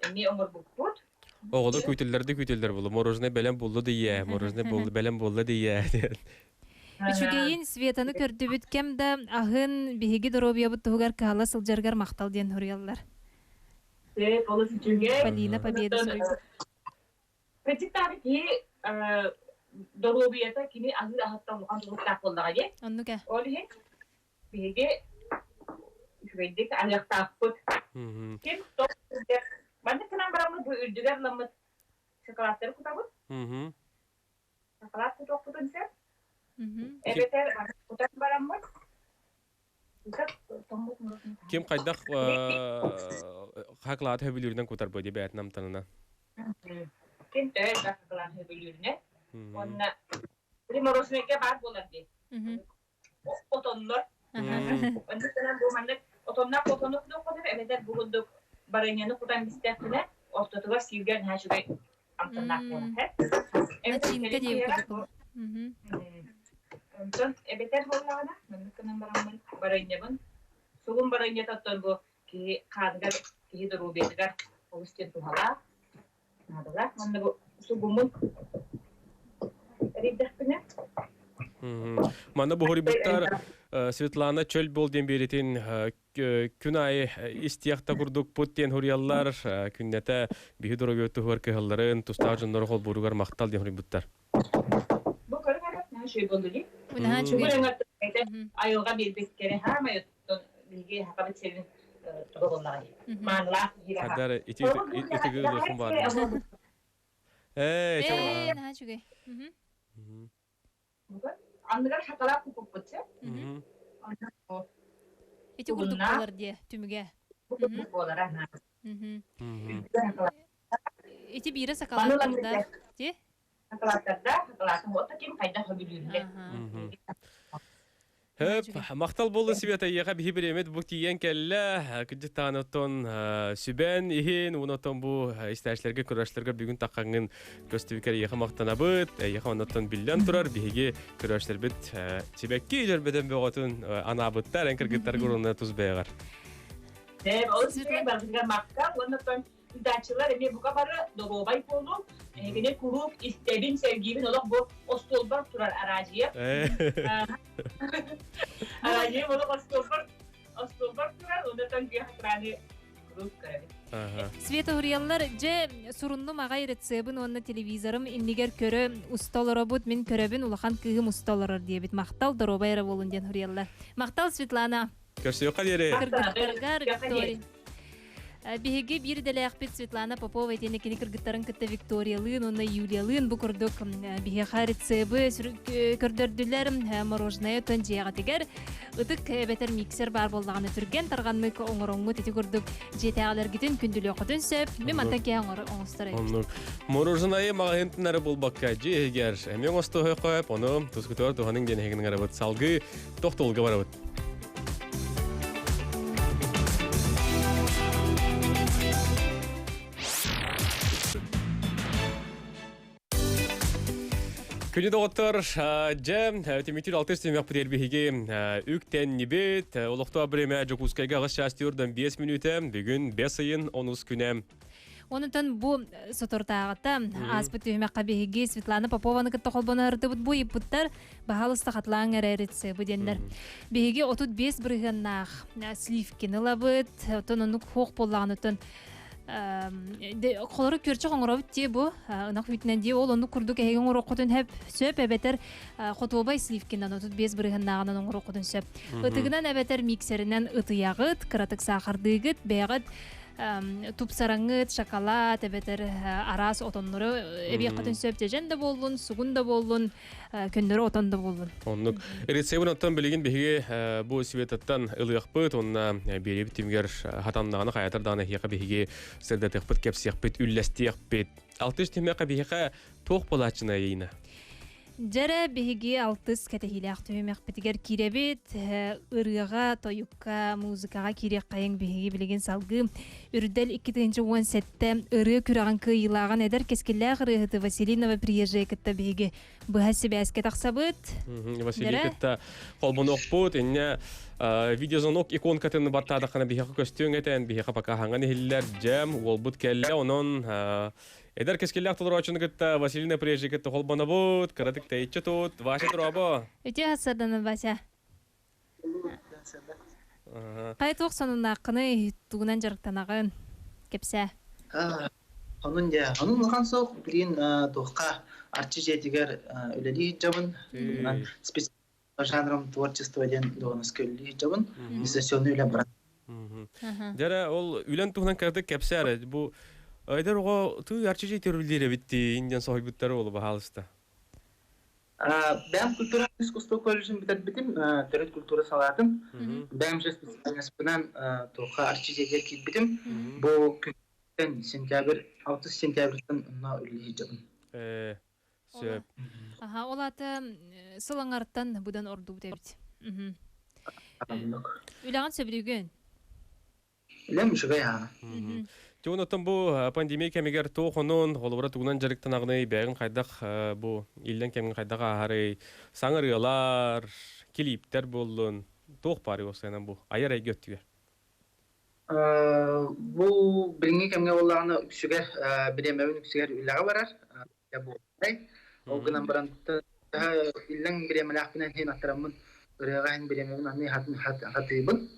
эмиэ оҥорбуппут. Оҕолор күүтэллэр да күүтэллэр буолла. Мороженое бэлэм буолла да ийээ, мороженое буолла бэлэм буолла да ийээ диэн. Үчүгэйин Светаны көрдүбүт кэм да аһын биһиги доруобуйабыт туһугар кыһалла сылдьаргар махтал диэн суруйаллар. Сөп, олус үчүгэй. Полина Победа суруйбут. Кырдьыктаах киһи доруобуйата кини аһыыр аһыттан улахан тутулуктаах буоллаҕа дии. Оннук ээ. Ол иһин биһиги үчүгэйдик аһыахтаахпыт. Ким тоқ сылдьар маннык гынан бараммыт бу үрдүгэр ламмыт шоколадтары кутабыт. Шоколад кутуохпутун сөп. Эбэтэр кутан бараммыт Ким хайдах хаклаат хөбүлүүрүнэн кутар бу дии бэйэтин амтанынан. Ким төһө элбэх шоколад хөбүлүүрүнэн. Уонна примороженайга баар буолар дии. Отоннор. Оннук гынан бу маннык отоннор отону кутар эбэтэр бу курдук барыанньаны кутан истэххинэ ортотугар сииргэ наһаа үчүгэй амтаннаах буолар. Начинка диэн курдук. Онтон эбэтэр буоллаҕына, маннык гынан бараммын барыанньабын, сугун барыанньата оттон бу киһи хааныгар, киһи доруобуйатыгар олус диэн туһалаах, наадалаах. Манна бу сугуммун эрийдэхпинэ. Манна буһуруйбуттар Светлана чөл бол диэн биэритин күн аайы истиэх да курдукпут диэн суруйаллар. Күннэтэ биһи доруобуйа туһугар кыһалларын, тустаах дьоннору холбууругар махтал диэн суруйбуттар. Бу көрүҥ эрэ наһаа үчүгэй буолла дии. Наһаа үчүгэй. Айылҕа биэрбит кэрэ хаамай оттон биһиги хахабыт сирин туга буоллаҕа дии. Маанылаах киһи Хаддар ити ити ылыахым баар. Ээ, Ээ, наһаа үчүгэй. Анныгар шоколад купуппут сэ. Ити курдук буолар диэ түмүгэ. Буолара. Ити биирэ сакалааттардаах ти? Сакалааттардаах, сакалаатын уотта ким хайдах хөбүлүүрүнэ. Хөп, махтал буоллун Света, эйиэхэ биһи бириэмит бу тиийэн кэллэ. Кырдьыктаан оттон сүбэн иһин, уон оттон бу истээчилэргэ, көрөөччүлэргэ бүгүн таххаҥҥын көстүбүкэр эйиэхэ махтанабыт. Эйиэхэ оннуттан биллэн турар биһиги көрөөччүлэрбит сибэкки дьөрбөтөн бөҕөтүн анаабыттар, эн кыргыттарга уруна тус бэйэҕэр. Ол ситэ барытыгар махтал уонна ыытааччылар эмиэ бука бары доруобай буолуҥ. Эһигини куруук истэбин, сэргиибин олох бу остуолбар турар араадьыйа. Араадьыйа олох остуолбар остуолбар турар, онтон күөх экраны куруук көрөбүн. Света уруйаллар, дьэ суруннум аҕай рецебин уонна телевизорым иннигэр көрө уста олоробут, мин көрөбүн, улахан кыыһым уста олорор диэбит. Махтал, доруобай эрэ буолун диэн уруйаллар. Махтал, Светлана. Көрсүөххэ диэри. Кыргыттаргар Виктория. Биһиги биир идэлээхпит Светлана Попова итиэннэ кини кыргыттарын кытта Викториялыын уонна Юлиялыын бу курдук биһиэхэ рецебы көрдөрдүлэр мороженое отон дьиэҕитигэр ытык эбэтэр миксер баар буоллаҕына түргэн тарҕаннык оҥороҥҥут ити курдук дьиэтээҕилэргитин күндүлүөххүтүн сөп мин мантан киһи оҥостор эбит мороженое маҕаһыынтан эрэ булбакка дьиэ иһигэр эмиэ оҥостуоххо ону тускутугар туһаныҥ диэн эһигин ыҥырабыт салгыы тохтолго барабыт Күнү доҕоттор, дьэ, түмүктүүр алтыс түмэх бүтэр биһиги үктэннибит. Олохтоох бириэмэ Дьокуускайга аҕыс чаас түөрдэн 5 мүнүүтэ. Бүгүн бэс ыйын онус күнэ. Онутан бу соторутааҕыта ааспыт түһүмэххэ биһиги Светлана Попованы кытта холбоно ырытыбыт бу ыйыппыттар баһаалыста хатылааҥ эрэ рецебы диэннэр. Биһиги 35 бырыһыаннаах сливкини ылабыт, отон оннук хуох буоллаҕын отон холору күөрчэх оҥоробут дии бу ынах үүтүнэн дии ол оннук курдук эһиги оҥоруоххутун сөп эбэтэр хотуобай сливкинан 35 бырыһыаннааҕынан оҥоруоххутун сөп. Ытыгынан эбэтэр миксеринэн ытыйаҕыт, кыратык саахардыыгыт, бэйэҕит. тупсараңыт шоколад эбэтэр араас отоннору эбиэххитин сөп дьэдьэн да буоллун, сугун да буоллун, көннөрү отон да буоллун. Оннук. Рецебин оттон билигин биһиги бу Светаттан ылыахпыт, онна биэриэбит түмүгэр хатаннаҕына хайатар даҕаны эһиэхэ биһиги сырдатыахпыт, кэпсиэхпит, үллэстиэхпит. Алтыс түһүмэххэ биһиэхэ туох буолааччына Ирина? Дьэрэ биһиги алтыс кэтэһиилээх түһүмэхпитигэр киирэбит. Ырыаҕа, тойукка, музыкаҕа киириэххэйиҥ биһиги билигин салгыы Үрдэл 2017 ырыа күрэҕин кыайыылааҕын эдэр кэскиллээх ырыаһыты Василий Новоприезжай кытта биһиги быһа сибээскэ тахсабыт. Василий кытта холбонуохпут. Инньэ видеозвонок иконкатын баттаатаххына биһиэхэ көстүөҥ этэн, биһиэхэ пока хаҥан иһиллэр. Дьэм, уолбут кэллэ, онон эдэр кэскиллээх толорооччуну кытта Василина Прежи кытта холбонобут. Кыратык тэйиччи тут. Вася туруобо. Үтүө сарданан, Вася. Хайа туох сонуннааххыный, тугунан дьарыктанаҕын? Кэпсээ. Онун дьэ, онун улахан суох, билигин туохха Арчы дьиэтигэр үлэлии сылдьабын. Тугунан по жанрам творчество диэн дуоһунаска үлэлии сылдьабын. Дистанционный үлэ баран. Дьэрэ, ол үлэн туһунан кыратык кэпсээ эрэ. Бу эдэр оҕо тыы Арчы дьиэтигэр үлэлиир эбит дии, диэн соһуйбуттара уолу баһаалыста. Бэйэм культура искусство колледжын бүтэрбитим, төрүт культура салаатын. Бэйэм же специальностьпынан туохха Арчы дьиэтигэр киирбитим. Бу күнтэн сентябрь, 6 сентябрьтан онно үлэлии сылдьабын. Сөп. Аха, ол аата сыл аҥарыттан быдан ордубут эбит. Үлэҕин сөбүлүүгүн? Үлэм үчүгэй аа. Дьон оттон бу пандемия кэмигэр туох онон, холобура тугунан дьарыктанаҕыный, бэйэҕин хайдах бу иллэҥ кэмҥин хайдах ааһарый, саҥа ырыалар, килииптэр буоллун, туох баарый уопсайынан бу айар эйгэ өттүгэр? Бу билиҥҥи кэмҥэ буоллаҕына үксүгэр бириэмэбин үксүгэр үлэҕэ барар. Буолбай. Ол гынан баран иллэҥ бириэмэлээхпинэн иһин аттараммын ырыаҕа иһин бириэмэбин аны хатыыбын.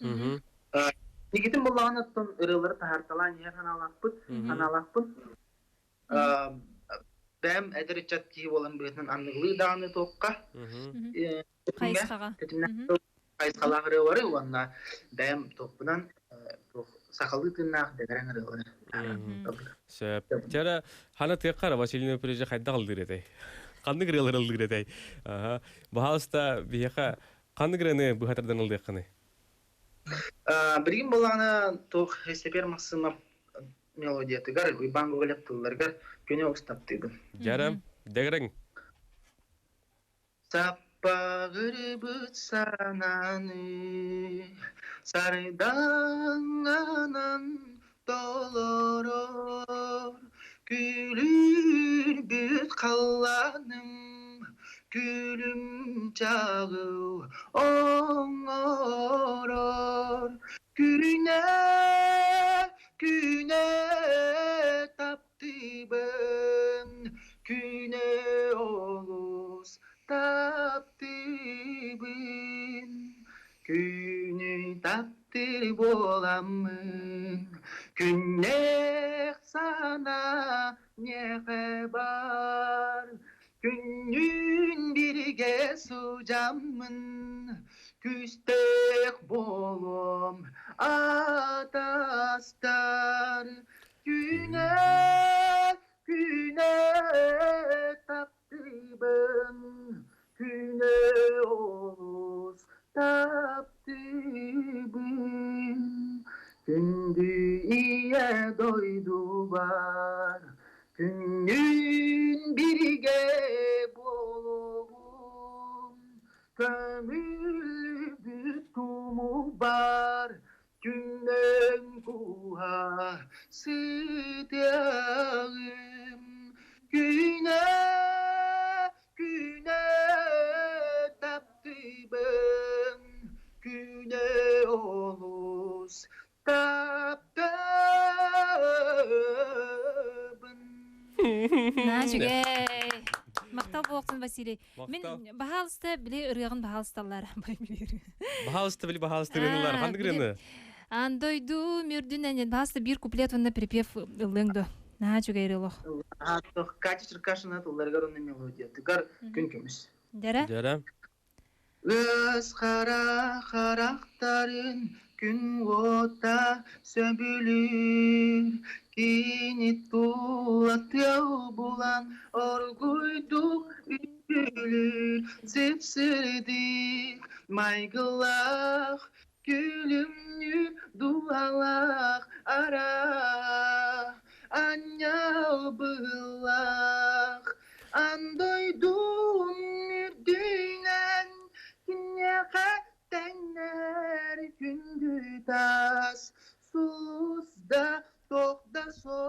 Никитин буоллаҕына оттон ырыалары таһаарталаан иһэр санаалаахпыт, санаалаахпын. Бэйэм эдэр ыччат киһи буолан быһыытынан анныгылыы даҕаны туохха Хайысхаҕа. Хайысхалаах ырыалары уонна бэйэм туохпунан сахалыы тыыннаах дэгэрэҥ ырыалары. Сөп. Чара хана тыаккара Василий Прежде хайдах ыллыыр этэй? Ханнык ырыалары ыллыыр этэй? Баһаалыста биһиэхэ ханнык ырыаны быһатардан ыллыаххыный? Билигин буоллаҕына туох Сепер Максимов мелодиятыгар, Уйбаан Гоголев тылларыгар күнү устаптыыбын. Дьара, дэгэрэҥ. Саппаҕырбыт санааны сардаҥанан толорор, күлүрбүт халлааным күлүм чаҕыл оҥорор. Күнэ, күнэ таптыыбын, күнэ олус таптыыбын, күнү таптыыр буоламмын, күннээх санаа миэхэ бар, күннүүн бииргэ сылдьаммын, күүстээх буолуом атастар. Күнэ, күнэ таптыыбын, күнэ олус таптыыбын. Күндү ийэ дойдубар, күннүүн биригэ буолуом. Көмүлбүт кумубар Күннэн кууһа сытыаҕым, күнэ, күнэ таптыыбын, күнэ олус таптыыбын. Наһаа үчүгэй. Махтал буолуохтун, Василий. Мин баһаалыста били ырыаҕын баһаалысталлар. Баһаалыста били баһаалыста ырыанылар. Ханнык ырыаны? Аан дойду мүрдүнэн баһаалыста биир куплет уонна припев ыллыаҥ дуо? Наһаа үчүгэй ырыа олох. Катя Черкашина тылларыгар уонна мелодиятыгар күн көмүс. Дьэрэ? Дьэрэ. Ыас хара харахтарын Күн уота сөбүлүүр, кини тула тыал булан оргуйдук үкүлүүр, сипсирдик майгылаах, күлүмнүү дууһалаах ара анньал быһыылаах. Андойдуум үрдүнэн киниэхэ тэҥнэр күндү таас сулус да туох да суох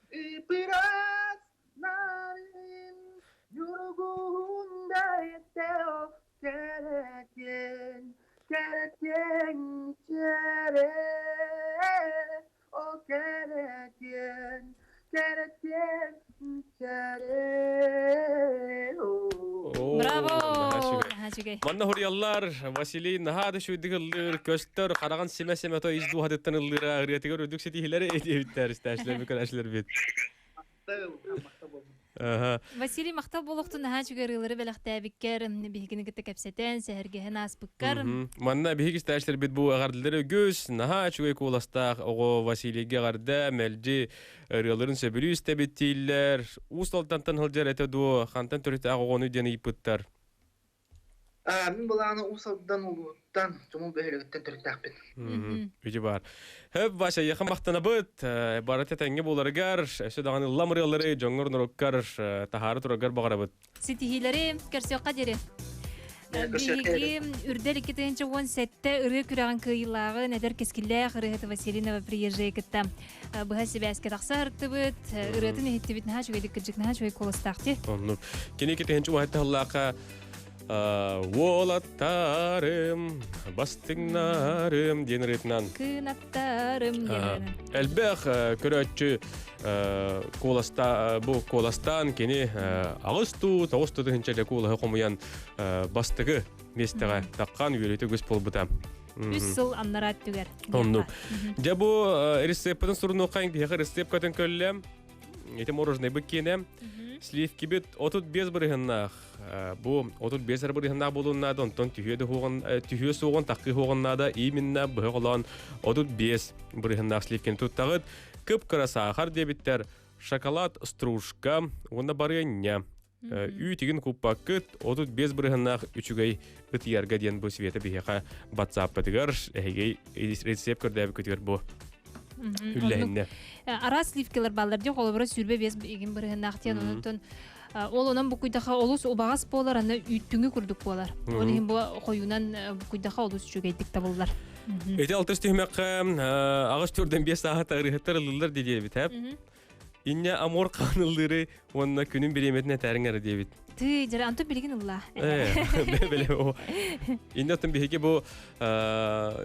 ыпырас нарын ньургуһун бэйэтэ кэрэтиэн кэрэтиэн чэрэ о кэрэтиэн кэрэтиэн Браво! Наһаа Манна хуруйаллар Василий наһаа да үчүгэйдик ыллыыр, көстөр, хараҕын симэ-симэ то ис дууһатыттан ыллыыра, ырыатыгар үрдүк ситиһиилэри диэбиттэр истээччилэр көрөөччүлэр бит. Василий махтал буолуохтун наһаа үчүгэй ырыалары бэлэхтээбиккэр, биһигини кытта кэпсэтэн, сэһэргэһэн ааспыккар. Манна биһиги истээччилэрбит бу эҕэрдэлэр үгүс, наһаа үчүгэй куоластаах оҕо Василийга эҕэрдэ, мэлдьи ырыаларын сөбүлүү истэбит дииллэр. Уус Алдантан сылдьар этэ дуо, хантан төрүттээх оҕону диэн ыйыппыттар. Мин былааны Уус Алдан улууһуттан, Тумул бөһүөлэгиттэн төрүттээхпин. Үтү бар. Хөп, Вася, яхан махтанабыт. Барыта тэҥҥэ буоларыгар, өссө даҕаны ыллам ырыалары дьоҥҥор норуоккар таһаары тураргар баҕарабыт. Ситиһиилэри көрсүөххэ диэри. Биһиги үрдэл 2017 ырыа күрэҕин кыайыылааҕын эдэр кэскиллээх ырыаһыт Василий Новоприезжай кытта быһа сибээскэ тахса ырыттыбыт. Ырыатын иһиттибит наһаа үчүгэйдик кырдьык наһаа үчүгэй куоластаах дии. Оннук. Кини китиһинчи уһаттаһыллаахха Уолаттарым, бастыҥнарым диэн ырыатынан Кынаттарым диэн Элбэх көрөөччү куоласта бу куоластаан кини аҕыс туу, тоҕус тыһыынча куолаһы хомуйан бастакы миэстэҕэ таххан үөрүүтэ үгүс буолбута. Үс сыл аннараа өттүгэр. Оннук. Дьэ бу рецеппытын сурунуоххайын биһиэхэ рецепкатын көллөм. Ити мороженое киэнэ. Сливкибит 35 бырыһыннаах. Бу 35 эрэ бырыһыннаах буолуон наада, онтон түһүө да түһүө суоҕун, таккы суоҕун наада. Именно быһа холоон 35 бырыһыннаах сливкини туттаҕыт. Кып-кыра саахар диэбиттэр, шоколад стружка уонна барыанньа. Үүтигин куппаккыт 35 бырыһыннаах үчүгэй ытыйарга диэн бу Света биһиэхэ батсааппытыгар эһиги рецепт көрдөөбүккүтүгэр бу үллэһиннэ. Араас сливкилэр бааллар дии холобура 25 игин бырыһыннаах диэн онтон ол онон букуйдаха олус убаҕас буолар аны үүттүҥү курдук буолар. Ол иһин бу хойуунан букуйдаха олус үчүгэйдик табыллар. Ити алтыс түһүмэххэ аҕыс түрдэн биэс сааһа ырыһыттар ылыллар диэбит Инньэ амур хаан ыллыыры уонна күнүн бириэмэтин этээриҥ эрэ диэбит. Тыы, дьэ, антон билигин ылла. Бэлэ о. Инньэ оттон биһиги бу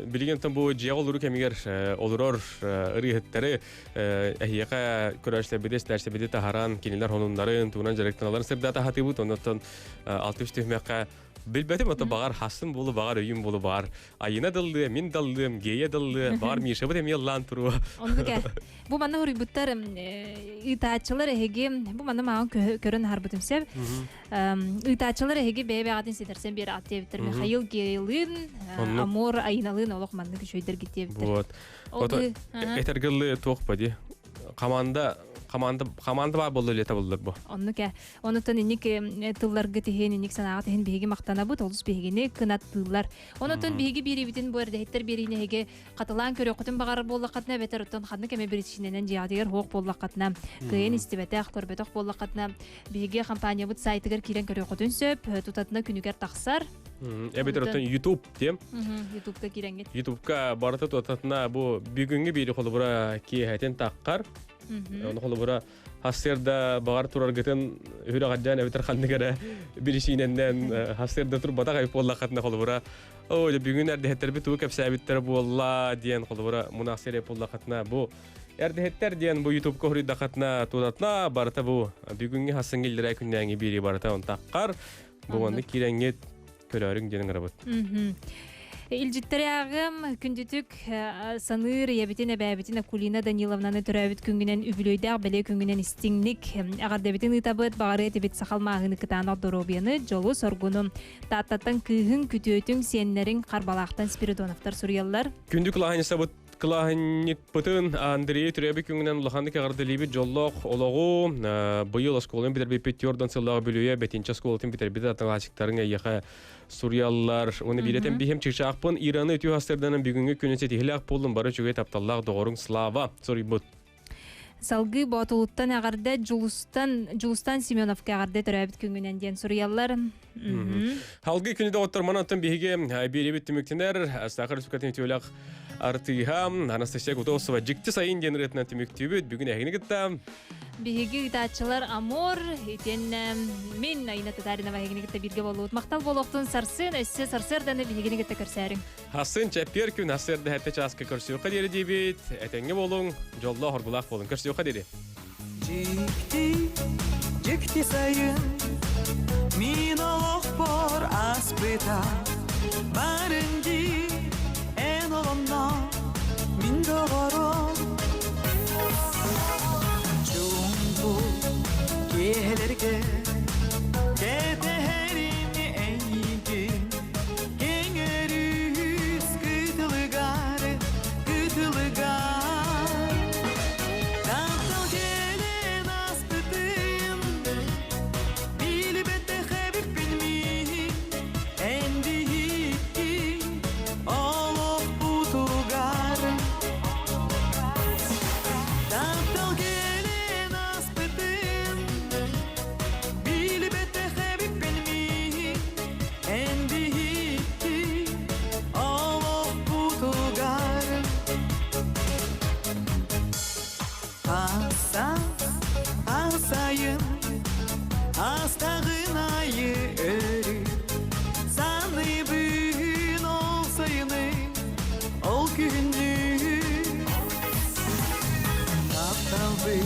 билигин оттон бу дьиэҕэ олоруу кэмигэр олорор ырыаһыттары эһиэхэ көрөөччүлэрбити, истээччилэрбити таһаран, кинилэр хонуннарын, тугунан дьарыктаналарын сырдата сатыыбыт. Оннуттан алтыс түһүмэххэ Билбэтим ото баҕар хасын булу баҕар өйүм булу баҕар Айына дыллыа, мин даллыам, Гея дыллыа, баҕар Мишабыт эмиэ ыллаан туруо. Оннук ээ. Бу манна хоруйбуттар ыытааччылар эһиги бу манна мааҕын көрөн аһарбытым сөп. Ыытааччылар эһиги бэйэ-бэйэҕитин ситэрсэн биэр ат диэбиттэр. Михаил Гейлыын, Амур Айыналыын олох маннык үчүгэйдэргит диэбиттэр. Вот. Ото этэргыллы туох ба ди. Команда команда команда баар буолла илэ табыллар бу. Оннук ээ. Онутан инник тылларгыт иһин, инник санааҕыт иһин биһиги махтанабыт, олус биһигини кынаттыыллар. Онутан биһиги биэриибитин бу эрдэһиттэр биэриини эһиги хатылаан көрүөххүтүн баҕарар буоллаххытына, эбэтэр оттон ханнык эмэ биричиинэнэн дьиэҕитигэр суох буоллаххытына, кыайан истибэтэх, көрбөтөх буоллаххытына, биһиги компаниябыт сайтыгар киирэн көрүөххүтүн сөп, тутатына күнүгэр тахсар. Эбэтэр оттон YouTube диэм. Ютубка киирэҥҥит. Ютубка барыта тутатына бу бүгүҥҥү биэри холобура киэһэтин таххар. Ону холобура Хассыарда баҕар тураргытын үһүрэҕэрдээн эбэтэр ханнык эрэ бирисиинэннэн хассыарда турбатах эбит буоллаххытына холобура оо дьэ бүгүн эрдэһиттэрбит тугу кэпсээбиттэрэ буолла диэн холобура мунаахсыйар эбит буоллаххытына бу эрдэһиттэр диэн бу ютубка хоруйдаххытына тутатына барыта бу бүгүҥҥү хассыҥҥы иллэрээ күннээҥи биэрии барыта онтаххар бу маннык киирэҥҥит көрөөрүҥ диэн ыҥырабыт. Илдьиттэри ааҕыам күндүтүк саныыр ийэбитин эбээбитин Акулина Даниловнаны төрөөбүт күҥҥүнэн үбүлүөйдээх бэлиэ күҥҥүнэн истиҥник эҕэрдэбитин ыытабыт. Баҕарыа этибит сахал мааһыны кытаанах доруобуйаны, дьолу, соргуну. Тааттаттан кыыһыҥ, күтүөтүҥ, сиэннэриҥ Харбалаахтан Спиридоновтар суруйаллар. Күндү кылааһынньысабыт кылааһынньыкпытын Андрей төрөөбүт күҥүнэн улаханнык эҕэрдэлиибит дьоллоох олоҕу быйыл оскуоланы бүтэрбиппит түөрт сыллаах бүлүйэ Бэтинчэ оскуолатын бүтэрбит аталаачыктарыҥ эйиэхэ суруйаллар. Уонна биирэтэн биһим чыычаахпын Ираны үтүө астырданан бүгүҥҥү күнүн ситиһилээх буоллун бары үчүгэй тапталлаах доҕоруҥ Слава суруйбут. Салгыы Боотулуттан эҕэрдэ Дьулустан Дьулустан Семеновка эҕэрдэ төрөөбүт күҥүнэн диэн суруйаллар. Халгы күнү доҕоттор манан биһиги биэриэбит түмүктэнэр Саха Республикатын үтүөлээх артыыһа Анастасия Готовцева дьикти сайын диэн ырыатынан түмүктүүбүт. Бүгүн эһигини кытта Биһиги ыытааччылар Амур, итиэннэ мин Айна Татаринова эһигини кытта бииргэ буолуут. Махтал буолуохтун сарсын, өссө сарсыарданы биһигини кытта көрсөөрүҥ. Хасын чэппиэр күн сарсыарда хэттэ чааска көрсүөххэ диэри диибит. Этэҥҥэ буолуҥ, дьоллоох оргулаах буолуҥ. Көрсүөххэ диэри. Дьикти, дьикти сайын мин олохпор ааспыта Барын дии эн олонно мин доҕорум Чуумпу киэһэлэргэ кэтэһэрим эйигин Кэҥэрүүс кытылыгар, кытылыгар Таптал кэлэн ааспытын Билбэтэх эбиппин мин Эн биһикки олохпутугар Таптал кэлэн ааспытын Билбэтэх эбиппин мин Эн биһикки олохпутугар Аса, асайын, астағын айы өрі Саныбын ол сайыны, ол күнү Тапталбы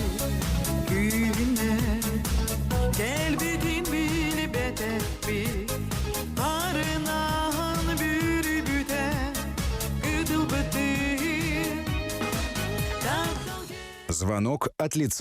күнү Кэлбитин билбэтэхпит Барынаан бүрүбүтэ Кытылбытын Звонок от лица.